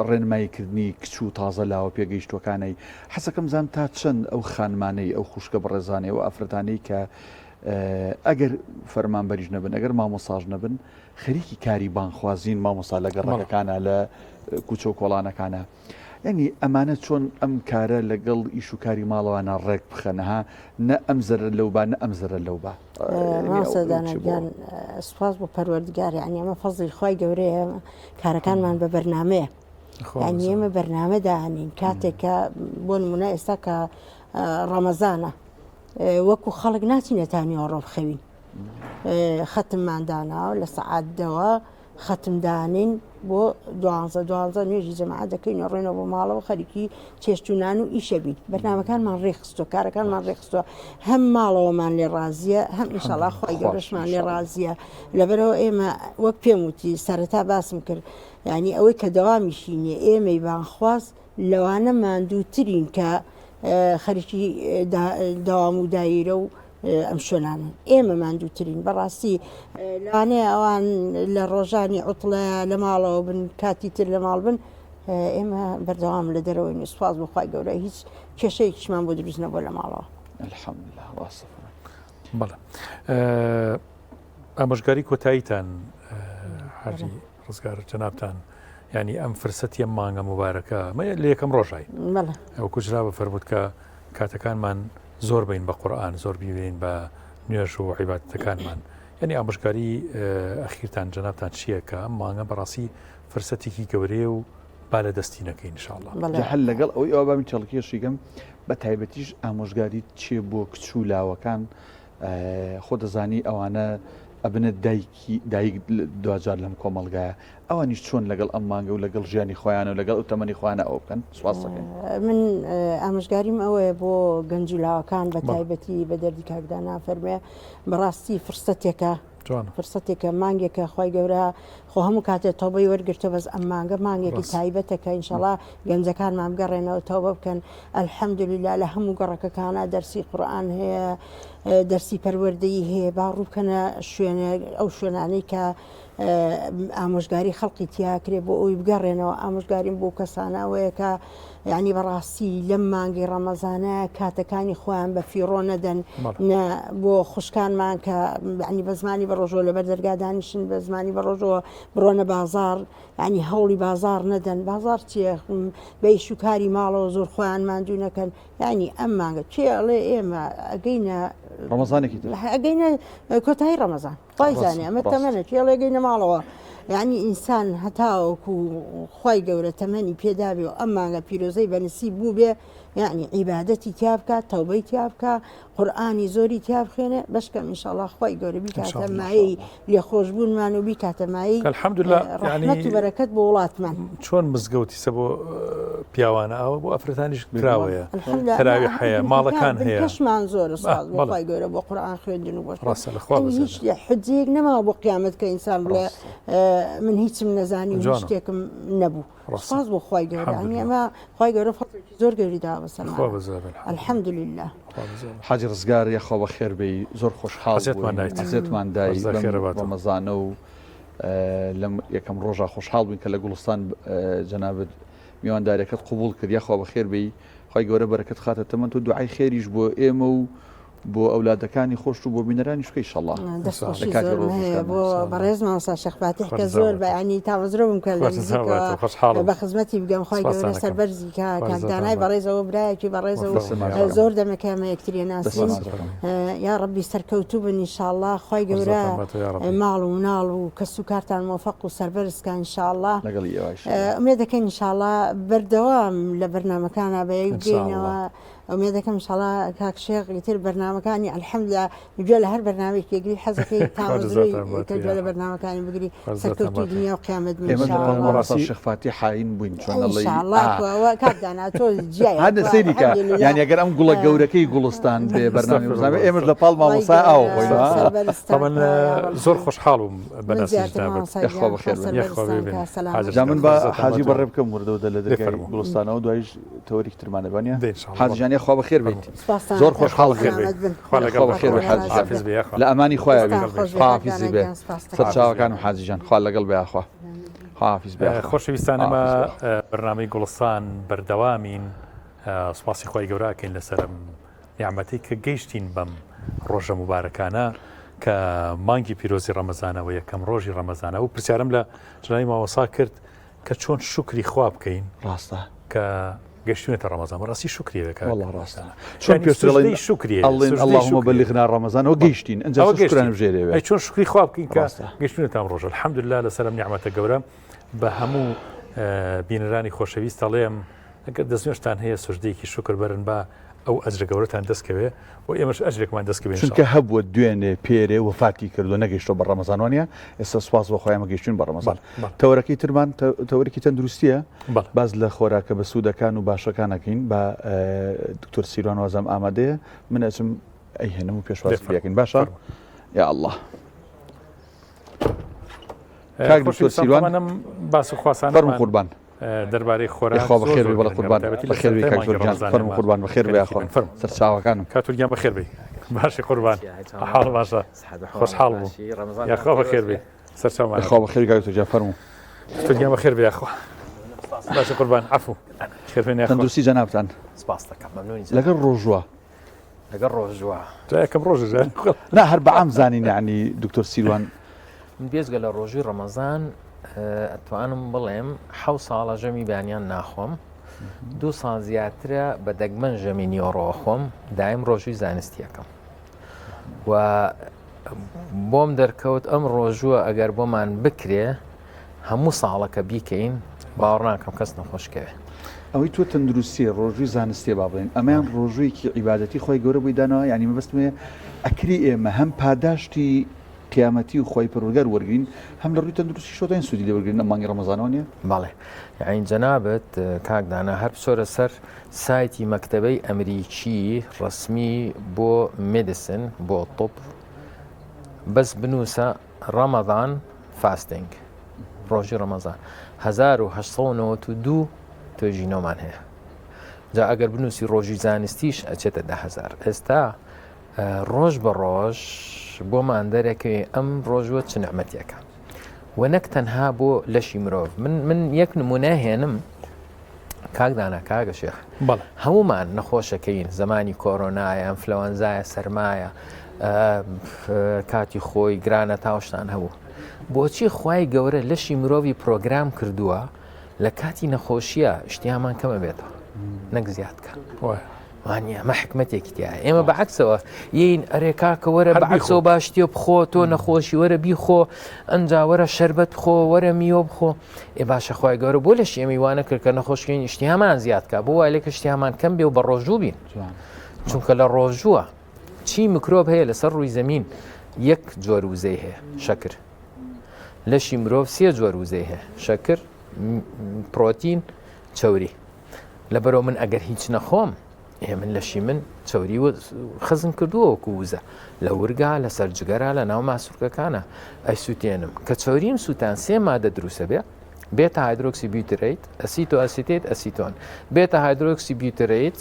ڕێنماییکردنی کچ و تازە لاوە پێگەیشتوەکانەی حەسەکەم زان تا چەند ئەو خانمانەی ئەو خوشکە بەڕێزانەی و ئافرەتانەی کە. ئەگەر فەرمانبەریش نەبن ئەگەر مامۆساش نەبن خەریکی کاری بانگخوازین مامۆستا لە گەڕەکەکانە لە کوچە و کۆڵانەکانە یعنی ئەمانە چۆن ئەم کارە لەگەڵ ئیش و کاری ماڵەوانە ڕێک بخەنەها نە ئەم زەرەر لەو با نە ئەم زەرەر لەو با مامۆستا دانا گیان سوپاس بۆ پەروەردگار یعنی ئەمە فەزڵی خوای گەورەیە کارەکانمان بە بەرنامەیە یعنی ئێمە بەرنامە دانین کاتێک کە بۆ نمونە ئێستا کە ڕەمەزانە وەکو خەڵک ناچینە تا نیوەڕۆ بخەوین خەتممان داناوە لە سەعات دەوە خەتم دانین بۆ دوانزە دوانزە نوێژی جەماعەت دەکەین و ڕێنەوە بۆ ماڵەوە خەریکی چێشت و نان و ئیشە بین بەرنامەکانمان ڕێکخستووە کارەکانمان ڕێکخستووە هەم ماڵەوەمان لێ ڕازیە هەم ئینشاڵا خی گەورەشمان لێ ڕازیە لەبەرەوە ئێمە وەک پێم وتی سەرەتا باسم کرد یعنی ئەوەی کە دەوامیشی نییە ئێمەی بانخواز لەوانە ماندووترین کە خەریکی دەوام و دایرە و ئەم شوێنانەن ئێمە ماندووترین بەڕاستی لەوانەیە ئەوان لە ڕۆژانی عوتڵە لە ماڵەوە بن کاتی تر لە ماڵ بن ئێمە بەردەوام لە دەرەوەی سوپاس بۆ خوای گەورە هیچ کێشەیەکیشمان بۆ دروست نەبووە لە ماڵەوە الحمدلله ڕاستە بەڵێ ئامۆژگاری کۆتاییتان حاجی ڕزگار جەنابتان یعنی ئەم فرسەتی ئەم مانگە مبارەکە لە یەکەم ڕۆژای ئەو کوژرا بە فەرمووت کە کاتەکانمان زۆر بین بە قورآن زۆر بیبین بە نوێژ و عیبادەتەکانمان یعنی ئامۆژگاری ئەخیرتان جەنابتان چییە کە ئەم مانگە بەڕاستی فرسەتێکی گەورەیە و با لە دەستی نەکەین ان شاء الله. هەر لەگەڵ ئەوەی ئەوە بامی چەڵکێشیگەم بە تایبەتیش ئامۆژگاری چێ بۆ کچ و لاوەکان خۆ دەزانی ئەوانە ئەبنە دایکی دایک دواجار لەم کۆمەڵگایە ئەوانیش چۆن لەگەڵ ئەم مانگە و لەگەڵ ژیانی خۆیان و لەگەڵ ئەو تەمەنی خۆیانە ئەوە بکەن سوپاس دەکەین. من ئامۆژگاریم ئەوەیە بۆ گەنج و لاوەکان بە تایبەتی بە دەردی کاک دانا فەرمێ بەڕاستی فرسەتێکە فرسەتێکە مانگێکە خی گەورە خۆ هەموو کاتێ تۆبەی وەرگرتە بەس ئەم مانگە مانگێکی تایبەتە کە ئینشەڵا گەنجەکانمان بگەڕێنەوە تەوبە بکەن الحمدلله لە هەموو گەڕەکەکانە دەرسی قورئان هەیە دەرسی پەروەردەیی هەیە با ڕووبکەنە شوێنە ئەو شوێنانەی کە ئامۆژگاری خەڵقی تیاکرێ بۆ ئەوی بگەڕێنەوە ئامۆژگاریم بۆ کەسانە ئەوەیە کە یعنی بەڕاستی لەم مانگی ڕەمەزانە کاتەکانی خۆیان بە فیڕۆ نەدەن نە بۆ خوشکانمان کە ینی بە زمانی بە ڕۆژەوە لەبەر دەرگا دانیشن بە زمانی بە ڕۆژەوە بڕۆنە بازار ینی هەوڵی بازار نەدەن بازار چیە بە ئیش و کاری ماڵەوە زۆر خۆیان ماندوو نەکەن یعنی ئەم مانگە کێ ئەڵێ ئێمە ئەگەینە ڕەمەزانێکی تر ئەگەینە کۆتایی ڕەمەزان خوای زانێ ئەمە تەمەنە کێ ئەڵێ گەینە ماڵەوە یعنی ئینسان هەتاوەکو خوای گەورە تەمەنی پێدابێ و ئەم مانگە پیرۆزەی بە نسیب بوو بێ یعنی عیبادەتی تیا بکە تەوبەی تیا بکە قورئانی زۆری تیا بخوێنێ بەشکەم ئینشاءاللە خوای گەورە بیکاتە مایەی لێخۆشبوونمان و بیکاتە مایەی الحمدلله ڕەحمەت و بەرەکەت بۆ وڵاتمان. چۆن مزگەوتی سە بۆ پیاوانە ئاوە بۆ ئافرەتانیش کراوەیە تەراویح هەیە ماڵەکان هەیە کەشمان زۆرە سوپاس بۆ خوای گەورە بۆ قورئان خوێندن و بۆ ڕاستە لە خوا هیچ حجەیەک نەماوە بۆ قیامەت کە ئینسان بڵێ من هیچم نەزانی و هیچ شتێکم نەبوو سوپاس بۆ خوای گەورە یانی ئەمە خوای گەورە فەزڵێکی زۆر گەوری داوە بەسەرمان خوا بەزیاد بێ الحمدلله حاجی ڕزگار یاخوا بەخێر بێی زۆر خۆشحاڵ ئەزیەتمان دایت ئەزیەتمان دای خوا خێرە باتەوە. ڕەمەزانە و لەم یەکەم ڕۆژا خۆشحاڵ بووین کە لە گوڵستان جەنابت میوانداریەکەت قبوڵ کرد یاخوا بەخێر بێی خوای گەورە بەرەکەت خاتە تەمەنت و دوعای خێریش بۆ ئێمە و بۆ ئەولادەکانی خۆشت و بۆ بینەرانیش بکەی ئیشەڵا دەست خۆشی زۆرم هەیە بۆ بەڕێز مامۆستا شێخ فاتیح کە زۆر بە ینی تامەزرۆ بووم کە لە نزیکەوە بە خزمەتی بگەم خوای گەورە سەربەرزی کە کاک دانای بەڕێزەوە برایەکی بەڕێزەوە زۆر دەمێکە ئێمە یەکتری ناسین یا ڕەبی سەرکەوتوو بن ئینشاءاللە خوای گەورە ماڵ و مناڵ و کەس و کارتان مۆفەق و سەربەرز کە ئینشاءاللە لەگەڵی ئێوەش ئومێد دەکەین ئینشاءاللە بەردەوام لە بەرنامەکانە بە یەک بگەینەوە ئومێد دەکەم ئینشاڵا کاک شێخ ئیتر بەرنامەکانی الحمدللە گوێ لە هەر بەرنامەیەکی ئەگری حەزەکەی تامەزرۆی کە گوێ لە بەرنامەکانی بگری سەرکەوتووی دنیا و قیامەت بن ئێمە لە پاڵ ئینشاڵا مامۆستا شێخ فاتیح حاین بووین چۆن ئەڵێی ئینشاڵا ئا ئەوە کاک دانا تۆ جیای هەر سەیری کە الحمدللە یانی ئەگەر ئەم گوڵە گەورەکەی گوڵستان بێ بەرنامەی گوڵستان بێ ئێمەش لە پاڵ مامۆستا ئاوە خۆین ها سەربەرزتان طبعا کا یا رب زۆر خۆشحاڵ بووم بە من ناسینی زیاتر جنابت مامۆستا یاخوا گیان بەخێر خوا بن یاخوا سەربەرزتان بێ کا بن سەلامەت حاجی جا ڕزگار من با خوا عزەتان حاجی باتەوە بەڕێ بکەم وردە وردە لە دەی دەرگای فەرموو گوڵستانەوە دوایش تەوەرێکی ترمان هەبێ وانیە دەی ان شاء الله حاجی بەڵێ جان یاخوا بەخێر بیت فەرموو سوپاستان زۆر ئەکەم خۆشحاڵ خوا بووین بێ سەلامەت بن خوا لەگەڵ یاخوا بێت بەخێر بێ خوا حاجی جان حافظ بێ یاخوا لە ئەمانی خوایە بی دەستان خۆش بێ خوا کاک حافیزی دانا بێ گیان سوپاستەکەم سەرچاوەکانم حاجی جان خوا لەگەڵ بێ یاخوا خوا حافیز بێ یاخوا خۆشەویستان خوا ئەمە حافیز بێ یاخوا. بەرنامەی گوڵستان بەردەوامین سوپاسی خوای گەورە ئەکەین لەسەر ئەم نیعمەتەی کە گەیشتین بەم. ڕۆژە موبارەکانە کە مانگی پیرۆزی ڕەمەزانە و یەکەم ڕۆژی ڕەمەزانە و پرسیارم لە جنابی مامۆسا کرد کە چۆن شوکری خوا بکەین ڕاستە کە گەشتونەتە ڕەمەزان بەڕاستی شوکری دەکات والله ڕاستە چۆن پێشتر ئەڵێن شوکری ئەڵێن اللهم بلغنا ڕەمەزان و گەیشتین ئەنجا شوکران بژێرێ ئەی چۆن شوکری خوا بکەین کە گەشتونەتە ئەم ڕۆژە الحمدلله لەسەر ئەم نیعمەتە گەورە بە هەموو بینەرانی خۆشەویست ئەڵێم ئەگەر دەستنوێژتان هەیە سوجدەیەکی شوکر بەرن با ئەو ئەجرە گەورەتان دەست کەوێ و ئێمەش ئەجرێکمان دەست کەوێ چونکە هەبووە دوێنێ پێرێ وەفاتی کردو نەگەیشتوە بە ڕەمەزان وانە ئێستا سوپاس بۆ خوا ئێمە گەیشتوین بە ڕەمەزان تەوەرەکەی ترمان تەوەرێکی تەندروستیە باس لە خۆراکە بەسوودەکان و باشەکان ئەکەین با دکتۆر سیروان وازم ئامادەیە من ئەچم ئەیهێنم و پێشوازی لێکەین باشە یا الله کاک دکتۆر سیروان باس و خواسانە فەرموو قوربان دەربارەی خۆراک یاخوا بەخێر بێی بەڵێ قوربان بەخێر بێی کاک زۆر گیان فەرموو قوربان بەخێر بێ یاخوا سەرچاوەکانم کاک تور گیان بەخێر بێی باشی قوربان حاڵ باشە خۆشحاڵ بوو یاخوا بەخێر بێی سەرچاومان یاخوا بەخێر کاک تور گیان فەرموو تور گیان بەخێر بێ یاخوا باشە قوربان عەفو خێر بێن یاخوا تەندروستی جەنابتان سپاس دەکەم مەمنونی لەگەڵ ڕۆژوە لەگەڵ ڕۆژوە جا یەکەم ڕۆژە جا نا هەر بەعام زانین یعنی دکتۆر سیروان من بێجگە لە ڕۆژوی ڕەمەزان ئەتوانم بڵێم حەو ساڵە ژەمی بەیانیان ناخۆم دوو ساڵ زیاترە بە دەگمەن ژەمی نیۆڕۆ خۆم دایم ڕۆژوی زانستیەکەم و بۆم دەرکەوت ئەم ڕۆژووە ئەگەر بۆمان بکرێ هەموو ساڵەکە بیکەین باوەڕ ناکەم کەس نەخۆش کەوێ. ئەوەی تۆ تەندروستیە ڕۆژووی زانستیە با بڵێین ئەمەیان ڕۆژوویەکی عیبادەتی خوای گەورە بۆی داناوە یانی مەبەستم ئەوەیە ئەکری ئێمە هەم پاداشتی قیامەتی و خوای پەروەردگار وەرگرین هەم لە ڕووی تەندروستیشەوە دەین سوودی لێ وەرگرین ئەم مانگی ڕەمەزانەوە نیە؟ بەڵێ یانی جەنابت کاک دانا هەر بچۆرە سەر سایتی مەکتەبەی ئەمریکی ڕەسمی بۆ medicine بۆ طب بەس بنووسە Ramadan fasting ڕۆژی ڕەمەزان 1892 توێژینەوەمان هەیە جا ئەگەر بنووسی ڕۆژی زانستیش ئەچێتە دههزار ئێستا ڕۆژ بە ڕۆژ بۆمان دەرەکەوێ ئەم ڕۆژوە چ نعمەتێکە و نەک تەنها بۆ لەشی مرۆڤ من من یەک نمونە هێنم کاک دانا کاگە شێخ هەمومان نەخۆشەکەین زمانی کۆرۆنایە ئەنفلەوەنزایە سەرمایە کاتی خۆی گرانە تاوشتان هەبوو بۆچی خوای گەورە لەشی مرۆڤی پرۆگرام کردووە لە کاتی نەخۆشیە شتیامان کەمە بێتەوە نەک زیادکە وانە ئەمە حکمتێکی تیا ئێمە بەعکسەوە یین ئەرێ کاکە وەرە بەعکسەوە باشتیە بخۆ تۆ نەخۆشی وەرە بیخۆ ئەنجا وەرە شربەت بخۆ وەرە میوە بخۆ ئێ باشە خوای گەورە بۆ لەشی ئێمەی وانە کرد کە نەخۆشکەین ئیشتیهامان زیاد کا بۆ وای لێکە ئیشتیهامان کەم بێ و بە ڕۆژوو بین چونکە لە ڕۆژووە چی میکرۆب هەیە لەسەر ڕووی زەمین یەک جۆر وزەی هەیە شەکر لەشی مرۆڤ سێ جۆر وزەی هەیە شەکر پرۆتین چەوری لەبەرەوە من ئەگەر هیچ نەخۆم ئێ من لەشی من چەوری و خزم کردووە وەکو وزە لە ورگا لەسەر جگەرا لە ناو ماسوولکەکانە ئەیسووتێنم کە چەوریم سووتان سێ مادە دروستە بێ beta hydroxybutyrate acetoacetate ئەسیتۆن beta hydroxybutyrate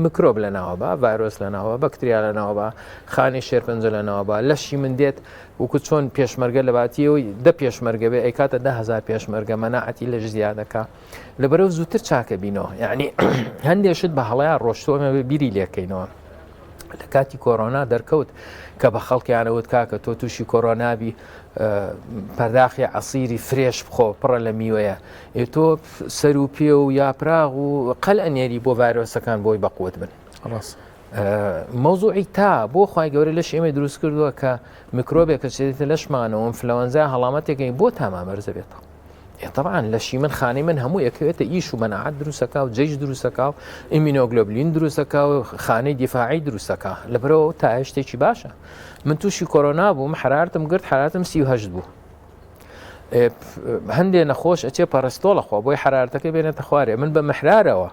میکرۆب لە ناوە با ڤایرۆس لە ناوە بەکتریا لە ناوە با خانی شێرپەنجە لە ناوە با لەشی من دێت وەکو چۆن پێشمەرگە لە باتیەوەی دە پێشمەرگە بێ ئەیکاتە دههزار پێشمەرگە مەناعەتی لەش زیادەکە لەبەرەو زووتر چاکە بینەوە یعنی هەندێک شت بە هەڵەیە ڕۆشتووە بیری لێکەینەوە لە کاتی کۆرۆنا دەرکەوت کە بە خەڵکیانەوت کاکە تۆ تووشی کۆرۆنابی پەرداخی عسیری fresh بخۆ پڕە لە میوەیە ئێ تۆ سەر و پێ و یاپراغ و قەل ئەنێری بۆ ڤایرۆسەکان بۆی بەقوت بن ڕاست مەوزوعی تا بۆ خوای گەورە لەش ئێمەی دروست کردووە کە میکرۆبێک کە چێتە لەشمانەوە ئەنفلەوەنزا هەڵامەتێکی بۆ تاما بەرزە بێتەوە طبعا لەشی من خانەی من هەموو یەکەوێتە ئیش و مەناعەت دروستەکە و جەیش دروستەکە و immunoglobulin دروستەکە و خانەی دیفاعی دروستەکە لەبەرەوە تا شتێکی باشە من تووشی کۆرۆنا بووم حرارتم گرت حرارتم 38 بوو هەندێ نەخۆش ئەچێ پەرستۆڵە خوا بۆی حرارتەکە بێنێتە خوارێ من بە محرارەوە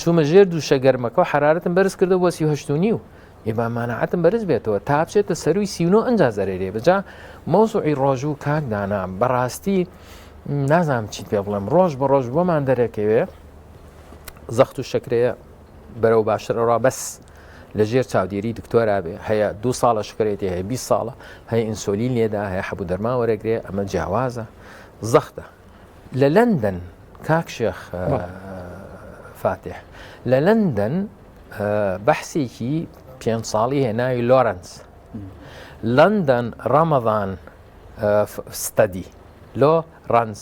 چوومە ژێر دووشە گەرمەکە و حرارتم بەرز کردەوە بۆ 38 و نیو ئێ با مانەعەتم بەرز بێتەوە تا بچێتە سەروی 39 ئەنجا زەرەرێ بجا مەوزوعی ڕۆژوو کاک دانا بەڕاستی نازانم چیت پێ بڵێم ڕۆژ بە ڕۆژ بۆمان دەرەکەوێ زەخت و شەکرەیە بەرەو باشتر ئەڕا بەس لە ژێر چاودێری دکتۆرا بێ هەیە دو ساڵە شکرێتی هەیە 20 ساڵە هەیە ئینسۆلین لێدا هەیە حەبوو دەرمان وەرەگرێ ئەمە جیاوازە زەختە لە لەندەن کاک شێخ فاتح لە لەندەن بەحسێکی. پێنج ساڵی هەیە ناوی لۆرەنس لەندەن ڕەمەضان ستەدی لۆ ڕەنس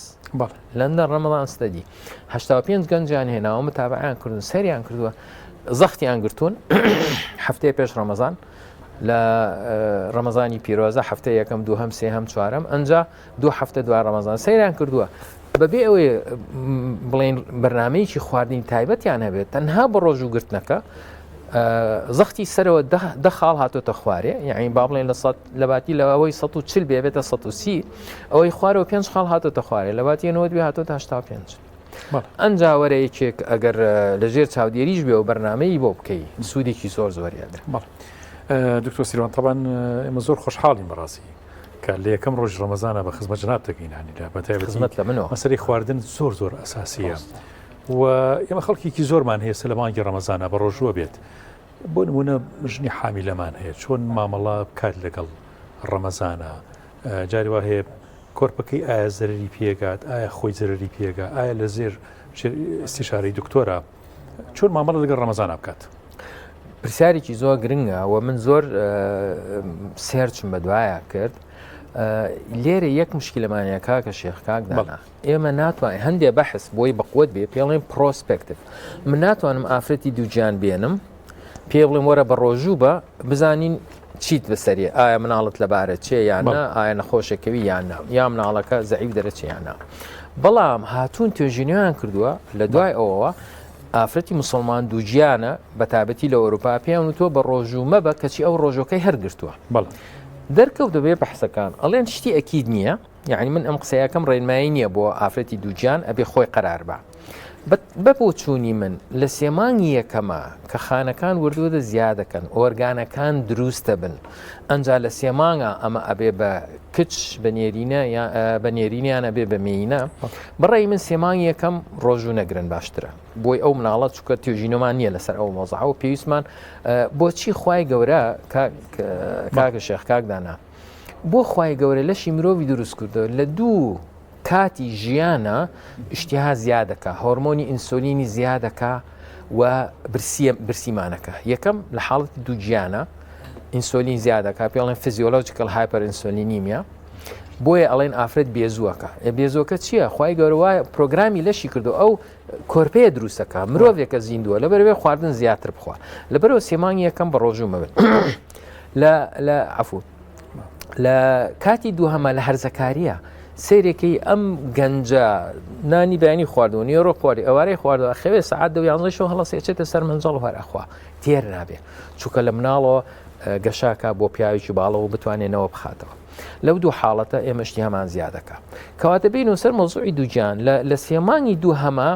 لەندەن ڕەمەضان ستەدی 85 گەنجیان هێناوە متابعیان کردن سەریان کردووە زەختیان گرتوون هەفتەیە پێش ڕەمەزان لە ڕەمەزانی پیرۆزە هەفتە یەکەم دووهەم سێهەم چوارەم ئەنجا دوو هەفتە دوای ڕەمەزان سەیران کردووە بەبێ ئەوەی بڵێن بەرنمەیەکی خواردنی تایبەتیان هەبێت تەنها بە ڕۆژ و گرتنەکە زەختی سەرەوە دە خاڵ هاتۆتە خوارێ یعنی با بڵێن لە سەد لەباتی لە ئەوەی 140 بێ بێتە 130 ئەوەی خوارەوە پێنج خاڵ هاتۆتە خوارێ لەباتی 90 بێ هاتۆتە 85 ئەنجا وەرە یەکێک ئەگەر لەژێر چاودێریش بێ و بەرنمەی بۆ بکەی سوودێکی زۆر زۆریان دکتۆر سیروان تەبان ئێمە زۆر خۆشحاڵین بەڕاستی کە لە یەکەم ڕۆژی ڕەمەزانە بە خزمەت جەناب دەگەین هەنی لە بەتایبەتی خزمەت لە منەوە مەسەلەی خواردن زۆر زۆر ئەساسیە و ئێمە خەڵکێکی زۆرمان هەیە سە لە مانگی ڕەمەزانە بە ڕۆژووە بێت بۆ نمونە ژنی حامیلەمان هەیە چۆن مامەڵە بکات لەگەڵ ڕەمەزانە جاری وا هەیە کۆرپەکەی ئایا زەرری پێگات ئایا خۆی زەرری پێگا ئایا لە زێر استشارەی دکتۆرە چۆن مامەڵە لەگەڵ ڕەمەزانە بکات؟ پرسیارێکی زۆر گرنگە و من زۆر search م بەدوایا کرد لێرە یەک مشکلەمانە کاکە شێخ کاک دانا ئێمە ناتوانین هەندێ بەحس بۆی بەقوت بێ پێڵێن prospective من ناتوانم ئافرەتی دووگیان بێنم پێ بڵێم وەرە بە ڕۆژوو بە بزانین چیت بەسەری ئایا مناڵت لەبارە چێ یان نا ئایا نەخۆشەکەوی یان نا یا مناڵەکە زەعیف دەرەچێ یان نا بەڵام هاتوون توێژینەوەیان کردووە لە دوای ئەوەوە ئافرەتی مسلمان دووگیانە بە تابەتی لە ئەوروپا پێیان وتووە بە ڕۆژوو مەبە کەچی ئەو ڕۆژەکەی هەرگرتووە دەرکەوت دەبێ بەحسەکان ئەڵێن شتی ئەکید نییە یعنی من ئەم قسەیەکەم ڕێنمایی نییە بۆ ئافرەتی دووگیان ئەبێ خۆی قەرار بە بە بۆچوونی من لە سێ مانگی یەکەما کە خانەکان وردوردە زیادەکەن ئۆرگانەکان دروستە بن ئەنجا لە سێ مانگا ئەمە ئەبێ بە کچ بە نێرینە بە نێرینیان ئەبێ بە مێینە بەڕای من سێ مانگی یەکەم ڕۆژوو نەگرن باشترە بۆی ئەو مناڵە چکە توێژینەمان نییە لەسەر ئەو مۆزعە و پێویستمان بۆچی خوای گەورە کاکە شێخ کاک دانا بۆ خوای گەورە لەشی مرۆڤی دروست کردو لە دوو کاتی ژیانە ئیشتیها زیادەکا هۆرمۆنی ئینسۆلینی زیادەکا و برسیە برسیمانەکە یەکەم لە حاڵەتی دووگیانە ئینسۆلین زیادەکە پێڵێن physiological hyperinsulinemia بۆیە ئەڵێن ئافرەت بێزووەکە ئێ بێزۆکە چییە خی گەورە پرۆگرامی لەشی کردو ئەو کۆرپەیە دروستەکە مرۆڤێکە زیندووە لەبەرەوەی خواردن زیاتر بخوا لەبەرەوە سێمانگی یەکەم بە ڕۆژوو مەبن لە لە عفو لە کاتی دووهەمە لە هەرزەکاریە سەیرێکی ئەم گەنجە نانی بەیانی خواردووە نیۆرۆ خواری ئەوارەی خواردووە خەوێ سەعات دە یانزە شەو هەڵەسێ چێتە سەر مەنجەڵ و هەر ئەخوا تێر نابێ چونکە لە مناڵەوە گەشاکە بۆ پیاوێکی باڵەوە بتوانێنەوە بخاتەوە لەو دوو حاڵەتە ئێمە شتی هەمان زیادەکە کەواتە بین و سەر مەوزوعی دووگیان لە سێمانگی دوو هەمە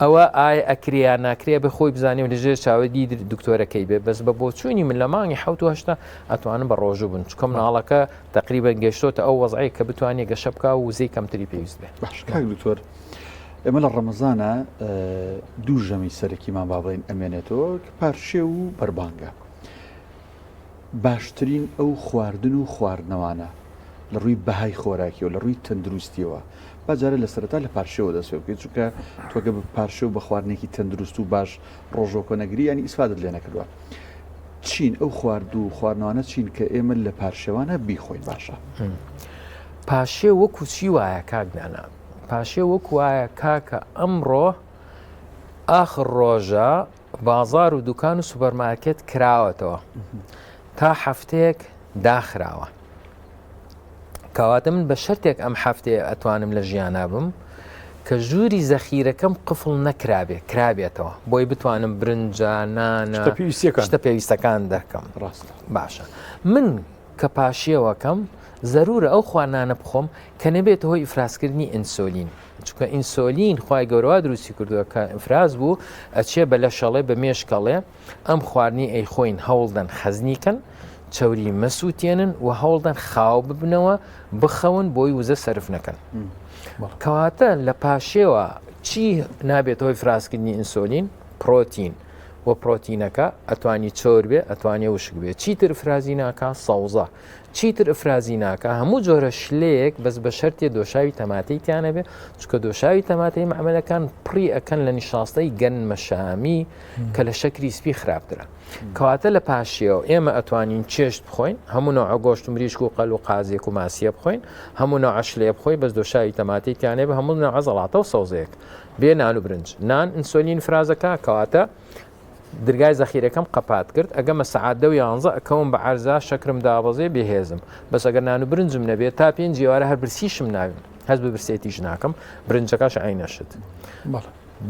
ئەوە ئایا ئەکرێ یان ناکرێ بە خۆی بزانێ و لەژێر چاوەدی دکتۆرەکەی بێ بەس بە بۆچوونی من لە مانگی حەوت و هەشتا ئەتوانن بە ڕۆژوو بن چونکە مناڵەکە تقریبا گەشتۆتە ئەو وەزعەی کە بتوانێت گەشە بکا و وزەی کەمتری پێویست بێ. باش کاک دکتۆر ئێمە لە ڕەمەزانە دوو ژەمی سەرەکیمان با بڵێین ئەمێنێتەوە کە پارشێو و بەربانگە باشترین ئەو خواردن و خواردنەوانە لە ڕووی بەهای خۆراکیەوە لە ڕووی تەندروستیەوە با جارێ لە سەرەتا لە پارشێوە دەست پێ بکەین چونکە تۆ گە بە پارشێو بە خواردنێکی تەندروست و باش ڕۆژۆکۆ نەگری یانی ئیسفادت لێ نەکردووە چین ئەو خوارد و خواردنەوانە چین کە ئێمە لە پارشێوانە بیخۆین باشە پاشێو وەکو چی وایە کاک دانا پاشێو وەکو وایە کاکە ئەمڕۆ ئاخر ڕۆژە بازار و دوکان و سوپەرمارکێت کراوەتەوە تا هەفتەیەک داخراوە کەواتە من بە شەرتێک ئەم هەفتەیە ئەتوانم لە ژیانا بم کە ژووری زەخیرەکەم قفڵ نەکرابێ کرابێتەوە بۆی بتوانم برنجە نانە شتە پێویستەکان دەکەم ڕاستە باشە من کە پاشێوەکەم زەرورە ئەو خوانانە بخۆم کە نەبێتە هۆی ئیفرازکردنی ئینسۆلین چونکە ئینسۆلین خوای گەورەوا دروستی کردووە کە ئیفراز بوو ئەچێ بە لەشەڵێ بە مێشکەڵێ ئەم خواردنی ئەیخۆین هەوڵدەن خەزنی کەن چەوری مەسووتێنن و هەوڵدەن خاو ببنەوە بخەون بۆی وزە سەرف نەکەن کەواتە لە پاشێوە چی نابێتەوەی فراسکردنی ئینسۆلین پرۆتین. و پرۆتینەکە ئەتوانی چۆر بێ ئەتوانێ وشک بێ چیتر ئفرازی ناکا سەوزە چیتر ئفرازی ناکا هەموو جۆرە شلەیەک بەس بە شەرتێ دۆشاوی تەماتەی تیانە بێ چونکە دۆشاوی تەماتەی مەعمەلەکان پڕی ئەکەن لە نیشاستەی گەنمەشامی کە لە شەکری سپی خراپترە کەواتە لە پاشیەوە ئێمە ئەتوانین چێشت بخۆین هەموو نەوعە گۆشت و مریشک و قەل و قازێک و ماسیە بخۆین هەموو نەوعە شلەیە بخۆی بەس دۆشاوی تەماتەی تیانێ بە هەموو نەوعە زەڵاتە و سەوزەیەک بێ نان و برنج نان ئینسۆلین فرازەکە کەواتە درگای زەخیرەکەم قەپات کرد ئەگەمە سەعات دە و یانزە ئەکەوم بە عەرزا شەکرم دابەزێ بێهێزم بەس ئەگەر نان و برنجم نەبێت تا پێنج ئێوارە هەر برسیشم نابم هەست بە برسێتیش ناکەم برنجەکەش عینەشت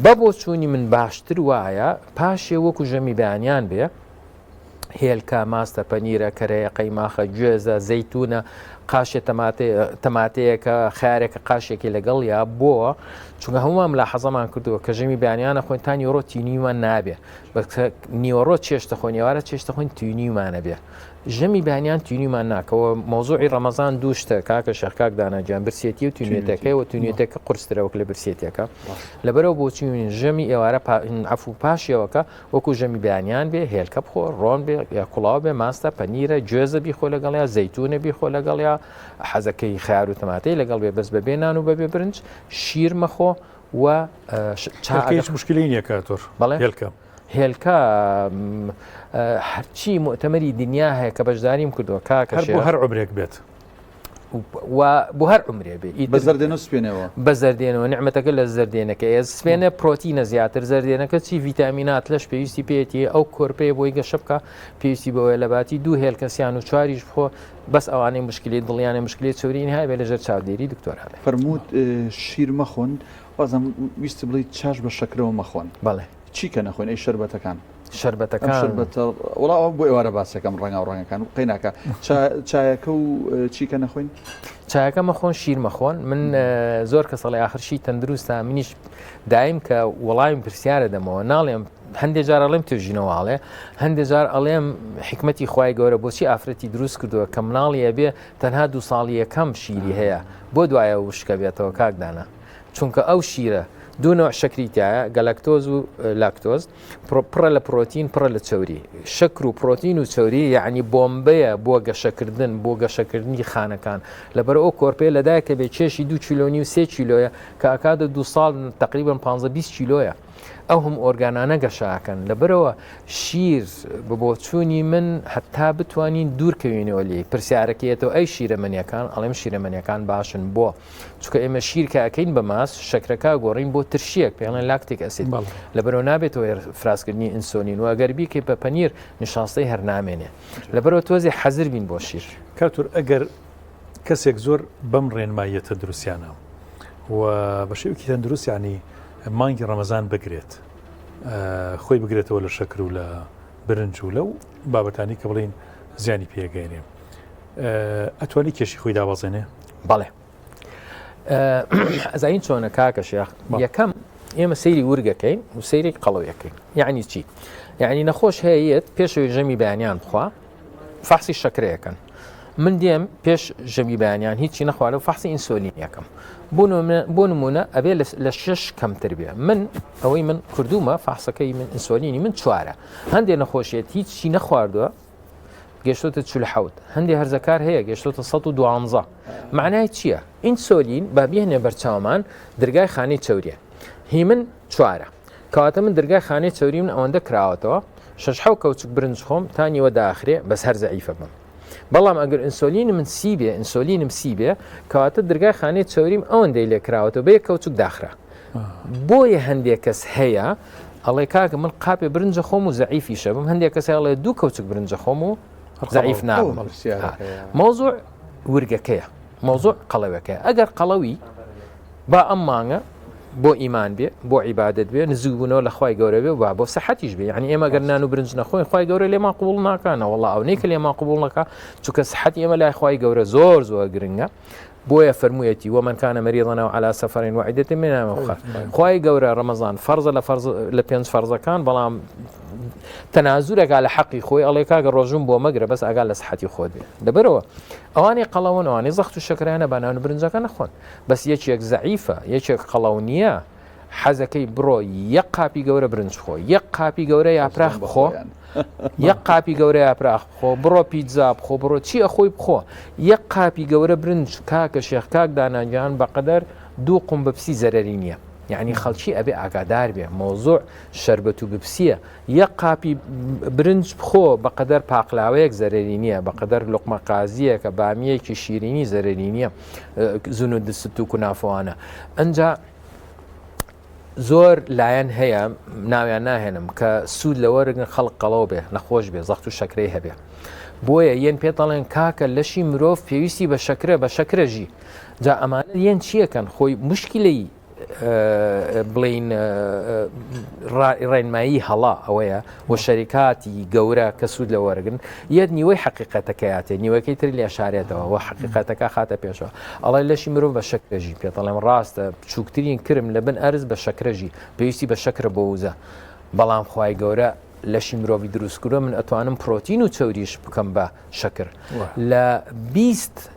بە بۆچوونی من باشتر وایە پاشێ وەکو ژەمی بەیانیان بێ هێلکە، ماستە، پەنیرە، کەرەیە، قەیماخە، گوێزە، زەیتونە، قاشێ تەماتەیەکە، خیارێکە قاشێکی لەگەڵیا بۆ چونکە هەموومان ملاحەزەمان کردووە کە ژەمی بەیانیانە خۆین تا نیوەڕۆ تینویمان نابێ بەس نیوەڕۆ چێشتە خۆین ئێوارە چێشتە خۆین تینویمانە بێ ژەمی بەیانیان تینویمان ناکەوە مەوزوعی ڕەمەزان دوو شتە کاکە شێخ کاک دانا گیان برسێتی و تینوێتەکەی و تینوێتەکە قورسترە وەک لە برسێتیەکە لەبەرەوە بۆچی ژەمی ئێوارە عەفو پاشێوەکە وەکو ژەمی بەیانیان بێ هێلکە بخۆ ڕۆن بێ یا کوڵاو بێ ماستە پەنیرە گوێزە بیخۆ لەگەڵیا زەیتونە بیخۆ لەگەڵیا حەزەکەی خیار و تەماتەی لەگەڵ بێ بەس بەبێ نان و بەبێ برنج شیر مەخۆ و چا هیچ مشکلی نییە کاتۆر بەڵێ هێلکە هێلکە هەرچی مؤتەمەری دنیا هەیە کە بەشداریم کردووە کاکە هەر بۆ هەر عمرێک بێت و بۆ هەر عمرێ بێ بە زەردێنە سپێنەوە بە زەردێنەوە نعمەتەکە لە زەردێنەکە ئێ سپێنە پرۆتینە زیاتر زەردێنەکە چی ڤیتامینات لەش پێویستی پێێتی ئەو کۆرپەیە بۆی گەشە بکە پێویستی بەوەیە لە باتی دوو هێلکەسیان و چواریش بخۆ بەس ئەوانەی مشکلی دڵیانە مشکلی چورین هەیە لەژێر چاودێری دکتۆر هەبێ فەرمووت شیر مەخۆن وازم ویست بڵێ چاش بە شەکرەوە مەخۆن بەڵێ چی کە نەخۆین ئەی شەربەتەکان؟ شەربەتەکان شەربەتە وڵا ئەوە بۆ ئێوارە باسەکەم ڕەنگا و ڕەنگەکان و قەیناکە چایەکە و چیکە نەخۆین؟ چایەکە مەخۆن شیر مەخۆن من زۆر کەس ئەڵێ ئاخر شی تەندروستە منیش دایم کە وەڵامی پرسیارە دەمەوە ناڵێم هەندێک جار ئەڵێم توێژینەوە ئەڵێ هەندێک جار ئەڵێم حکمەتی خوای گەورە بۆچی ئافرەتی دروست کردووە کە مناڵی ئەبێ تەنها دوو ساڵی یەکەم شیری هەیە بۆ دوایە وشکە بێتەوە کاک دانا چونکە ئەو شیرە دوو نەوع شەکری تایە گەلەکتۆز و لاکتۆز پڕە لە پرۆتین پڕە لە چەوری شەکر و پرۆتین و چەوری یعنی بۆمبەیە بۆ گەشەکردن بۆ گەشەکردنی خانەکان لەبەر ئەو کۆرپێ لەدایکە بێ کێشی دو کیلۆنی و سێ کیلۆیە کە ئەکادە دو ساڵ تقریبا 15 20 کیلۆیە ئەو هەم ئۆرگانانە گەشاکەن لەبەرەوە شیر بە بۆچوونی من هەتا بتوانین دوورکەوینەوە لێی پرسیارەکەیەتەوە ئەی شیرەمەنیەکان ئەڵێم شیرەمەنیەکان باشن بۆ چونکە ئێمە شیر کە ئەکەین بە ماست شەکرەکە گۆڕین بۆ ترشیەک پێڵێن lactic acid لەبەرەوە نابێتەوە فراسکردنی ئینسۆلین و ئەگەر بیکەی بە پەنیر نیشاستەی هەر نامێنێ لەبەرەوە تۆزی حەزر بین بۆ شیر. کاک ئەگەر کەسێک زۆر بەم ڕێنماییە تەندروستیانە و بە شێوەیەکی تەندروست یعنی مانگی ڕەمەزان بگرێت خۆی بگرێتەوە لە شەکر و لە برنج و لەو بابەتانی کە بڵین زیانی پێگەێنێ ئەتوانی کێشی خۆی دابەزێنێ؟ بەڵێ ئەزانین چۆنە کاکە شێخ یەکەم ئێمە سەیری ورگەکەین و سەیری قەڵەویەکەین یعنی چی یعنی نەخۆش هەیەت پێشەوەی ژەمی بەیانیان بخوا فەحسی شەکرەیەکەن من دێم پێش ژەمی بەیانیان هیچی نەخوارە و فەحسی ئینسۆلین یەکەم بۆ نمونە ئەبێ لە شش کەمتر بێ من ئەوەی من کردومە فەحسەکەی من ئینسۆلینی من چوارە هەندێک نەخۆشیێت هیچی نەخواردووە گەشتۆتە 47 هەندێ هەرزەکار هەیە گەشتۆتە 112 معنای چییە؟ ئینسۆلین با بێنێ بەرچاومان درگای خانەی چەوریە هی من چوارە کەواتە من درگای خانەی چەوری من ئەوەندە کراوەتەوە شەش حەو کەوچک برنج خۆم تا نیوە داخرێ بەس هەر زەعیفە بم بەڵام ئەگەر ئینسۆلین من سی بێ ئینسۆلینم سی بێ کەواتە درگای خانەی چەوریم ئەوەندەی لێ کراوەتەوە بە یەک کەوچک داخرا بۆیە هەندێک کەس هەیە ئەڵێ کاکە من قاپێ برنجە خۆم و زەعیفیشە بم هەندێک کەس هەیە ئەڵێ دوو کەوچک برنجە خۆم و زەعیف نابم مەوزوع ورگەکەیە مەوزوع قەڵەوەکەیە ئەگەر قەڵەوی با ئەم مانگە بۆ ئیمان بێ بۆ عیبادت بێ نزیکبوونەوە لە خوای گەورە بێ و بۆ سەحەتیش بێ یعنی ئێمە گەر نان و برنج نەخۆین خوای گەورە لێمان قبوڵ ناکانە وەڵا ئەو نیکە لێمان قبوڵ نەکا چونکە سەحەتی ئێمە لای خوای گەورە زۆر زۆر گرنگە بۆیە فەرموویەتی، ومن کان مریضا او علی سفر وعدة من ایام اخر، خوای گەورە ڕەمەزان فەرزە لە فەرز لە پێنج فەرزەکان بەڵام تەنازولەکا لە حەقی خۆی ئەڵێ کاکە ڕۆژوم بۆ مەگرە بەس ئاگا لە سحەتی خۆت بێ لەبەرەوە ئەوانەی قەڵەون ئەوانەی زەخت و شەکرانە با نان و برنجەکە نەخۆن بەس یەکێک زەعیفە یەکێک قەڵەو نییە. حەزەکەی بڕۆ یەک قاپی گەورە برنج بخۆ یەک قاپی گەورە یاپراخ بخۆ یەک قاپی گەورە یاپراخ بخۆ بڕۆ پیتزا بخۆ بڕۆ چی ئەخۆی بخۆ یەک قاپی گەورە برنج کاکە شێخ کاک داناگیان بەقەدەر دوو قوم بپسی زەرەری نییە یعنی خەڵکی ئەبێ ئاگادار بێ مۆزوع شربەت و بپسیە یەک قاپی برنج بخۆ بەقەدەر پاقلاوەیەک زەرەری نییە بەقەدەر لوقمە قازیەکە بامیەکی شیرینی زەرەری نییە زون و دست و کونافوانە ئەجا زۆر لایەن هەیە ناویان ناهێنم کە سوود لە وەرگن خەڵک قەڵەو بێ نەخۆش بێ زەخت و شەکرەی هەبێ بۆیە یەن پێ دەڵێن کاکە لەشی مرۆڤ پێویستی بە شەکرە بە شەکرە ژی جا ئەمانە یەن چیەکەن خۆی مشکلەی بڵین ڕێنمایی هەڵا ئەوەیە و شەریکاتی گەورە کە سوود لە وەرگن یەت نیوەی حەقیقەتەکەیاتێ نیوەکەی تر لێ شارێتەوە و حەقیقەتەکە خاتە پێشەوە ئەڵێ لەشی مرۆڤ بە شەکرەژی پێ دەڵێم ڕاستە بچووکترین کرم لە بن ئەرز بە شەکرەژی پێویستی بە شەکرە بۆ وزە بەڵام خوای گەورە لەشی مرۆڤی دروست کردووە من ئەتوانم پرۆتین و چەوریش بکەم بە شەکر لە 20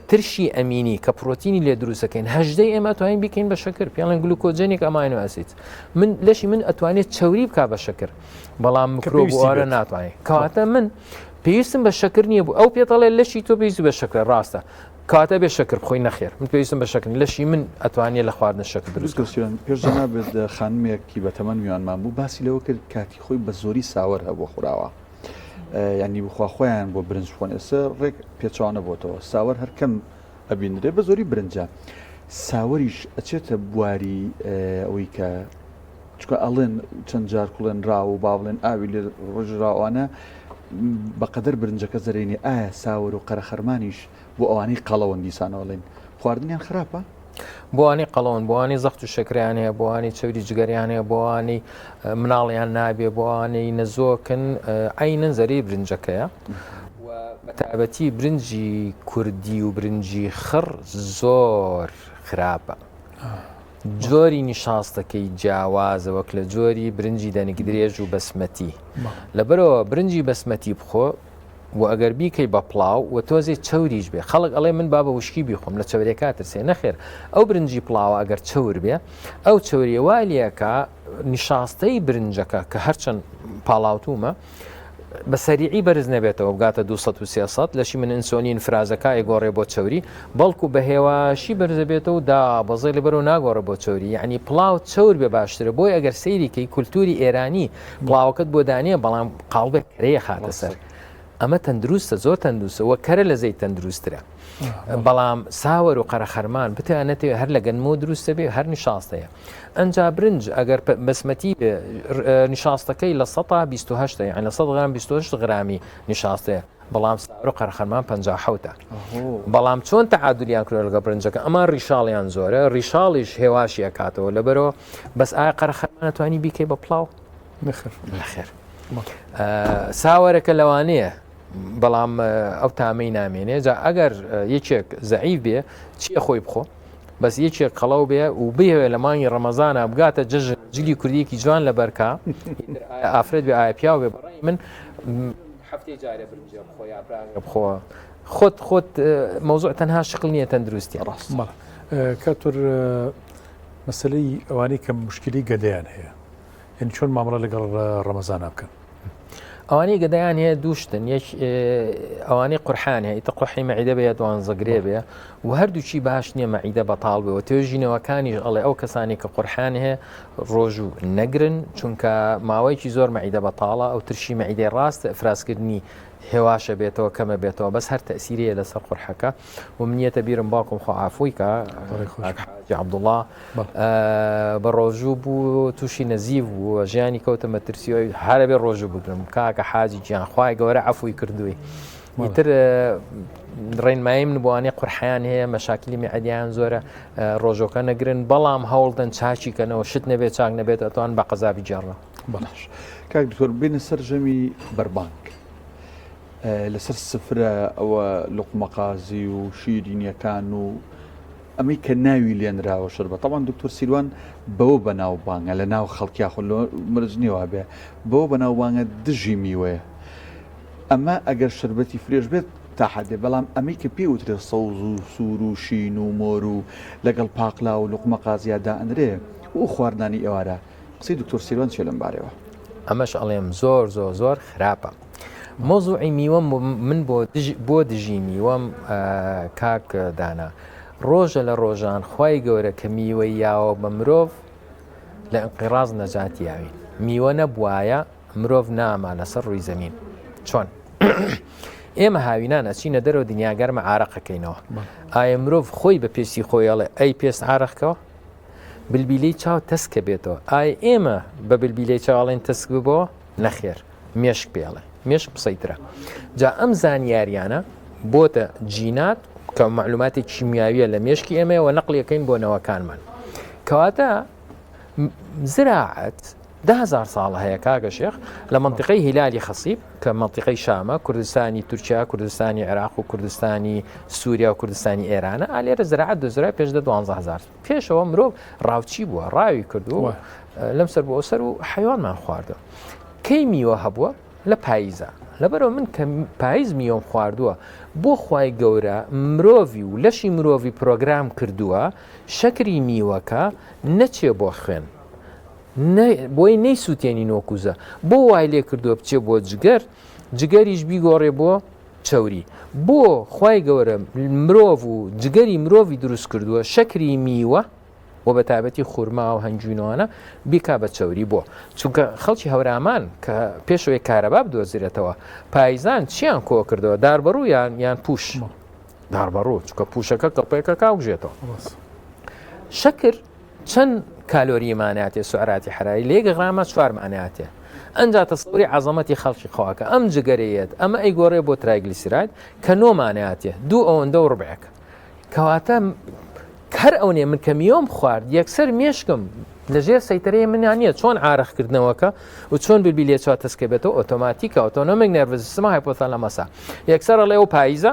ترشی ئەمینی کە پرۆتینی لێ دروستەکەین هەژدەی ئێمە توانین بیکەین بە شەکر پێڵێن glucogenic amino acid من لەشی من ئەتوانێت چەوری بک بە شەکر بەڵام میکرۆبوارە ناتوانێت کەواتە من پێویستم بە شەکر نییە بوو ئەو پێتەڵێ لەشی تۆ پێویستی بە شەکرە ڕاستە کاتە بێ شەکر بخۆی نەخێر من پێویستم بە شەکر لەشی من ئەتوانێت لە خواردن شەکر دروست پێش جەنابت خانمێکی بەتەمەن میوانمان بوو باسی لەوە کرد کاتی خۆی بە زۆری ساوەر هەبوو خوراوە یانی بخوا خۆیان بۆ برنج بخۆن ئێستا ڕێک پێچوانە بۆتەوە ساوەر هەر کەم ئەبینرێ بە زۆری برنجە ساوەریش ئەچێتە بواری ئەوەی کە چکە ئەڵێن چەند جار کوڵێن ڕاو و با بڵێن ئاوی لێ ڕژراوانە بەقەدەر برنجەکە زەرینی ئایا ساوەر و قەرەخەرمانیش بۆ ئەوانەی قەڵەوەن دیسانەوە ئەڵێن خواردنیان خراپە؟ بۆ ئەوانەی قەڵەون، بۆ ئەوانەی زەخت و شەکرەیان هەیە، بۆ ئەوانەی چەوری جگەریان هەیە، بۆ ئەوانەی مناڵیان نابێ، بۆ ئەوانەی نەزۆکن، عەینەن زەرەی برنجەکەیە و بە تایبەتی برنجی کوردی و برنجی خڕ زۆر خراپە. جۆری نیشاستەکەی جیاوازە وەک لە جۆری برنجی دەنک درێژ و بەسمەتی. لەبەرەوە برنجی بەسمەتی بخۆ وە ئەگەر بیکەی بە پڵاو وە تۆزێ چەوریش بێ خەڵک ئەڵێ من با بە وشکی بیخۆم لە چەورێکا ترسێ نەخێر ئەو برنجی پڵاوە ئەگەر چەور بێ ئەو چەوریە وای لێکا نیشاستەی برنجەکە کە هەرچەند پاڵاوتومە بە سەریعی بەرز نەبێتەوە بگاتە 200 و 300 لەشی من ئینسۆلین فرازەکە ئەیگۆڕێ بۆ چەوری بەڵکو بە هێواشی بەرزەبێتەوە دا بەزێ لەبەرەوە ناگۆڕێ بۆ چەوری یعنی پڵاو چەور بێ باشترە بۆی ئەگەر سەیری کەی کولتوری ئێرانی پڵاوەکەت بۆ دانیە بەڵام قاڵبێک کەرەیە خاتە سەر ئەمە تەندروستە زۆر تەندروستە وە کەرە لە زەیت تەندروسترە بەڵام ساوەر و قەرەخەرمان بتیان نەتەوێ هەر لە گەنمەوە دروستە بێ هەر نیشاستەیە ئەنجا برنج ئەگەر بەسمەتی نیشاستەکەی لە 128 یان لە 100 غرام 28 غرامی نیشاستەیە بەڵام ساور و قەرەخەرمان 57 بەڵام چۆن تەعادلیان کرد لەگە برنجەکە ئەمان ڕیشاڵیان زۆرە ڕیشاڵیش هێواشی ئەکاتەوە لەبەرەوە بەس ئایا قەرەخەرمان توانی بیکەی بە پڵاو نەخێر نەخێر ساوەرەکە لەوانەیە بەڵام ئەو تامەی نامێنێ جا ئەگەر یەکێک زەعیف بێ چیە خۆی بخۆ بەس یەکێک قەڵەو بێ و بهێوێ لە مانگی ڕەمەزانە بگاتە جەژن جلی کوردیەکی جوان لە بەرکە ئافرەت بێ ئایا پیاو بێ بەڕای من هەفتەی جارێ برنجێ بخۆ یا براگە بخۆ خۆت خۆت مەوزوع تەنها شکل نییە تەندروستی ڕاست کاتور مەسلەی ئەوانەی کە مشکلی گەدەیان هەیە یعنی چۆن مامەڵە لەگەڵ ڕەمەزانا بکەن؟ ئەوانەی گەدەیان هەیە دووشتن یەک ئەوانەی قورحان هەیە ئیتە قوحی مەعیدە بێ دوانزەگرێ بێ و هەردووکی باش نییە مەعیدە بەتاڵ بێ و توێژینەوەکانیش ئەڵێ ئەو کەسانی کە قورحان هەیە ڕۆژوو نەگرن چونکە ماوەیەکی زۆر مەعیدە بەتاڵە ئەو ترشی مەعیدەی ڕاست ئەفرازکردنی هێواشە بێتەوە کەمە بێتەوە بەس هەر تەسیرەیە لەسەر قورحەکە و منیەتە بیرم باوکم خۆ عافوی کە حاجی عەبدوڵڵا بە ڕۆژوو بوو تووشی نەزیف بوو ژیانی کەوتە مەترسیەوەی هەرە بێ ڕۆژوو بگرم کاکە حاجی گیان خوای گەورە عەفوی کردووی ئیتر ڕێنمایی من بۆوانەی قورحیان هەیە مەشاکلی میعدیان زۆرە ڕۆژۆکە نەگرن بەڵام هەوڵدەن چاکی کەنەوە شت نەبێت چاک نەبێت ئەتوان بە قەزابی جێڕە بەڵاش کاک دکتۆر بینە سەر ژەمی بەربانگ لەسەر سفرە ئەوە لوقمەقازی و شیرینیەکان و ئەمەی کە ناوی لێنراوە شەربەت تەبعەن دکتۆر سیروان بەوە بەناوبانگە لە ناو خەڵکیا خۆ مەرج نییە وابێ بەوە بەناوبانگە دژی میوەیە ئەمە ئەگەر شەربەتی fresh بێت تا حدێ بەڵام ئەمەی کە پێ وترێ سەوز و سوور و شین و مۆر و لەگەڵ پاقلا و لوقمە قازیا دائەنرێ. و خواردنانی ئێوارە قسەی دکتۆر سیروان چیە لەم بارەوە؟ ئەمەش ئەڵێم زۆر زۆر زۆر خراپە. مەوزوعی میوەم من بۆ بۆ دژی میوەم کاک دانا ڕۆژە لە ڕۆژان خوای گەورە کە میوەی یاوە بە مرۆڤ لە انقراض نەجاتی یاوین میوە نەبوایە مرۆڤ ناما لەسەر ڕووی زەمین چۆن؟ ئێمە هاوینان ئەچینە دەرەوە دنیا گەرمە عارەقەکەینەوە ئایا مرۆڤ خۆی بە پێستی خۆی ئەڵێ ئەی پێست عارەقکەوە بلبیلەی چاو تەسکە بێتەوە ئایا ئێمە بە بلبیلەی چاوەڵێن تەسک ببەوە نەخێر مێشک پێڵێ مێشک مسەیترە جا ئەم زانیاریانە بۆتە جینات کە معلوماتی کیمیاویە لە مێشکی ئێمەوە نەقلیەکەین بۆ نەوەکانمان کەواتە زراعەت دههزار ساڵە هەیە کاکە شێخ لە منطقەی هیلالی خەسیب کە منطقەی شامە کوردستانی تورکیا کوردستانی عێراق و کوردستانی سووریا و کوردستانی ئێرانە ئالێرە زراعەت دۆزرا پێش دە 12000 پێشەوە مرۆڤ ڕاوچی بووە ڕاوی کردووە لەم سەر بۆ سەر و حیوانمان خواردووە کەی میوە هەبووە لە پاییزە لەبەرەوە من کە پاییز میوەم خواردووە بۆ خوای گەورە مرۆڤی و لەشی مرۆڤی پرۆگرام کردووە شەکری میوەکە نەچێ بۆ خوێن بۆی نەیسووتێنی نۆکوزە بۆ وای لێ کردووە بچێ بۆ جگەر جگەریش بیگۆڕێ بۆ چەوری بۆ خوای گەورە مرۆڤ و جگەری مرۆڤی دروست کردووە شەکری میوە و بە تایبەتی خورما و هەنجوینەوانە بیکا بە چەوری بۆ چونکە خەڵکی هەورامان کە پێشەوەی کارەبا بدۆزرێتەوە پایزان چیان کۆ کردەوە داربەڕوو یان یان پوش داربەڕوو چونکە پوشەکە کڵپێکە کاوژێتەوە شەکر چەند کالۆری ماناتێ سعراتی حراری لە یەک غرامە چوار ماناتێ ئەنجا تەسەوری عەزەمەتی خەڵکی خواکە ئەم جگەرەیەت ئەمە ئەیگۆڕێ بۆ triglyceride کە نۆ ماناتێ دوو ئەوەندە و ڕبعێک کەواتە هەر ئەونێ من کە میۆم خوارد یەکسەر مێشکم لەژێر سەیتەرەی منیان نییە چۆن عارەقکردنەوەکە و چۆن بلبی لێچوە تەسکە بێتەوە ئۆتۆماتیکە autonomic nervous system ە hypothalamus ە یەکسەر ئەڵێ ئەو پاییزە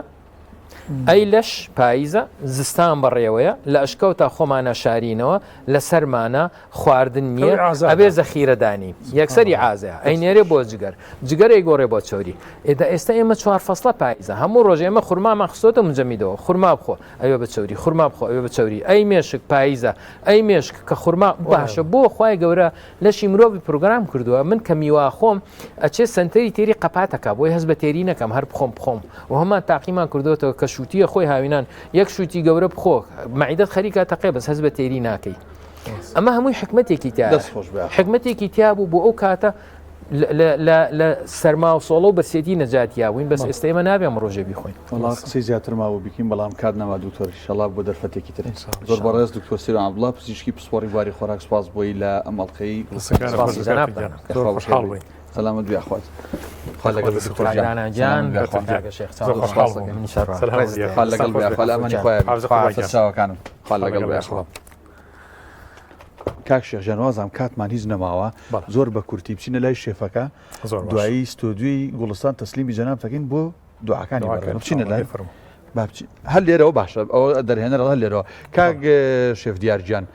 ئەی لەش پاییزە زستان بەڕێوەیە لە ئەشکەوتا خۆمانە شارینەوە لە سەرمانە خواردن نییە ئەبێ زەخیرە دانی یەکسەری ئازەیە ئەی نێرێ بۆ جگەر جگەر ئەی گۆڕێ بۆ چۆری ئێدا ئێستا ئێمە چوار فەسڵە پاییزە هەموو ڕۆژ ئێمە خورمامان خستۆتە مجەمیدەوە خورما بخۆ ئەوێ بە چوری خورما بخۆ ئەوێ بە چوری ئەی مێشک پاییزە ئەی مێشک کە خورما باشە بۆ خوای گەورە لەشی مرۆڤی پرۆگرام کردووە من کە میوە خۆم ئەچێ سەنتەری تێری قەپاتەکە بۆی هەست بە تێری نەکەم هەر بخۆم بخۆم و هەمان تاقیمان کردوێتەوە کە شووتیە خۆی هاوینان یەک شووتی گەورە بخۆ مەعیدەت خەریکە تەقێ بەس هەست بە تێری ناکەی ئەمە هەمووی حکمتێکی تیا حکمتێکی تیا بوو بۆ ئەو کاتە لە سەرما و سۆڵە و برسێتی نەجاتیا بووین بەس ئێستا ئێمە نابێ ئەم ڕۆژێ بیخۆین. وەڵا قسەی زیاتر مابوو بیکەین بەڵام کات نەما دکتۆر ئیشەڵا بۆ دەرفەتێکی تر زۆر بەڕێز دکتۆر سیروان عەبدوڵا پزیشکی پسپۆڕی بواری خۆراک سوپاس بۆی لە ئەم ئەڵقەی قسەکانت خۆش بێت کاکە گیان زۆر خۆشحاڵ بووین سەلامەت بی ئەخوات خوا لەگەڵ بێت دکتۆر گیان گیان سەلامەت بی ئەخوا. کاکە شێخ زۆر خۆشحاڵ بووم منیش هەروەها. سەلامەت بی خوا لەگەڵ بێ خوا لە ئەمانی خوایە بی. حافظ خوا گیان. سەرچاوەکانم خوا لەگەڵ بێ لەگەڵ ئەخوا. کاک شێخ گیان وازام کاتمان هیچ نەماوە زۆر بە کورتی بچینە لای شێفەکە دوایی ستۆدیۆی گوڵستان تەسلیمی جەناب دەکەین بۆ دوعاکانی بچینە لای هەر لێرەوە باشە ئەوە دەرهێنەر هەر لێرەوە کاک شێف دیار گیان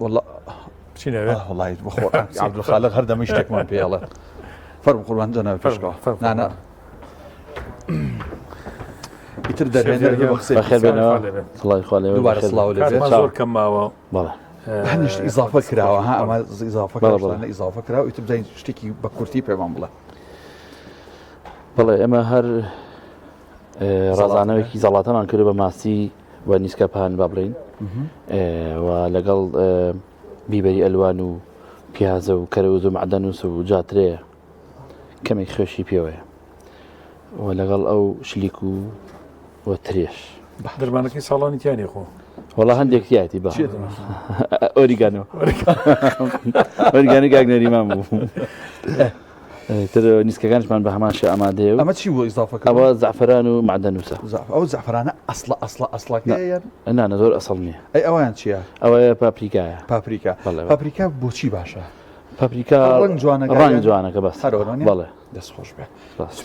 وڵی بخۆ عبدالخالق هەر دەمە شتێکمان پێڵە فەرم قوربان جەناب پێشکەوە نانا ئیتر دەرهێنەر بە قسەی بەخێر بێنەوە سڵاوی خوا لێوە دووبارە سڵاو لێ بێت زۆر کەم ماوە بەڵێ هەنیش ئیزافە کراوە ها ئەمە ئیزافە کراوە ئیزافە کراوە ئیتر بزانین شتێکی بە کورتی پێمان بڵێ بەڵێ ئێمە هەر ڕازانەوەیەکی زەڵاتەمان کرد بە ماسی و نیسکە پان با بڵین و لەگەڵ بیبەری ئەلوان و پیازە و کەرەوز و معدەنووس و جاترێ کەمێک خوێشی پێوەیە و لەگەڵ ئەو شلیک و و ترێش. دەرمانەکەی ساڵانی تیانێ خۆ. وەڵا هەندێک تیاتی بە ئۆریگانۆ ئۆریگانۆ کاک نەریمان بوو. تر نیسکەکانشمان بە هەمان شێ ئامادەیە ئەمە چی بوو ئیزافە ئەوە زەعفەران و مەعدەنووسە ئەو زەعفەرانە ئەسڵە ئەسڵە ئەسڵەکەیە یان نا نا زۆر ئەسڵ نییە ئەی ئەویان چییە ئەوە پاپریکایە پاپریکا پاپریکا بۆچی باشە پاپریکا ڕەنگ جوانەکە ڕەنگ جوانەکە بەس هەرۆنی بەڵێ دەست خۆش بێ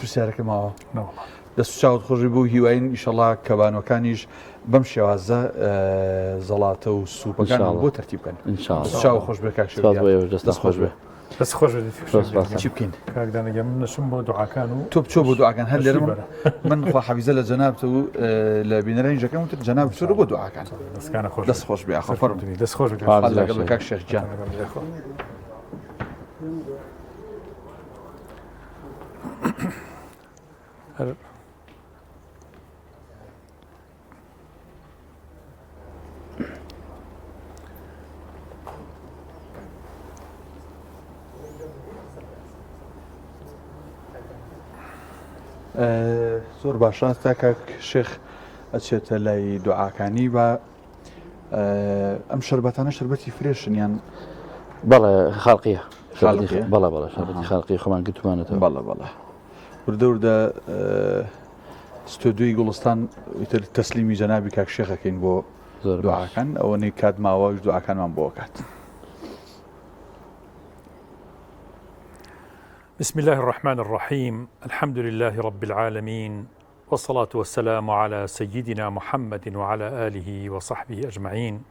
پرسیارەکە ماوە دەست چاوت خۆشی بوو هیواین ئیشەڵا کەبانەکانیش بەم شێوازە زەڵاتە و سوپەکان بۆ تەرتیب بکەن چاو خۆش بێ کاک دەست خۆش بێ. دەست خۆش بێت. چی بکەین؟ کاک دانا گیان من نەچم بۆ دوعاکان و تۆ بچۆ بۆ دوعاکان هەر لێرە تەشریف بەرە. من خواحافیزە لە جەنابت و لە بینەرانی ژەکەم وتت جەناب بچۆرە بۆ دوعاکان. دەستکانە خۆش دەست خۆش بێ ئاخۆ فەرموو. دەست خۆش بێ. خوا لەگەڵ بێ کاک شێخ گیان. هەر زۆر باشە تا کاک شێخ ئەچێتە لای دوعاکانی بە ئەم شربەتانە شربەتی فرێشن یان بەڵێ خاڵقیە بەڵێ بەڵێ شربەتی خاڵقی خۆمان گرتومانەتەوە بەڵێ بەڵێ وردە وردە ستۆدیۆی گوڵستان ئیتر تەسلیمی جەنابی کاک شێخ ئەکەین بۆ زۆر باش. دوعاکان ئەوەنەی کات ماوە ئەویش دوعاکانمان بۆ ئەکات. بسم الله الرحمن الرحیم الحمد لله رب العالمین والصلاة والسلام على سيدنا محمد وعلى آله وصحبه أجمعين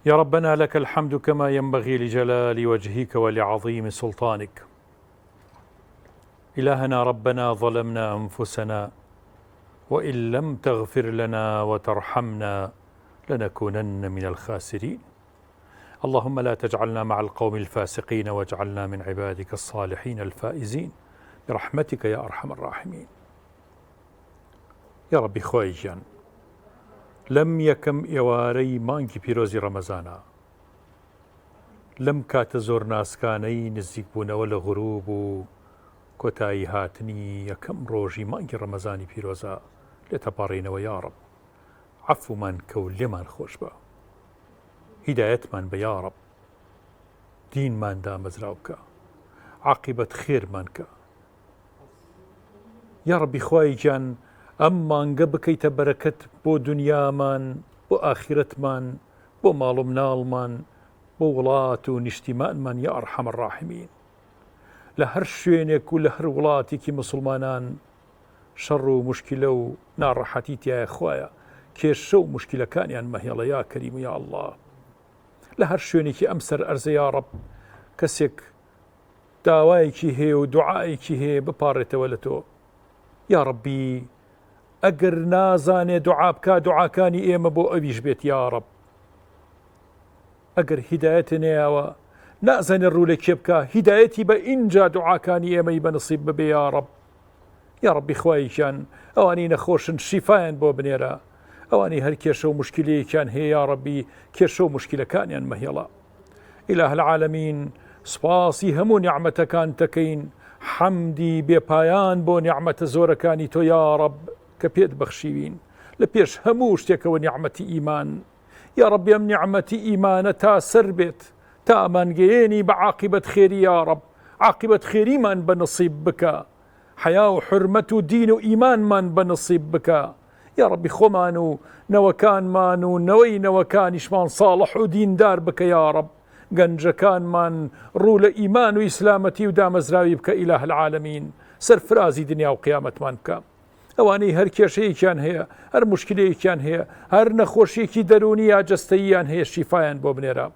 يا ربنا لك الحمد كما ينبغي لجلال وجهك ولعظيم سلطانك إلهنا ربنا ظلمنا أنفسنا وإن لم تغفر لنا وترحمنا لنكونن من الخاسرين اللهم لا تجعلنا مع القوم الفاسقين واجعلنا من عبادك الصالحين الفائزين برحمتك يا أرحم الراحمين یا ڕەبی خوای گیان لەم یەکەم ئێوارەی مانگی پیرۆزی ڕەمەزانا لەم کاتە زۆر ناسکانەی نزیک بوونەوە لە غروب و کۆتایی هاتنی یەکەم ڕۆژی مانگی ڕەمەزانی پیرۆزە لێتەپاڕینەوە یا ڕەب عەفومان کە و لێمان خۆش بە هیدایەتمان بە یا ڕەب دینمان دامەزراو بکە عاقیبەت خێرمان کە یاڕەبی خوای گیان ئەم مانگە بکەیتە بەرەکەت بۆ دنیامان بۆ ئاخیرەتمان بۆ ماڵ و مناڵمان بۆ وڵات و نیشتیمانمان یا ئەرحەم الراحمین لە هەر شوێنێک و لە هەر وڵاتێکی مسلمانان شەڕ و مشکلە و ناڕەحەتی تایە خوایە کێشە و مشکلەکانیان مەهێڵە یا کەریم و یا الله لە هەر شوێنێکی ئەم سەر ئەرزە یا ڕەب کەسێک داوایەکی هەیە و دوعایەکی هەیە بپاڕێتەوە لە تۆ یاڕەبی ئەگەر نازانێ دوعا بکا دوعاکانی ئێمە بۆ ئەویش بێت یاڕەب ئەگەر هیدایەت نەیاوە نازانێ ڕوو لە کێ بکا هیدایەتی بە ئینجا دوعاکانی ئێمەی بە نسیب ببێ یاڕەب یاڕەبی خوای گیان ئەوانەی نەخۆشن شیفایان بۆ بنێرە ئەوانەی هەر کێشە و مشکلەیەکیان هەیە یاڕەبی کێشە و مشکلەکانیان مەهێڵە اله العالمین سپاسی هەموو نیعمەتەکان تەکەین حەمدی بێپایان بۆ نیعمەتە زۆرەکانی تۆ یاڕەب کە پێت بەخشیوین لە پێش هەموو شتێکەوە نیعمەتی ئیمان یاڕەبی ئەم نیعمەتی ئیمانە تا سەر بێت تا ئەمانگەیەنی بە عاقبەت خێری یاڕەب عاقبەت خێریمان بە نصیب بکە حەیا و حورمەت و دین و ئیمانمان بە نسیب بکە یاڕەبی خۆمان و نەوەکانمان و نەوەی نەوەکانیشمان ساڵح و دیندار بکە یاڕەب گەنجەکانمان ڕوو لە ئیمان و ئیسلامەتی و دامەزراوی بکە ئیلاه العالمین سەرفرازی دنیا و قیامەتمان بکە ئەوانەی هەر کێشەیەکیان هەیە هەر مشکلەیەکیان هەیە هەر نەخۆشیەکی دەروونی یا جەستەییان هەیە شیفایان بۆ بنێرە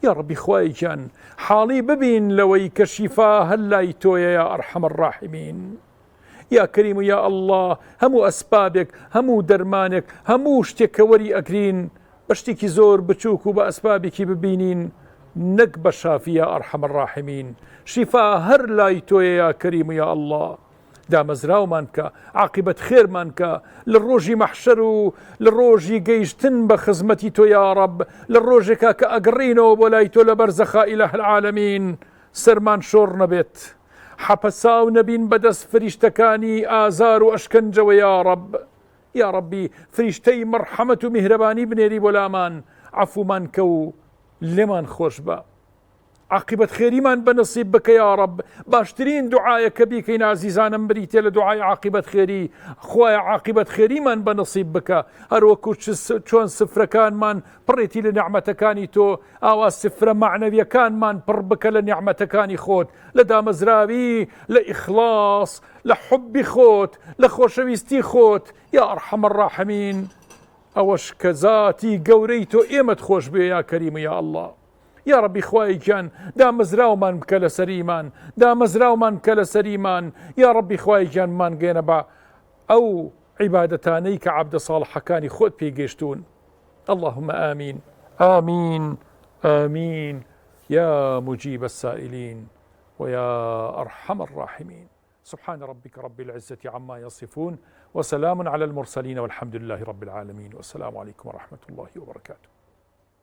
یاڕەبی خوای گیان حاڵی ببین لەوەی کە شیفا هەر لای تۆیە یا ئەرحەم الراحمین یا کەریم و یا ئەڵڵا هەموو ئەسبابێک هەموو دەرمانێک هەموو شتێک کە وەری ئەگرین بە شتێکی زۆر بچووک و بە ئەسبابێکی ببینین نەک بە شافی یا ئەرحەم الراحمین شیفا هەر لای تۆیە یا کەریم و یا ئەڵڵا دامەزراومان بکە، عاقیبەت خێرمان کە، لە ڕۆژی مەحشەر و لە ڕۆژی گەیشتن بە خزمەتی تۆ یاڕەب، لە ڕۆژێکا کە ئەگەڕێینەوە بۆ لای تۆ لە بەرزەخا ئیلاه العالمین سەرمان شۆڕ نەبێت، حەپەساو نەبین بەدەست فریشتەکانی ئازار و ئەشکەنجەوە یاڕەب. یاڕەبی فریشتەی مەڕحەمەت و میهرەبانی بنێری بۆ لامان، عەفومان کە و لێمان خۆشبە. عاقیبەت خێریمان بە نسیب بکە یاڕەب باشترین دوعایە کە بیکەین ئازیزانم بریتە لە دوعای عاقیبەت خێری خوایە عاقیبەت خێریمان بە نسیب بکە هەروەکو چۆن سفرەکانمان پڕێتی لە نیعمەتەکانی تۆ ئاوا سفرە مەعنەویەکانمان پڕ بکە لە نیعمەتەکانی خۆت لە دامەزراوی لە ئیخلاص لە حوبی خۆت لە خۆشەویستی خۆت یا ئەرحەم الراحمین ئەوەش کە زاتی گەورەی تۆ ئێمەت خۆش بوێ یا کەریم یا ئەڵڵا. یاڕەبی خوایە گیان دامەزراومان بکە لەسەر ئیمان دامەزراومان بکە لەسەر ئیمان یاڕەبی خوایە گیان بمانگەیەنە بە ئەو عیبادەتانەی کە عەبدە ساڵحەکانی خۆت پێی گەیشتوون اللهم آمین آمین آمین یا مجیب السائلین ویا ارحم الراحمین سبحان ربك رب العزة عما يصفون وسلام على المرسلين والحمد لله رب العالمين والسلام عليكم ورحمة الله وبركاته.